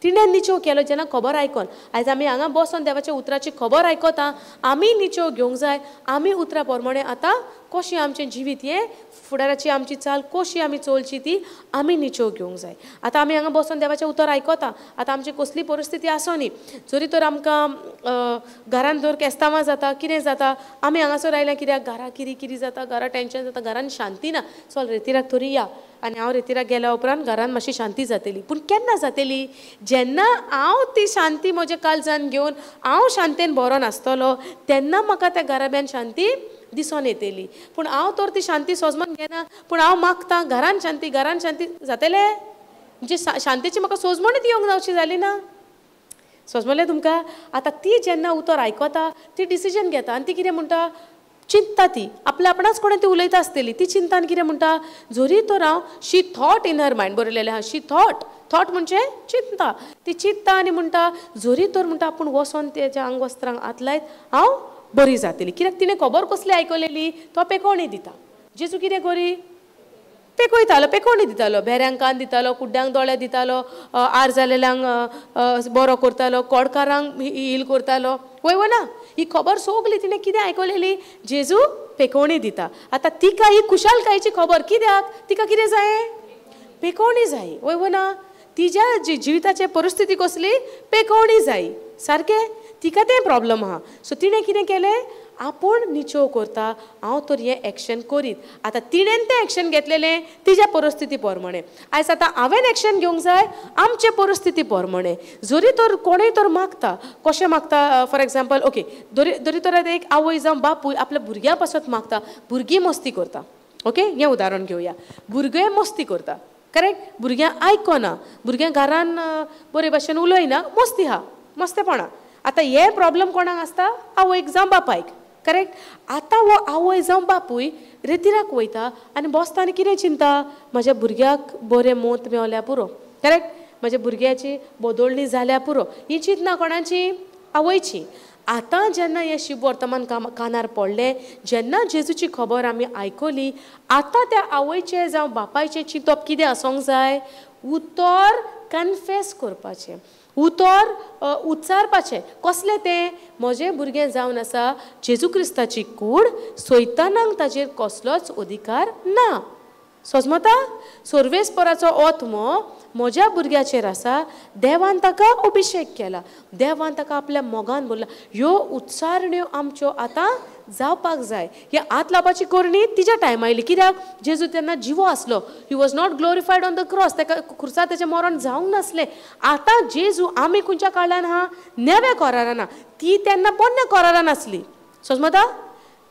तिणें निचेव केलो जेन्ना खबर आयकोन. आयज आमी हांगा बसोन देवाच्या उतराची खबर आयकता, आमी निचेव घेवंक जाय. आमी उतरा प्रमाणे आतां कशें आमचें जिवीत हें फुडाराची आमची चाल कशी आमी चलची ती आमी निचेव घेवंक जाय. आतां आमी हांगा बसोन देवाचें उतर आयकता, आतां आमची कसली परिस्थिती आसो न्ही, जरी तर आमकां घरान जर केस्तांवां जाता कितें जाता, आमी हांगासर आयल्या कित्याक घरा किरी किरी जाता, घरा टेंशन जाता, घरान शांती ना, चल रेतिराक तरी या. आनी हांव रेतिराक गेल्या उपरांत घरान मातशी शांती जातली. पूण केन्ना जातली? जेन्ना हांव ती शांती म्हज्या काळजान घेवन हांव शांतेन बरो नासतलो तेन्ना म्हाका त्या घराब्यान शांती दिसोन येतली. पूण हांव तर ती शांती सोजमन घेना, पूण हांव मागता घरान शांती, घरान शांती जातले म्हणजे शांतीची म्हाका सोजमणूच येवंक जावची जाली ना. सोजमलें तुमकां? आतां ती जेन्ना उतर आयकता ती डिसिजन घेता आनी ती कितें म्हणटा, चिंतता ती आपल्या आपणाच कोणें ती उलयता आसतली. ती चिंतान कितें म्हणटा, जरी तर हांव she thought in her mind बरयलेलें आहा, शी थॉट, थॉट म्हणजे चिंता, ती चिंतता आनी म्हणटा जरी तर म्हणटा आपूण वचोन तेज्या आंगवस्त्रांक हात लायत हांव बरी जातली. कित्याक तिणें खबर कसली आयकलेली, तो पेकोवणी दिता. जेजू कितें करी, पेकयतालो, पेकोवणी दितालो, भेऱ्यांक कान दितालो, कुड्ड्यांक दोळे दितालो, आर जालेल्यांक बरो करतालो, कोडकारांक हील करतालो. वय वो ना, ही खबर सगली तिणें कितें आयकलेली, जेजू पेकोवणी दिता. आतां तिका ही खुशालकायेची खबर कित्याक, तिका कितें जाय, पेकोवणी जाय. वय वो ना, तिज्या जिविताचे परिस्थिती कसली, पेकोवणी जाय सारकें, तिका तें प्रॉब्लम आहा. सो तिणें कितें केलें, आपूण निचेव करता, हांव तर हें एक्शन करीत. आतां तिणेन तें एक्शन घेतलेलें तिज्या परिस्थिती प्रमाणे. आयज आतां हांवें एक्शन घेवंक जाय आमचे परिस्थिती प्रमाणे. जरी तर कोणूय तर मागता, कशें मागता, फॉर एग्जाम्पल ओके, जरी तर आतां एक आवय जावं बापूय आपल्या भुरग्यां पासत मागता, भुरगीं मस्ती करता. ओके, हें उदाहरण घेवया, भुरगें मस्ती करता, करेक्ट, भुरग्यां आयकना, भुरग्यां घरान बरे भाशेन उलयना, मस्ती आहा, मस्तेपणां. आतां हे प्रॉब्लम कोणाक आसता, आवयक जावं बापायक, करेक्ट. आतां हो आवय जावं बापूय रेतिराक वयता आनी बसता आनी कितें चिंता, म्हज्या भुरग्याक बरें मोत मेवल्या पुरो, करेक्ट, म्हज्या भुरग्याची बदोळणी जाल्या पुरो, ही चिंतना कोणाची, आवयची. आतां जेन्ना हें शिव वर्तमान कानार पडलें, जेन्ना जेजूची खबर आमी आयकली, आतां त्या आवयचें जावं बापायचें चिंतप कितें आसूंक जाय, उतर कन्फेस करपाचें, उतर उच्चारपाचें. कसलें तें, म्हजें भुरगें जावन आसा जेजू क्रिस्ताची कूड, सैतानाक ताजेर कसलोच अधिकार ना. सोजमता? सर्वेस्पराचो आत्मो म्हज्या भुरग्याचेर आसा, देवान ताका अभिशेक केला, देवान ताका आपल्या मोगान भरला. ह्यो उच्चारण्यो आमच्यो आतां जावपाक जाय. हे हात लावपाची करणी तिज्या टायमा आयली, कित्याक जेजू तेन्ना जिवो आसलो, he was not glorified on the cross, ताका खुर्सार तेचें मरण जावंक नासलें. आतां जेजू आमी खंयच्या काळान आहा, नव्या करारान आहा, ती तेन्ना पोन्न्या करारान आसली. सोजमता?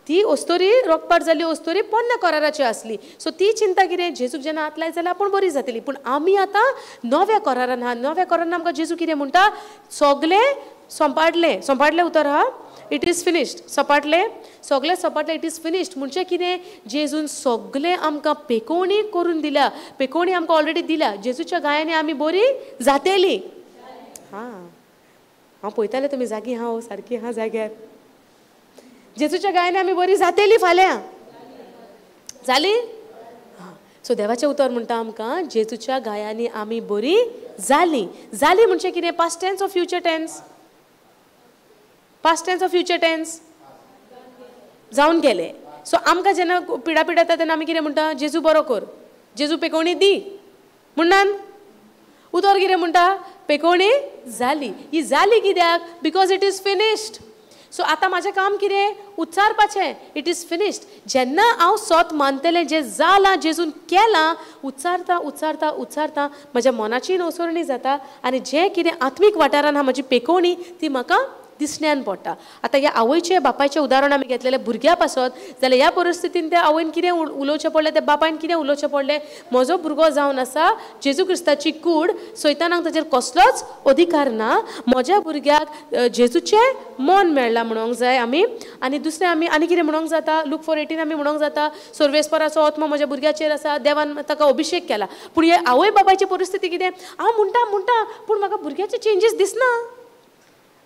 ती अस्तोरी रोखपाट जाल्ली अस्तोरी पोन्न्या कराराची आसली. सो ती चिंता कितें, जेजूक जेन्ना हात लायत जाल्यार आपूण बरी जातली. पूण आमी आतां नव्या करारान आहा. नव्या करारान आमकां जेजू कितें म्हणटा, सगलें सोंपाडलें, सोंपाडलें उतर आहा, it is finished, सपाटलें, सगलें सपाटलें, it is finished म्हणजे कितें, जेजून सगलें आमकां पेकोवणी करून दिल्या, पेकोवणी आमकां ऑलरेडी दिल्या. जेजूच्या गायांनी आमी बरी जातेली. हां, हांव पळयतालें तुमी जागी आहा, सारकी आहा जाग्यार. जेजूच्या गायने आमी बरी जातेली फाल्यां, जाली. हां, सो देवाचें उतर म्हणटा आमकां जेजूच्या गायांनी आमी बरी जाली. जाली म्हणजे कितें, पास्ट टेन्स ओ future tense, past tense ओ फ्युचर टेन्स, जावन गेले. सो आमकां जेन्ना पिडा पिडा येता तेन्ना आमी कितें म्हणटा, जेजू बरो कर, जेजू पेकोवणी दी म्हणनान. उतर कितें म्हणटा? पेकोवणी जाली. ही जाली कित्याक? Because it is finished. So आतां म्हाजें काम कितें? उच्चारपाचें. It is finished. जेन्ना हांव सोत मानतलें जें जालां जेजून केलां, उच्चारता उच्चारता उच्चारता म्हज्या मनाची नवसरणी जाता आनी जें कितें आत्मीक वाठारान आहा म्हजी पेकोवणी ती म्हाका दिसण्यान पडटा. आतां ह्या आवयचें बापायचें उदाहरण आमी घेतलेलें भुरग्या पासत जाल्यार ह्या परिस्थितीन त्या आवयन कितें उलोवचें पडलें, त्या बापायन कितें उलोवचें पडलें? म्हजो भुरगो जावन आसा जेजू क्रिस्ताची कूड, सैतानाक ताचेर कसलोच अधिकार ना, म्हज्या भुरग्याक जेजूचें मन मेळ्ळां म्हणूंक जाय आमी. आनी दुसरें आमी आनी कितें म्हणूंक जाता? लूक 4:18 आमी म्हणूंक जाता सर्वेस्पराचो आत्मो म्हज्या भुरग्याचेर आसा, देवान ताका अभिशेक केला. पूण हे आवय बापायची परिस्थिती कितें? हांव म्हणटा म्हणटा पूण म्हाका भुरग्याचे चेंजीस दिसना.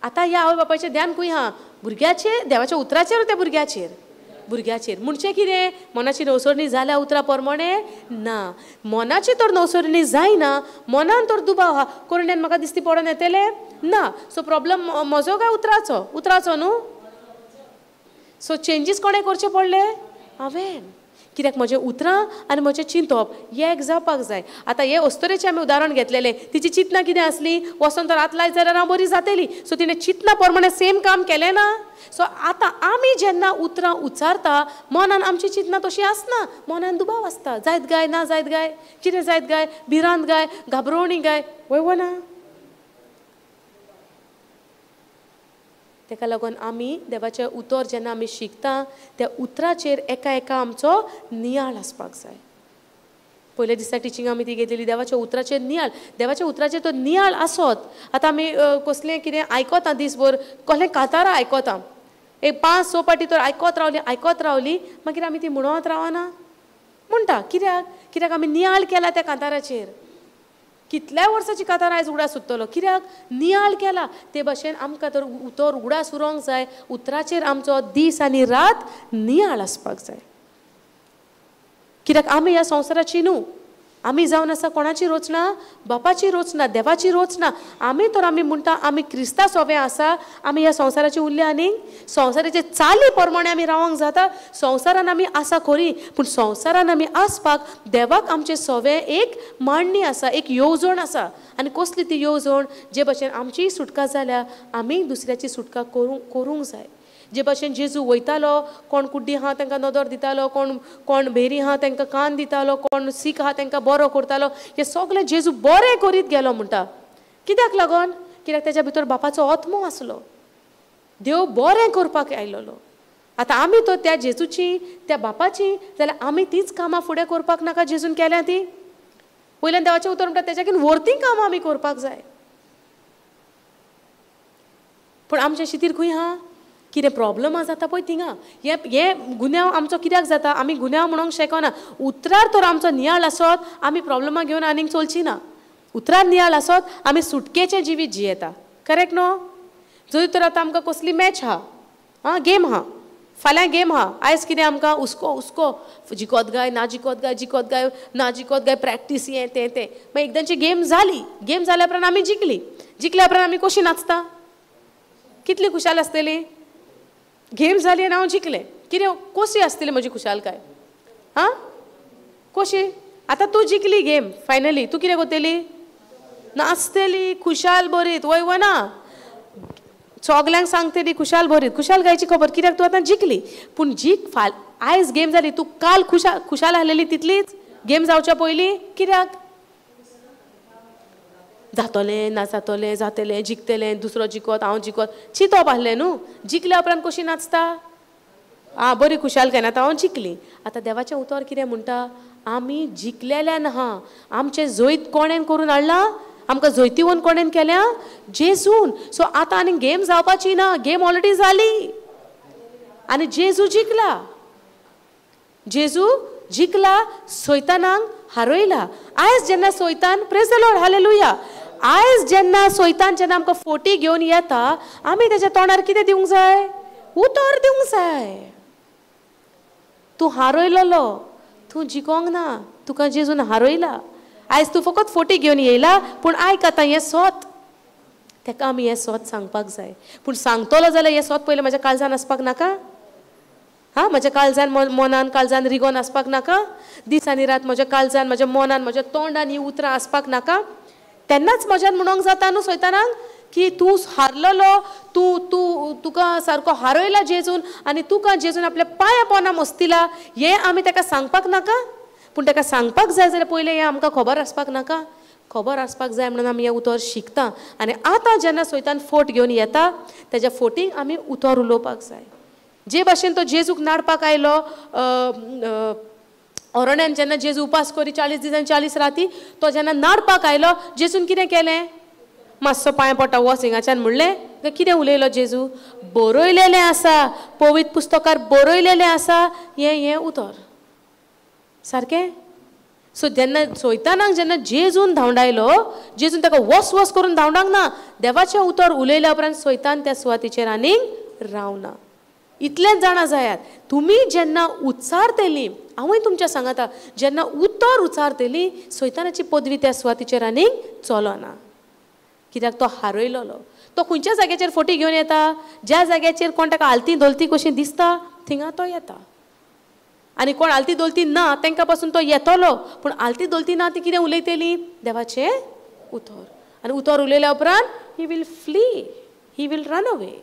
आतां ह्या आवय बापायचें ध्यान खंय आहा? भुरग्याचेर, देवाच्या उतराचेर, त्या भुरग्याचेर. भुरग्याचेर म्हणचें कितें? मनाची नवसरणी जाल्या उतरा प्रमाणे ना. मनाची तर नवसरणी जायना, मनान तर दुबाव आहा, कोरण्यान म्हाका दिसती पडोन येतलें ना. सो प्रॉब्लम म्हजो काय उतराचो? उतराचो न्हू. सो चेंजीस कोणें करचे पडले? हांवें. कित्याक म्हजें उतरां आनी म्हजें चिंतप एक जावपाक जाय. आतां हे अस्तुरेचें आमी उदाहरण घेतलेलें, तिची चिंतना कितें आसली? वचोन तर हात लायत जाल्यार हांव बरी जातली. सो तिणें चिंतना प्रमाणे सेम काम केलें ना. सो आतां आमी जेन्ना उतरां उच्चारता मनान आमची चिंतना तशी आसना, मनान दुबाव आसता, जायत गाय ना जायत गाय, कितें जायत गाय, भिरांत गाय, घाबरोवणी गाय, वय वो ना. ताका लागून आमी देवाचें उतर जेन्ना आमी शिकता त्या उतराचेर एका एका आमचो नियाळ आसपाक जाय. पयल्या दिसा टिचींग आमी ती घेतलेली, देवाच्या उतराचेर नियाळ, देवाच्या उतराचेर तो नियाळ आसत. आतां आमी कसलें कितें आयकता दीसभर, कसलें कातारां आयकता, एक 5-6 पाटी तर आयकत रावली आयकत रावली, मागीर आमी ती म्हणत रावना म्हणटा. कित्याक? कित्याक आमी नियाळ केला त्या काताराचेर. कितल्या वर्साची कातार आयज उगडास उरतलो, कित्याक नियाळ केला. ते भाशेन आमकां तर उतर उगडास उरोंक जाय, उतराचेर आमचो दीस आनी रात नियाळ आसपाक जाय. कित्याक आमी ह्या संवसाराची न्हू, आमी जावन आसा कोणाची रचना? बापाची रचना, देवाची रचना. आमी तर आमी म्हणटा आमी क्रिस्ता सोवे आसा, आमी ह्या संवसाराची उरल्या आनी संवसाराचे चाली प्रमाणे आमी रावंक जाता. संवसारान आमी आसा खरी, पूण संवसारान आमी आसपाक देवाक आमचे सोवे एक मांडणी आसा, एक येवजण आसा. आनी कसली ती येवजण? जे भाशेन आमची सुटका जाल्या आमी दुसऱ्याची सुटका करूंक जाय. जे भाशेन जेजू वयतालो, कोण कुड्डी आहा तांकां नदर दितालो, कोण कोण भेरी आहा तांकां कान दितालो, कोण सीख आहा तांकां बरो करतालो, हे सगळें जेजू बरें करीत गेलो म्हणटा. कित्याक लागून? कित्याक ताच्या भितर बापाचो आत्मो आसलो, देव बरें करपाक आयलेलो. आतां आमी तो त्या जेजूची त्या बापाची जाल्यार आमी तीच कामां फुडें करपाक नाका जेजून केल्या ती? वयल्यान देवाचें उतर म्हणटा तेच्याकीन वर्ती कामां आमी करपाक जाय. पूण आमचें शितीर खंय आहा? कितें प्रॉब्लम जाता पळय थिंगा. हे गुन्यांव आमचो कित्याक जाता? आमी गुन्यांव म्हणूंक शकना. उतरार तर आमचो नियाळ आसत आमी प्रॉब्लमां घेवन आनीक चलची ना. उतरार नियाळ आसत आमी सुटकेचें जिवीत जियेता. करेक्ट न्हू? जरी तर आतां आमकां कसली मॅच आहा, आं गेम आहा, फाल्यां गेम आहा, आयज कितें आमकां हुस्को हुस्को, जिकोत गाय ना जिकोत गाय, जिकोत गाय ना जिकोत गाय, प्रॅक्टीस हें तें तें. मागीर एकदांची गेम जाली, गेम जाल्या उपरांत आमी जिखली, जिखल्या उपरांत आमी कशी नाचता, कितली खुशाल आसतली. गेम जाली आनी हांव जिखलें, कितें कशी आसतली म्हजी खुशालकाय? आं कशी? आतां तूं जिखली गेम फायनली, तूं कितें करतली? नाचतली खुशाल बरीत, वय वो ना? सगल्यांक सांगतली खुशाल बरीत. खुशालकायेची खबर कित्याक? तूं आतां जिखली. पूण जीक फाल आयज गेम जाली, तूं काल खुशाल आसलेली तितलीच गेम जावच्या पयलीं. कित्याक? जातलें ना जातलें, जातलें, जिखतलें, दुसरो जिखत हांव जिखत, चिंतप आसलें न्हू. जिखल्या उपरांत कशी नाचता? आं बरी खुशालकायेन आतां हांव जिखली. आतां देवाचें उतर कितें म्हणटा? आमी जिखलेल्यान आहा. आमचें जैत कोणेन करून हाडलां? आमकां जैतिवंत कोणेन केल्या? जेजून. सो आतां आनी गेम जावपाची ना, गेम ऑलरेडी जाली आनी जेजू जिखला. जेजू जिखला, सैतानाक हारयला. आयज जेन्ना सैतान, प्रेज the Lord, hallelujah, आयज जेन्ना सैतान जेन्ना आमकां फोटी घेवन येता, आमी तेज्या तोंडार कितें दिवंक जाय? उतर दिवंक जाय. तूं हारयलेलो, तूं जिकोंक ना, तुका जेजून हारयला. आयज तूं फकत फोटी घेवन येयला, पूण आयक आतां हें सोत, तेका आमी हें सोत सांगपाक जाय. पूण सांगतलो जाल्यार हें सोत पयलें म्हज्या काळजान आसपाक नाका? हां, म्हज्या काळजान मनान काळजान रिगोन आसपाक नाका? दीस आनी रात म्हज्या काळजान, म्हज्या मनान, म्हज्या तोंडान ही उतरां आसपाक नाका? तेन्नाच म्हज्यान म्हणोंक जाता न्हू सैतानाक की तूं हारलेलो, तूं तूं तुका सारको हारयला जेजून आनी तुका जेजून आपल्या पांया पोना मस्तिला, हें आमी ताका सांगपाक नाका? पूण ताका सांगपाक जाय जाल्यार पयलें हें आमकां खबर आसपाक नाका? खबर आसपाक जाय म्हणून आमी हें उतर शिकता. आनी आतां जेन्ना सैतान फोट घेवन येता तेज्या फोटींक आमी उतर उलोवपाक जाय. जे भाशेन तो जेजूक नाडपाक आयलो अरण्यान, जेन्ना जेजू उपास करी 40 दीस आनी 40 राती, तो जेन्ना नाडपाक आयलो जेजून कितें केलें? मातसो पांय पडटा वच हिंगाच्यान म्हणलें. कितें उलयलो जेजू? बरयलेलें आसा, पवित्र पुस्तकार बरयलेलें आसा हें हें उतर सारकें. सो जेन्ना सैतानाक जेन्ना जेजून धांवडायलो, जेजून ताका वस वस करून धांवडांक ना, देवाचें उतर उलयल्या उपरांत सैतान त्या सुवातेचेर आनीक रावना. इतलेंच जाणा जायात, तुमी जेन्ना उच्चारतली, हांवूय तुमच्या सांगाता, जेन्ना उतर उच्चारतली सैतानाची पदवी त्या सुवातेचेर आनीक चलना. कित्याक तो हारयलेलो. तो खंयच्या जाग्याचेर फोटी घेवन येता? ज्या जाग्याचेर कोण ताका आलती दोलती कशी दिसता थिंगा तो येता. आनी कोण आलती दोलती ना तांकां पासून तो येतलो, पूण आलती दोलती ना ती कितें उलयतली? देवाचें उतर. आनी उतर उलयल्या उपरांत he will flee, he will run away.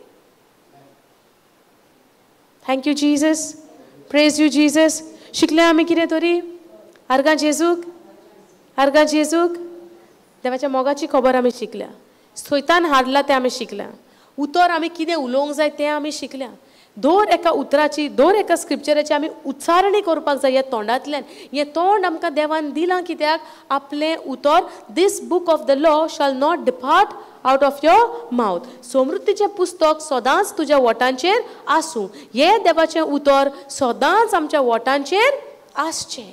Thank you Jesus, praise you Jesus. शिकले आमी कितें तरी? आर्गां जेजूक, आर्गां जेजूक. देवाच्या मोगाची खबर आमी शिकल्या, सैतान हारला तें आमी शिकल्या, उतर आमी कितें उलोवंक जाय तें आमी शिकल्या. दर एका उतराची, दर एका स्क्रिप्चराची आमी उच्चारणी करपाक जाय ह्या तोंडांतल्यान. हें तोंड आमकां देवान दिलां कित्याक? आपलें उतर, this book of the law shall not depart out of your mouth. समृद्धीचें पुस्तक सदांच तुज्या वोटांचेर आसूं. हें देवाचें उतर सदांच आमच्या वोटांचेर आसचें.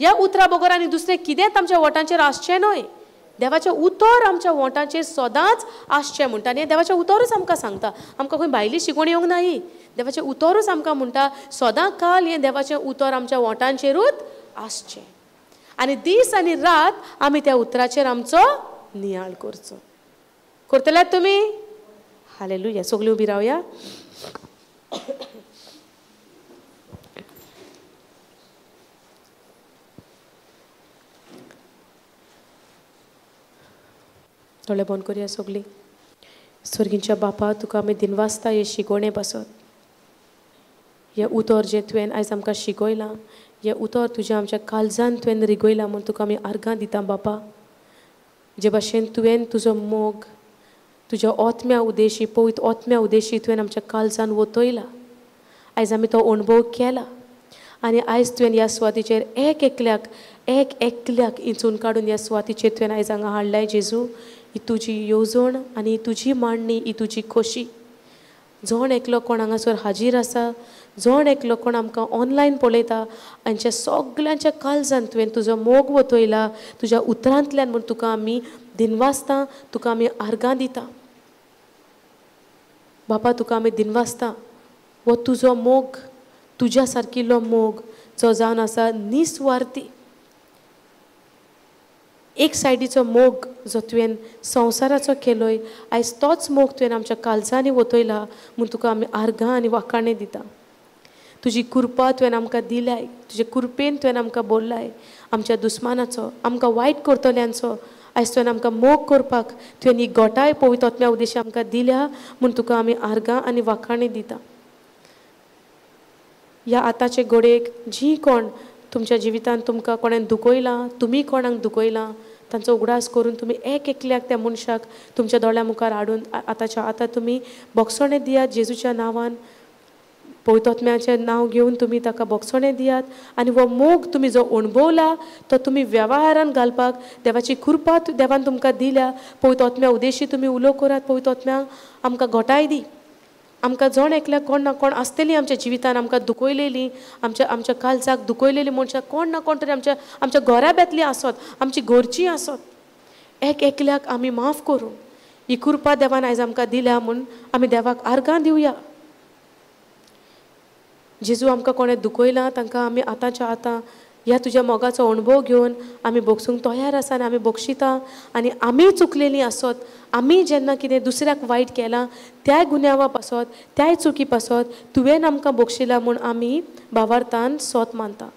ह्या उतरा बगर आनी दुसरें कितेंच आमच्या वोटांचेर आसचें न्हय. देवाचें उतर आमच्या वोंटाचेर सदांच आसचें म्हणटा. आनी देवाचें उतरूच आमकां सांगता, आमकां खंय भायली शिकवण येवंक ना ही. देवाचें उतरूच आमकां म्हणटा सदां काल हें देवाचें उतर आमच्या वोंटांचेरूच आसचें. आनी दीस आनी रात आमी त्या उतराचेर आमचो नियाळ करचो. करतल्यात तुमी? हालेलुया. सगळीं उबी रावया. दोळे बंद करया सगळीं. स्वर्गींच्या बापा, तुका आमी दिनवासता हे शिकोवणे पासत. हें उतर जें तुवें आयज आमकां शिकयलां, हें उतर तुज्या आमच्या काळजान तुवें रिगयलां म्हूण तुका आमी आर्गां दिता बापा. जे भाशेन तुवें तुजो मोग तुज्या ओत्म्या उदेशी, पवित्र ओत्म्या उदेशी तुवें आमच्या काळजान वतयला. आयज आमी तो अणभव केला आनी आयज तुवें ह्या सुवातेचेर एक एकल्याक, एक एकल्याक इंचून काडून ह्या सुवातेचेर तुवें आयज हांगा हाडलाय जेजू. ही तुजी येवजण आनी तुजी मांडणी, ही तुजी खोशी. जण एकलो कोण हांगासर हाजीर आसा, जण एकलो कोण आमकां ऑनलायन पळयता, हांच्या सगल्यांच्या काळजान तुवें तुजो मोग वतयला तुज्या उतरांतल्यान म्हूण तुका आमी दिनवासता, तुका आमी आर्गां दिता बापा. तुका आमी दिनवासता. हो तुजो मोग, तुज्या सारकिल्लो मोग जो जावन आसा निस्वार्थी, एक सायडीचो मोग जो तुवें संवसाराचो केलोय, आयज तोच मोग तुवें आमच्या काळजांनी वतयला म्हूण तुका आमी आर्गां आनी वाखाणें दिता. तुजी कृपा तुवें आमकां दिल्याय, तुजे कृपेन तुवें आमकां बोल्लाय. आमच्या दुस्मानाचो, आमकां वायट करतल्यांचो आयज तुवें आमकां मोग करपाक तुवें ही गोटाय पवित्र आत्म्या उद्देश आमकां दिल्या म्हूण तुका आमी आर्गां आनी वाखाणें दिता. ह्या आतांचे घडयेक जी कोण तुमच्या जिवितांत तुमकां कोणें दुखयलां, तुमी कोणाक दुखयलां, तांचो उगडास करून तुमी एक एकल्याक त्या मनशाक तुमच्या दोळ्या मुखार हाडून आतांच्या आतां तुमी बोगसणें दियात जेजूच्या नांवान. पवित्र आत्म्याचें नांव घेवन तुमी ताका बोगसणें दियात आनी हो मोग तुमी जो अणभवला तो तुमी वेव्हारान घालपाक देवाची कृपा देवान तुमकां दिल्या. पवित्र आत्म्या उद्देशी तुमी उलो करात. पवित्र आत्म्याक आमकां घोटाय दी. आमकां जण एकल्याक कोण ना कोण आसतली आमच्या जिवितान आमकां दुखयलेली, आमच्या आमच्या काळजाक दुखयलेली मनशां कोण ना कोण तरी आमच्या आमच्या घराब्यांतली आसत, आमची घरची आसत, एक एकल्याक आमी माफ करूं. ही कृपा देवान आयज आमकां दिल्या म्हूण आमी देवाक आर्गां दिवया. जेजू आमकां कोणें दुखयलां तांकां आमी आतांच्या आतां ह्या तुज्या मोगाचो अणभव घेवन आमी बोगसूंक तयार आसा आनी आमी बक्षिता. आनी आमी चुकलेलीं आसत, आमी जेन्ना कितें दुसऱ्याक वायट केलां त्याय गुन्यांवा पासत, त्याय चुकी पासत तुवें आमकां बक्षिला म्हूण आमी भावार्थान सोत मानता.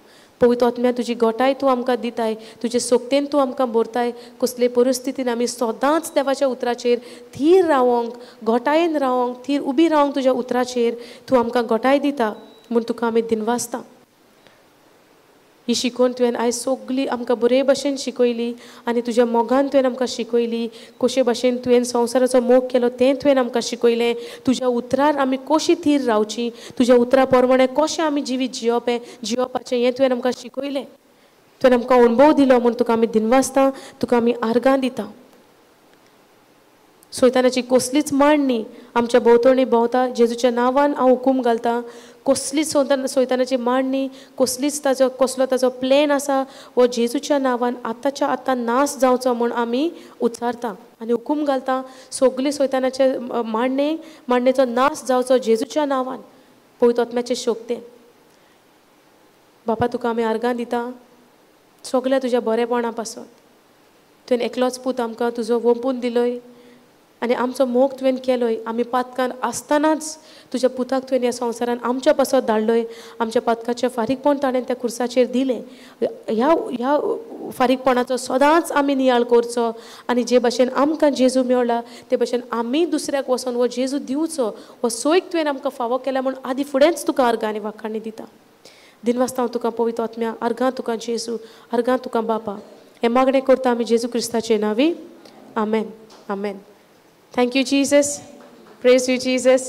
पवित्र आत्म्या तुजी गोटाय तूं आमकां दिताय, तुजे सोक्तेन तूं आमकां भरताय. कसले परिस्थितीन आमी सदांच देवाच्या उतराचेर थीर रावोंक, गोटायेन रावोंक, थीर उबी रावोंक तुज्या उतराचेर तूं आमकां गोटाय दिता म्हूण तुका आमी दिनवासता. ही शिकोवन तुवें आयज सगली आमकां बरे भशेन शिकयली आनी तुज्या मोगान तुवें आमकां शिकयली. कशे भशेन तुवें संवसाराचो मोग केलो तें तुवें आमकां शिकयलें. तुज्या उतरार आमी कशी थीर रावची, तुज्या उतरा प्रमाणे कशें आमी जिवीत जियोपें जियोपाचें हें तुवें आमकां शिकयलें. तुवें आमकां अणभव दिलो म्हूण तुका आमी दिनवासता, तुका आमी आर्गां दिता. सैतानाची कसलीच मांडणी आमच्या भोंवतणी भोंवता, जेजूच्या नांवान हांव हुकूम घालता. कसलीच सैतानाची मांडणी, कसलीच ताजो कसलो ताजो प्लॅन आसा हो जेजूच्या नांवान आतांच्या आतां नाश जावचो म्हूण आमी उच्चारता आनी हुकूम घालता. सगली सैतानाचे मांडणेचो नाश जावचो जेजूच्या नांवान, पवित्र आत्म्याचे शक्तेन. बापा तुका आमी आर्गां दिता सगल्या तुज्या बरेपणा पासत. तुवें एकलोच पूत आमकां तुजो वोंपून दिलोय आनी आमचो मोग तुवें केलोय. आमी पातकान आसतनाच तुज्या पुताक तुवें ह्या संवसारान आमच्या पासत धाडलोय. आमच्या पातकाचें फारीकपण ताणें त्या खुर्साचेर दिलें. ह्या ह्या फारीकपणाचो सदांच आमी नियाळ करचो आनी जे भाशेन आमकां जेजू मेळ्ळा ते भाशेन आमी दुसऱ्याक वचोन हो जेजू दिवचो. हो सोयक तुवें आमकां फावो केला म्हूण आदी फुडेंच तुका आर्गां आनी वाखाणी दिता. दिनवासता हांव तुका पवित्र आत्म्या, आर्गां तुका जेजू, आर्गां तुका बापा. हें मागणें करता आमी जेजू क्रिस्ताचे नांवी, आमेन, आमेन. Thank you, Jesus. Praise you, Jesus.